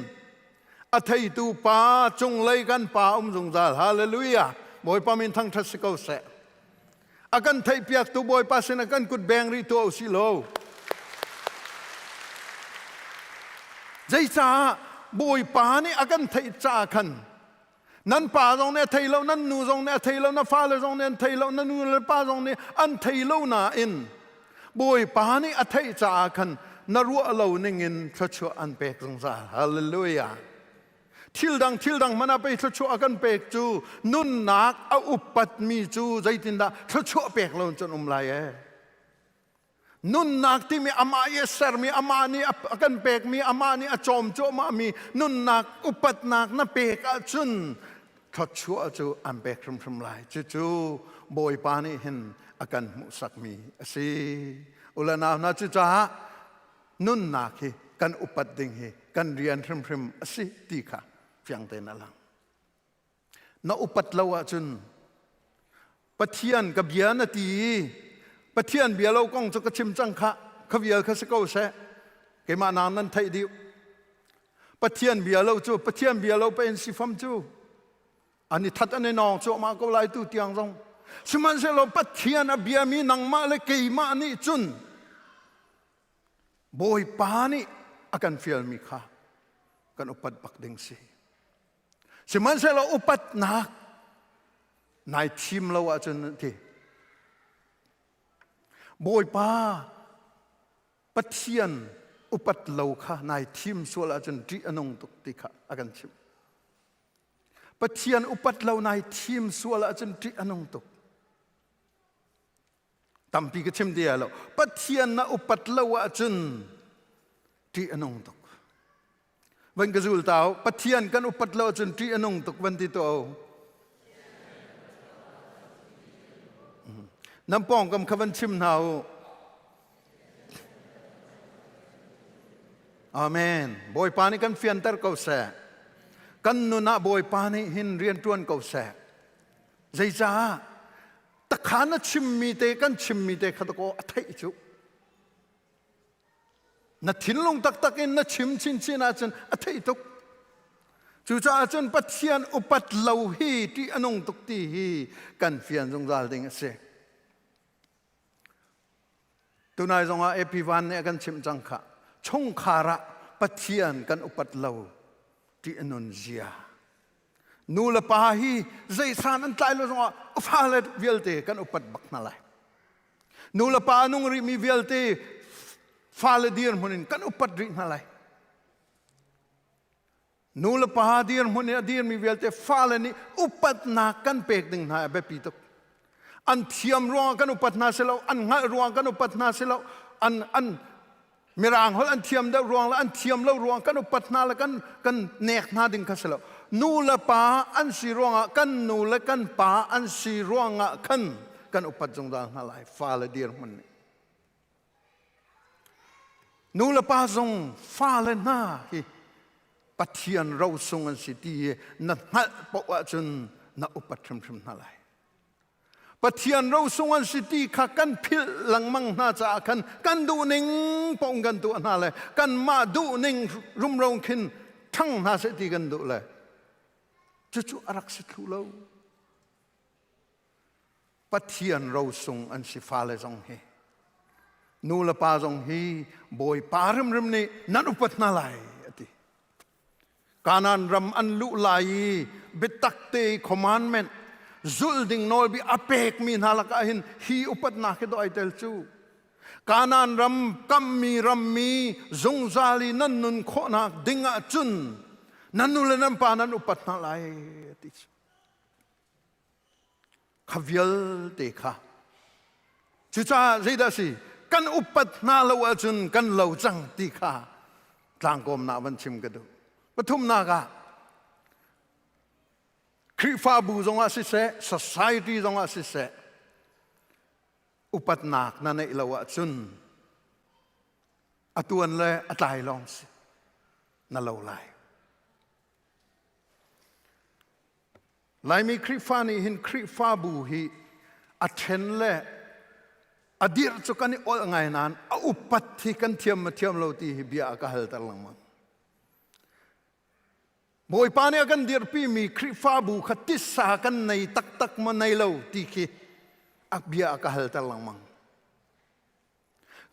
Speaker 11: a theitu pa cunglei kan pa um zungzal hallelujah bawipa min thangṭhat si ko seh a kan theihpiaktu bawipa sinah kan kut beng rih tuah usih law zeicah bawipa nih a kan theih caah khan Nan pa zong nih a thei lo, nan nu zong nih a thei lo, na fale zong nih an thei lo, na nu le pa zong nih an thei lo nain Bawipa nih a theih caah khan na ruah lo ningin thluachuah an pek zungzal. Hallelujah. Thil dang thil dang hmanh ah pei thluachuah a kan pek cu nunnak a upatmi cu zeitindah thluachuah pek lo cun um lai ee. Nunnak timi amah i a sermi, amah nih a kan pekmi, amah nih a cawm cuahmahmi nunnak upatnak na pek ahcun thluachuah cu an pek hrimhrim lai. Cucu Bawipa nih hin a kan hmuhsakmi a si. Ule nau hna cucaah nunnak hi kan upat ding hi kan rian hrimhrim a si ti kha fiang tein a lang. Na upat lo ahcun Pathian ka bia na ti i Pathian bia lo kong cu ka chim cang khah kha vial kha si ko seh keimah nang nan theih dih Pathian bia lo cu Pathian bia lo pe in si fam cu an i that an i nawng cuahmah ko lai tu tiang zong sihmanhsehlaw Pathian a biami nangmah le keimah nih cun Bawipa nih a kan fialmi kha kan upat bak ding si Sihmanhsehlaw upatnak nai thim lo ahcun ti Bawipa Pathian upat lo kha nai thim sual ahcun ṭih a nung tuk ti kha a kan chimh. Pathian upat lo nai thim sual ahcun ṭih a nung tuk. Tampi ka chim ti lo. Pathian na upat lo ahcun ṭih a nung tuk. Van ka zul tau Pathian kan upat lo ahcun ṭih a nung tuk van ti to. Nan pawngkam kha van chim hna u. Amen. Bawipa nih kan fianter ko seh. Kan nun ah Bawipa nih hin rian ṭuan ko seh. Zeicah takhan a chimmi te kan chimmi te kha dakaw a theih cu. Na thinlung taktak in na chim chinchin ahcun a theih tuk. Cucaah cun Pathian upat lo hi ṭih a nung tuk ti hi kan fian zungzal ding a si. Tunai zongah AP Van nih a kan chimh cang kha. Chungkhar ah Pathian kan upat lo ṭih a nun zia. Nu le pa hi zeisan an tlai lo zongah fale vialte kan upat bak hna lai. Nu le pa nung rihmi vialte fale dirhmun in kan upat rih hna lai. Nu le pa dirhmun in a dirmi vialte fale nih upatnak kan pek ding hna a biapi tuk. An thiam ruangah kan upat hna si lo, an hngalh ruangah kan upat hna si lo, an an Mirang holh an thiam deuh ruang le an thiam lo ruang kan upat hna le kan kan nek hna ding kha si lo. Nu le pa an si ruangah kan nu le kan pa an si ruangah khan kan upat zungzal hna lai fale dirhmun nih. Nu le pa zong fale hna hi Pathian rosung an si ti hi na hngalh paoh ahcun na upat hrimhrim hna lai. Pathian rosung an si ti kha kan philh lengmang hna caah khan kan duhning paoh kan tuah hna le kanmah duhning rumro khin ṭhang hna seh ti kan duh le cucu a rak si thlu lo. Pathian rosung an si fale zong hi nu le pa zong hi Bawipa hrimhrim nih nan upat hna lai a ti. Kanaan ram an luh lai i biatak te commandment zulh ding nawlbi a pekmi hna lakah hin hi upatnak hi dawh ai tel cu. Kanaan ram kammi rammi zungzal i nan nun khawhnak ding ah cun nan nu le nan pa nan upat hna lai ti cu. Kha vialte kha. Cucaah zeidah si kan upat hna lo ahcun kan lo cang ti kha tlangkawmnak van chim ka duh. Pathumnak ah Khrihfabu zongah siseh, society zongah siseh, upatnak na neih lo ahcun a tuan le a tlai lawng si na lo lai. Laimi Khrihfa nih hin Khrihfabu hi a ṭhen le a dirh cu kan i olh ngai nain a upat hi kan thiam ma thiam lo ti hi bia a ka halter lengmang. Bawipa nih a kan dirpimi Khrihfabu kha tissa kan nei taktak maw nei lo ti khi a bia a ka halter lengmang.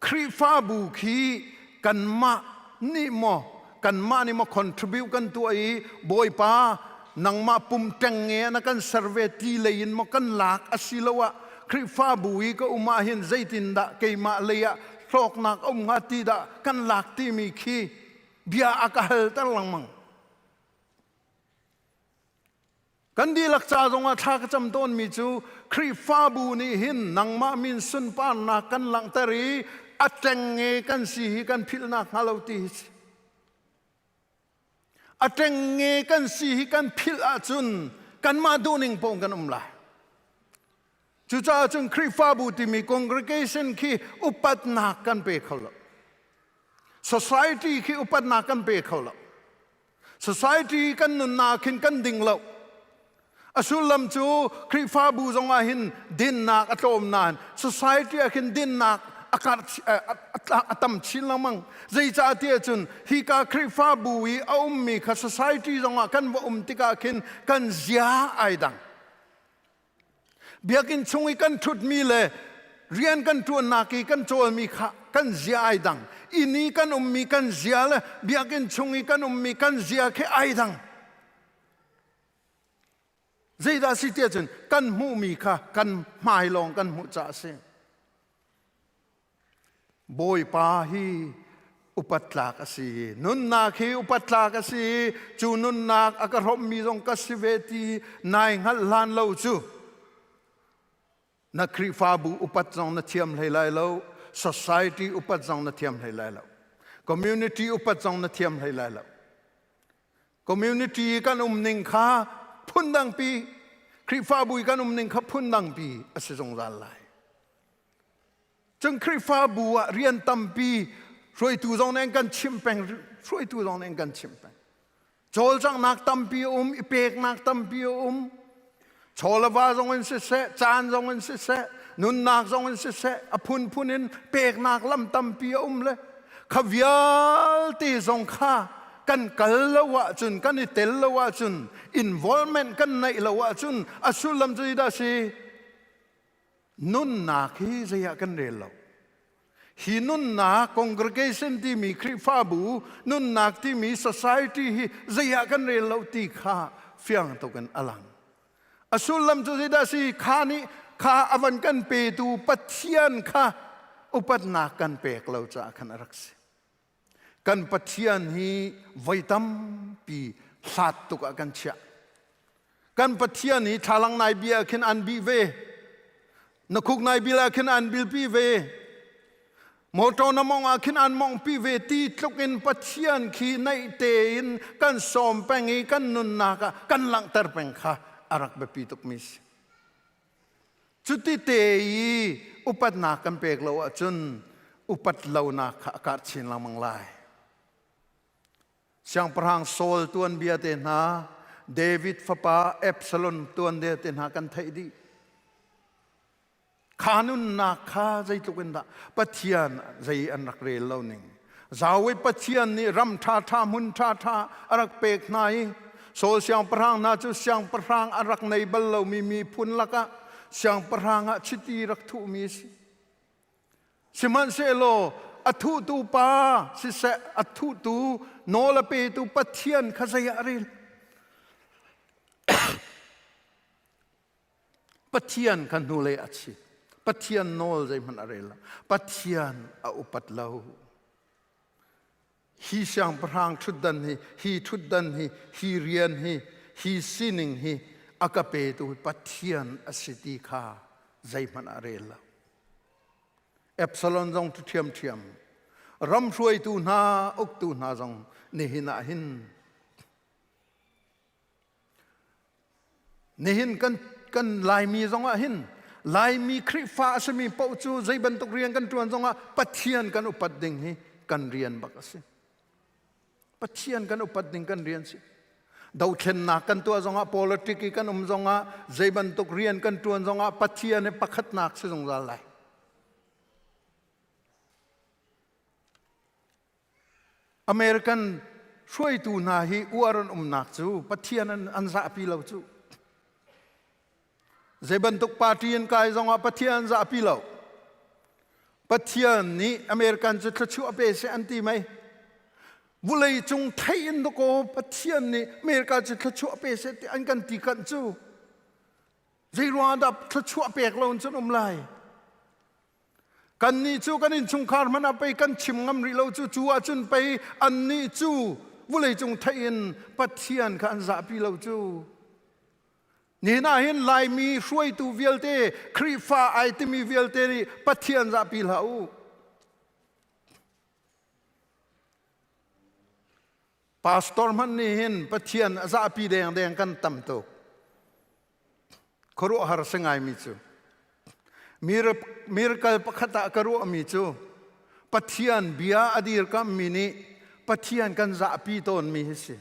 Speaker 11: Khrihfabu khi kanmah nih maw kanmah nih maw contribute kan tuah i Bawipa nangmah pum ṭengnge na kan ser ve ti lei in maw kan lak asiloah Khrihfabu i ka um ah hin zeitindah keimah lei ah hlawknak a um hnga ti dah kan lak timi khi bia a ka halter lengmang. Kan dihlak ca zongah thla ka cam tawnmi cu Khrihfabu nih hin nangmah min sunparnak kan langhter i a ṭengnge kan si hi kan philhnak hnga lo ti hi si. A ṭengnge kan si hi kan philh ahcun kanmah duhning paoh kan um lai. Cucaah cun Khrihfabu timi congregation khi upatnak kan pe kho lo. Society khi upatnak kan pe kho lo. Society kan nunnak khin kan ding lo. A sullam cu Khrihfabu zongah hin dinnak a tlawm nain society ah khin dinnak a karh a tam chin lengmang. Zeicah tiah cun hika Khrihfabu i a ummi kha society zongah kan va um tikah khin kan zia ai dang. Biakinn chung i kan ṭhutmi le rian kan ṭuannak i kan cawlmi kha kan zia ai dang. Inn i kan ummi kan zia le biakinn chung i kan ummi kan zia khi ai dang. Zeidah si tiah cun kan hmuhmi kha kan hmai lawng kan hmuh caah a si. Bawipa hi upat tlak a si. Nunnak hi upat tlak a si. Cu nunnak a ka hrawmmi zong ka si ve ti nai hngalh hlan lo cu na Khrihfabu upat zong na thiam hlei lai lo. Society upat zong na thiam hlei lai lo. Community upat zong na thiam hlei lai lo. Community kan um ning kha phundangpi Khrihfabu kan um ning kha phundangpi a si zungzal lai. Cun Khrihfabu ah rian tampi hruaitu zong nih an kan chimh peng, hruaitu zong nih an kan chimh peng. Cawlcanghnak tampi a um, i peknak tampi a um. Chaw le va zong in siseh, caan zong in siseh, nunnak zong in siseh, a phunphun in peknak lam tampi a um le kha vialte zong kha kan kal lo ahcun, kan i tel lo ahcun, involvement kan neih lo ahcun a sullam cu zeidah a si? Nunnak hi zei ah kan rel lo. Hi nunnak congregation timi Khrihfabu nunnak timi society hi zei ah kan rel lo ti kha fiang tuk in a lang. A sullam cu zeidah si kha nih kha a van kan petu Pathian kha upatnak kan pek lo caah khan a rak si. Kan Pathian hi voi tampi hlat tuk ah kan chiah. Kan Pathian hi thlalang nai bia khin an bih ve. Na khuk nai bil ah khin an bilpi ve. Motor na mong ah khin an mongpi ve ti tluk in Pathian khi naih tein kan sawm peng i kan nunnak ah kan langhter peng kha a rak biapi tukmi si. Cuti te i upatnak kan pek lo ahcun upat lonak kha a karh chin lengmang lai. Siangpahrang Saul tuanbia te hna, David fapa Absalom tuanbia te hna kan theih dih. Kha nunnak kha zeitluk in dah Pathian zei an rak rel lo ning. Zawi Pathian nih ram ṭhaṭha hmun ṭhaṭha a rak pek hna i Saul siangpahrang hna cu siangpahrang a rak nei bal lomi miphun lakah siangpahrang ah chiti rak thuhmi a si. Sihmanhsehlaw a thuhtu pa siseh a thuhtu nawl a petu Pathian kha zei ah a rel? Pathian kha hnulei a chit. Pathian nawl zeihmanh a rel lo. Pathian a upat lo. Hi siangpahrang ṭhutdan hi, hi ṭhutdan hi, hi rian hi, hi sining hi a ka petu Pathian a si ti kha zeihmanh a rel lo. Absalom zong cu ṭhiamṭhiam. Ram hruaitu hna, uktu hna zong nihin ah hin Nihin kan kan Laimi zongah hin Laimi Khrihfa a simi paoh cu zei bantuk rian kan ṭuan zongah Pathian kan upat ding hi kan rian bak a si. Pathian kan upat ding kan rian si. Dothlennak kan tuah zongah politic i kan um zongah zei bantuk rian kan ṭuan zongah Pathian hi pakhatnak si zungzal lai. American hruaitu hna hi uar an umnak cu Pathian an, an zahpi lo cu. Zei bantuk party in kai zongah Pathian an zahpi lo. Pathian nih American cu thluachuah pe seh an ti mei. Vulei cung thei in dakaw Pathian nih America cu thluachuah pe seh ti an kan ti kanh cu. Zei ruangah dah thluachuah pek lo in cun um lai? Kannih cu kan innchungkhar hmanh ah pei kan chim ngam rih lo cu cu ahcun pei annih cu vawleicung theih in Pathian kha an zahpi lo cu. Nihin ah hin Laimi hruaitu vialte Khrihfa ai timi vialte nih Pathian zahpi hlah u. Pastor hmanh nih hin Pathian a zahpi dengdeng kan tam tuk. Khuaruahhar si ngaimi cu miracle pakhat ah ka ruahmi cu Pathian bia a dirkammi nih Pathian kan zahpi tawnmi hi si.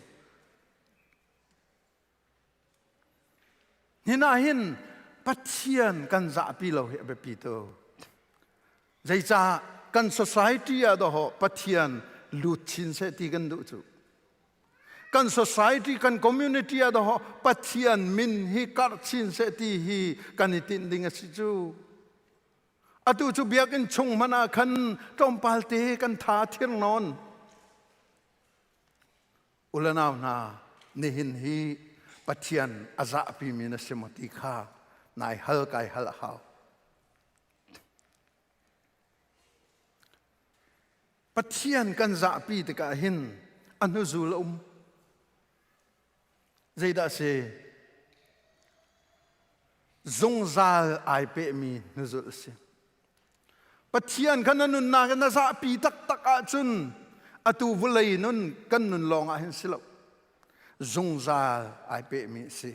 Speaker 11: Hin ah hin Pathian kan zahpi lo hi a biapi tuk. Zeicah kan society ah dawh Pathian lut chin seh ti kan duh cu. Kan society, kan community ah dawh Pathian min hi karh chin seh ti hi kan i tinh ding a si cu. Atu cu biakinn chung hmanh ah khan tlawmpal te kan tha thir nawn. Ulanau hna, nihin hi Pathian a zahpi mi na si maw ti kha nai hal kai hal a hau. Pathian kan zahpi tikah hin a hnuzul a um. Zeidah a si? Zungzal ai pehmi hnuzul a si. Pathian kha na nunnak in na zahpi taktak ahcun atu vawlei nun kan nun lawng ah hin si lo. Zungzal ai pehmi a si.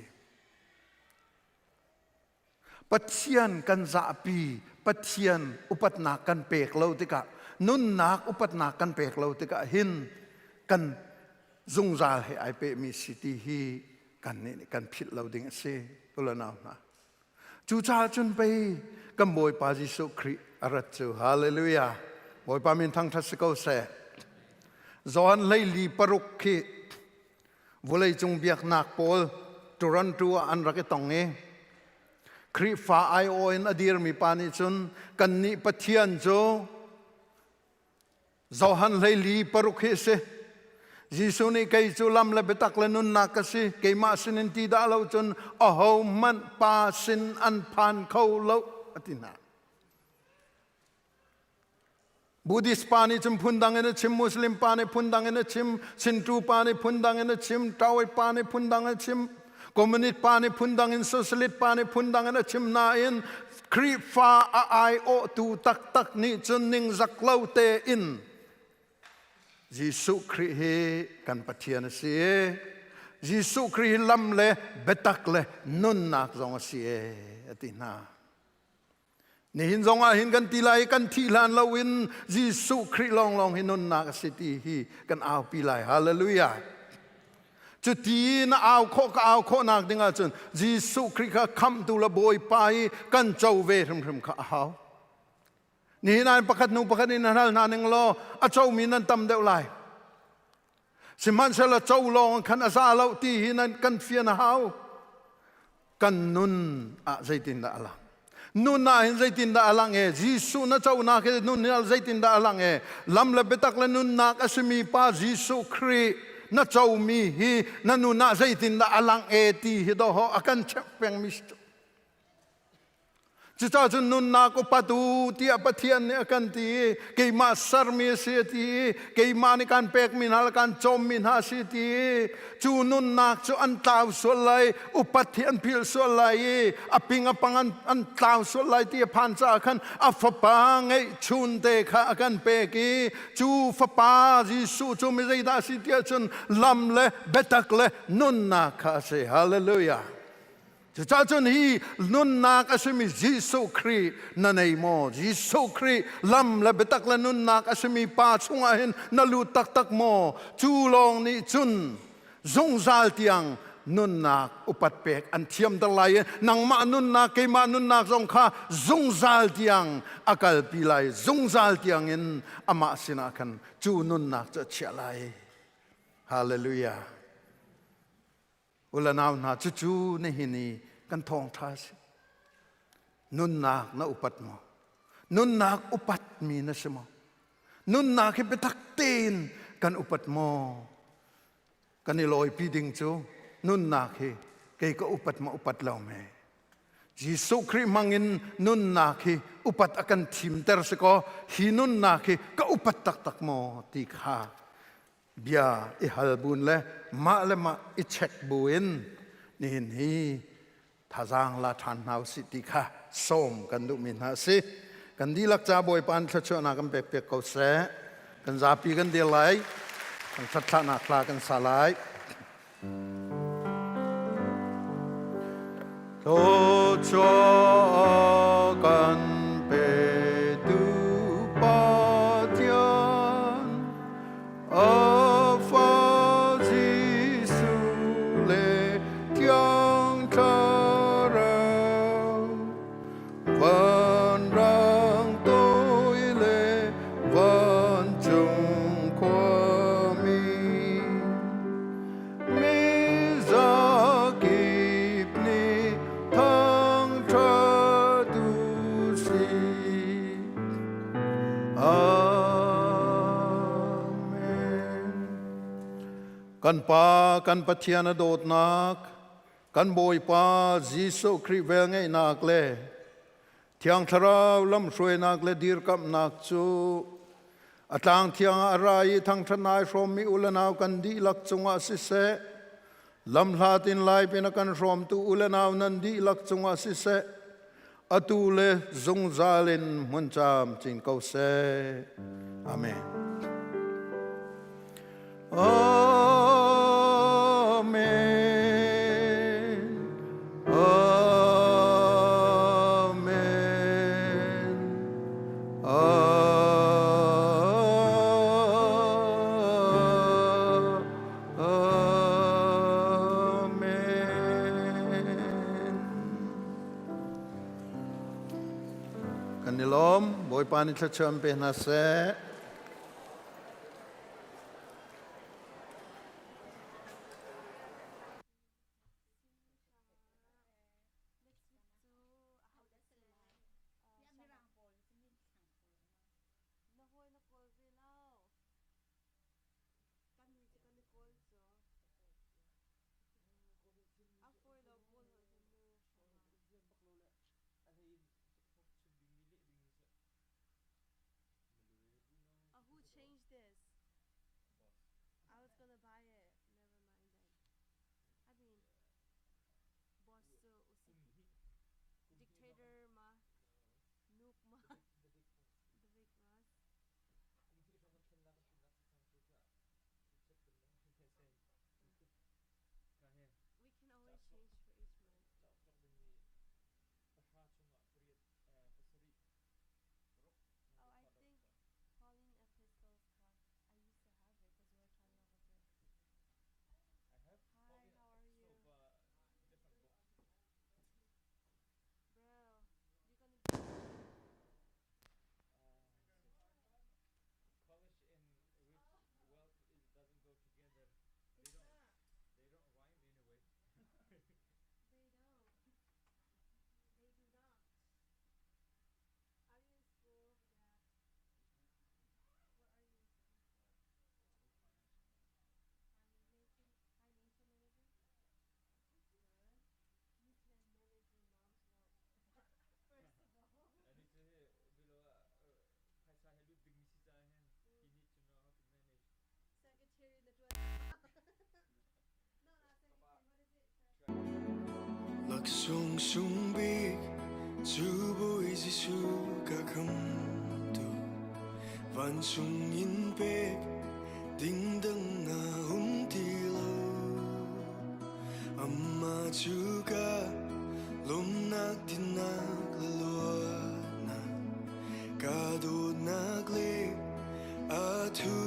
Speaker 11: Pathian kan zahpi, Pathian upatnak kan pek lo tikah, nunnak upatnak kan pek lo tikah hin kan zungzal he ai pehmi si ti hi kan nih kan philh lo ding a si ulanau hna. Cucaah cun pei kan Bawipa Jesuh Khrih a rat cu hallelujah Bawipa min thangṭhat si ko seh. Johan 14 paruk khi Vawleicung biaknak pawl Toronto ah an rak i tong i Khrihfa aiawh in a dirmi pa nih cun kannih Pathian cu Johan 14 paruk hi a si. Jesuh nih kei cu lam le biatak le nunnak ka si keimah sinin ti dah lo cun ahohmanh Pa sin an phan kho lo a ti hna. Buddhist pa nih cun phundang in a chim, Muslim pa nih phundang in a chim, Shinto pa nih phundang in a chim, Taoist pa nih phundang in a chim, Communist pa nih phundang in, Socialist pa nih phundang in a chim nain Khrihfa a aiawhtu taktak nih cun ningzak lo tein Jesuh Khrih hi kan Pathian a si i Jesuh Khrih hi lam le biatak le nunnak zong a si e a ti hna. Nihin zong ah hin kan ti lai i kan thih hlan loin Jesuh Khrih lawnglawng hi nunnak a si ti hi kan aupi lai. Hallelujah. Cuti na au khawh ka au khawhnak ding ahcun Jesuh Khrih kha khamhtu le Bawipa i kan co ve hrimhrim kha a hau. Nihin ah pakhat hnu pakhat in hal hna ning law a comi nan tam deuh lai. Sihmanhsehlaw co lawng khan a za lo ti hi nan kan fian a hau. Kan nun ah zeitindah a lang? Nun ah hin zeitindah a lang e? Jesuh na conak hi nun hi zeitindah a lang e? Lam le biatak le nunnak a simi pa Jesuh Khrih na comi hi na nun ah zeitindah a lang e ti hi dawh a kan cheuh pengmi si. Cucaah cun nunnak upat u tiah Pathian nih a kan ti i keimah sermi a si a ti i keimah nih kan pekmi hna le kan cawmmi hna a si ti i cu nunnak cu an tlau sual lai, upat hi an philh sual lai i a ping a pang an tlau sual lai ti a phan caah khan a fapa ngeihchun te kha a kan pek i cu fapa Jesuh cu mi zeidah a si tiah cun lam le biatak le nunnak kha a si. Hallelujah. Cucaah cun hi nunnak a simi Jesuh Khrih na nei maw? Jesuh Khrih lam le biatak le nunnak a simi Pa chungah hin na lut taktak maw? Cu lawng nih cun zungzal tiang nunnak upat pek an thiamter lai i nangmah nunnak keimah nunnak zong kha zungzal tiang a kalpi lai zungzal tiang in amah sinah khan cu nunnak cu a chiah lai. Hallelujah. U le nau hna, cucu nihin i kan thawngṭha a si. Nunnak na upat maw? Nunnak upatmi na si maw? Nunnak hi biatak tein kan upat maw? Kan i lawipi ding cu nunnak hi kei ka upat maw upat lo me? Jesuh Khrih hmangin nunnak hi upat a kan thimter si kaw hi nunnak hi ka upat taktak maw ti kha bia i hal buin le mah le mah i check buin nihin hi thazaang la ṭhan hna usih ti kha sawm kan duhmi hna a si. Kan dihlak ca Bawipa an thluachuahnak kan pek piak ko seh. Kan zapi kan dir lai. Kan ṭhatthlahnak hla kan sa lai. Thluachuah kan petu Pathian, a Fa Jesuh le Thiang Thlarau, vanrang toi le vancung khuami, mizakip nih thangṭhat u sih. Amen. Kan Pa, kan Pathian a dawtnak, kan Bawipa Jesuh Khrih velngeihnak le Thiang Thlarau lamhruainak le dirkamhnak cu a tlang thiang ah a ra i thangṭhat nai hrawmmi u le nau kan dihlak cungah siseh, lamhlat in lai pin a kan hrawmtu u le nau nan dihlak cungah siseh, atu le zungzal in hmun camcin ko seh. Amen. Amen. Amen. Amen. Kan i lawm. Bawipa nih thluachuah in pe hna seh.
Speaker 12: Laksawng sung bik cu Bawi Jesuh ka khamtu vancung in pek ding dang na um ti lo. Amah cu ka lawmnak dinnak le luatnak ka dawtnak le a thu.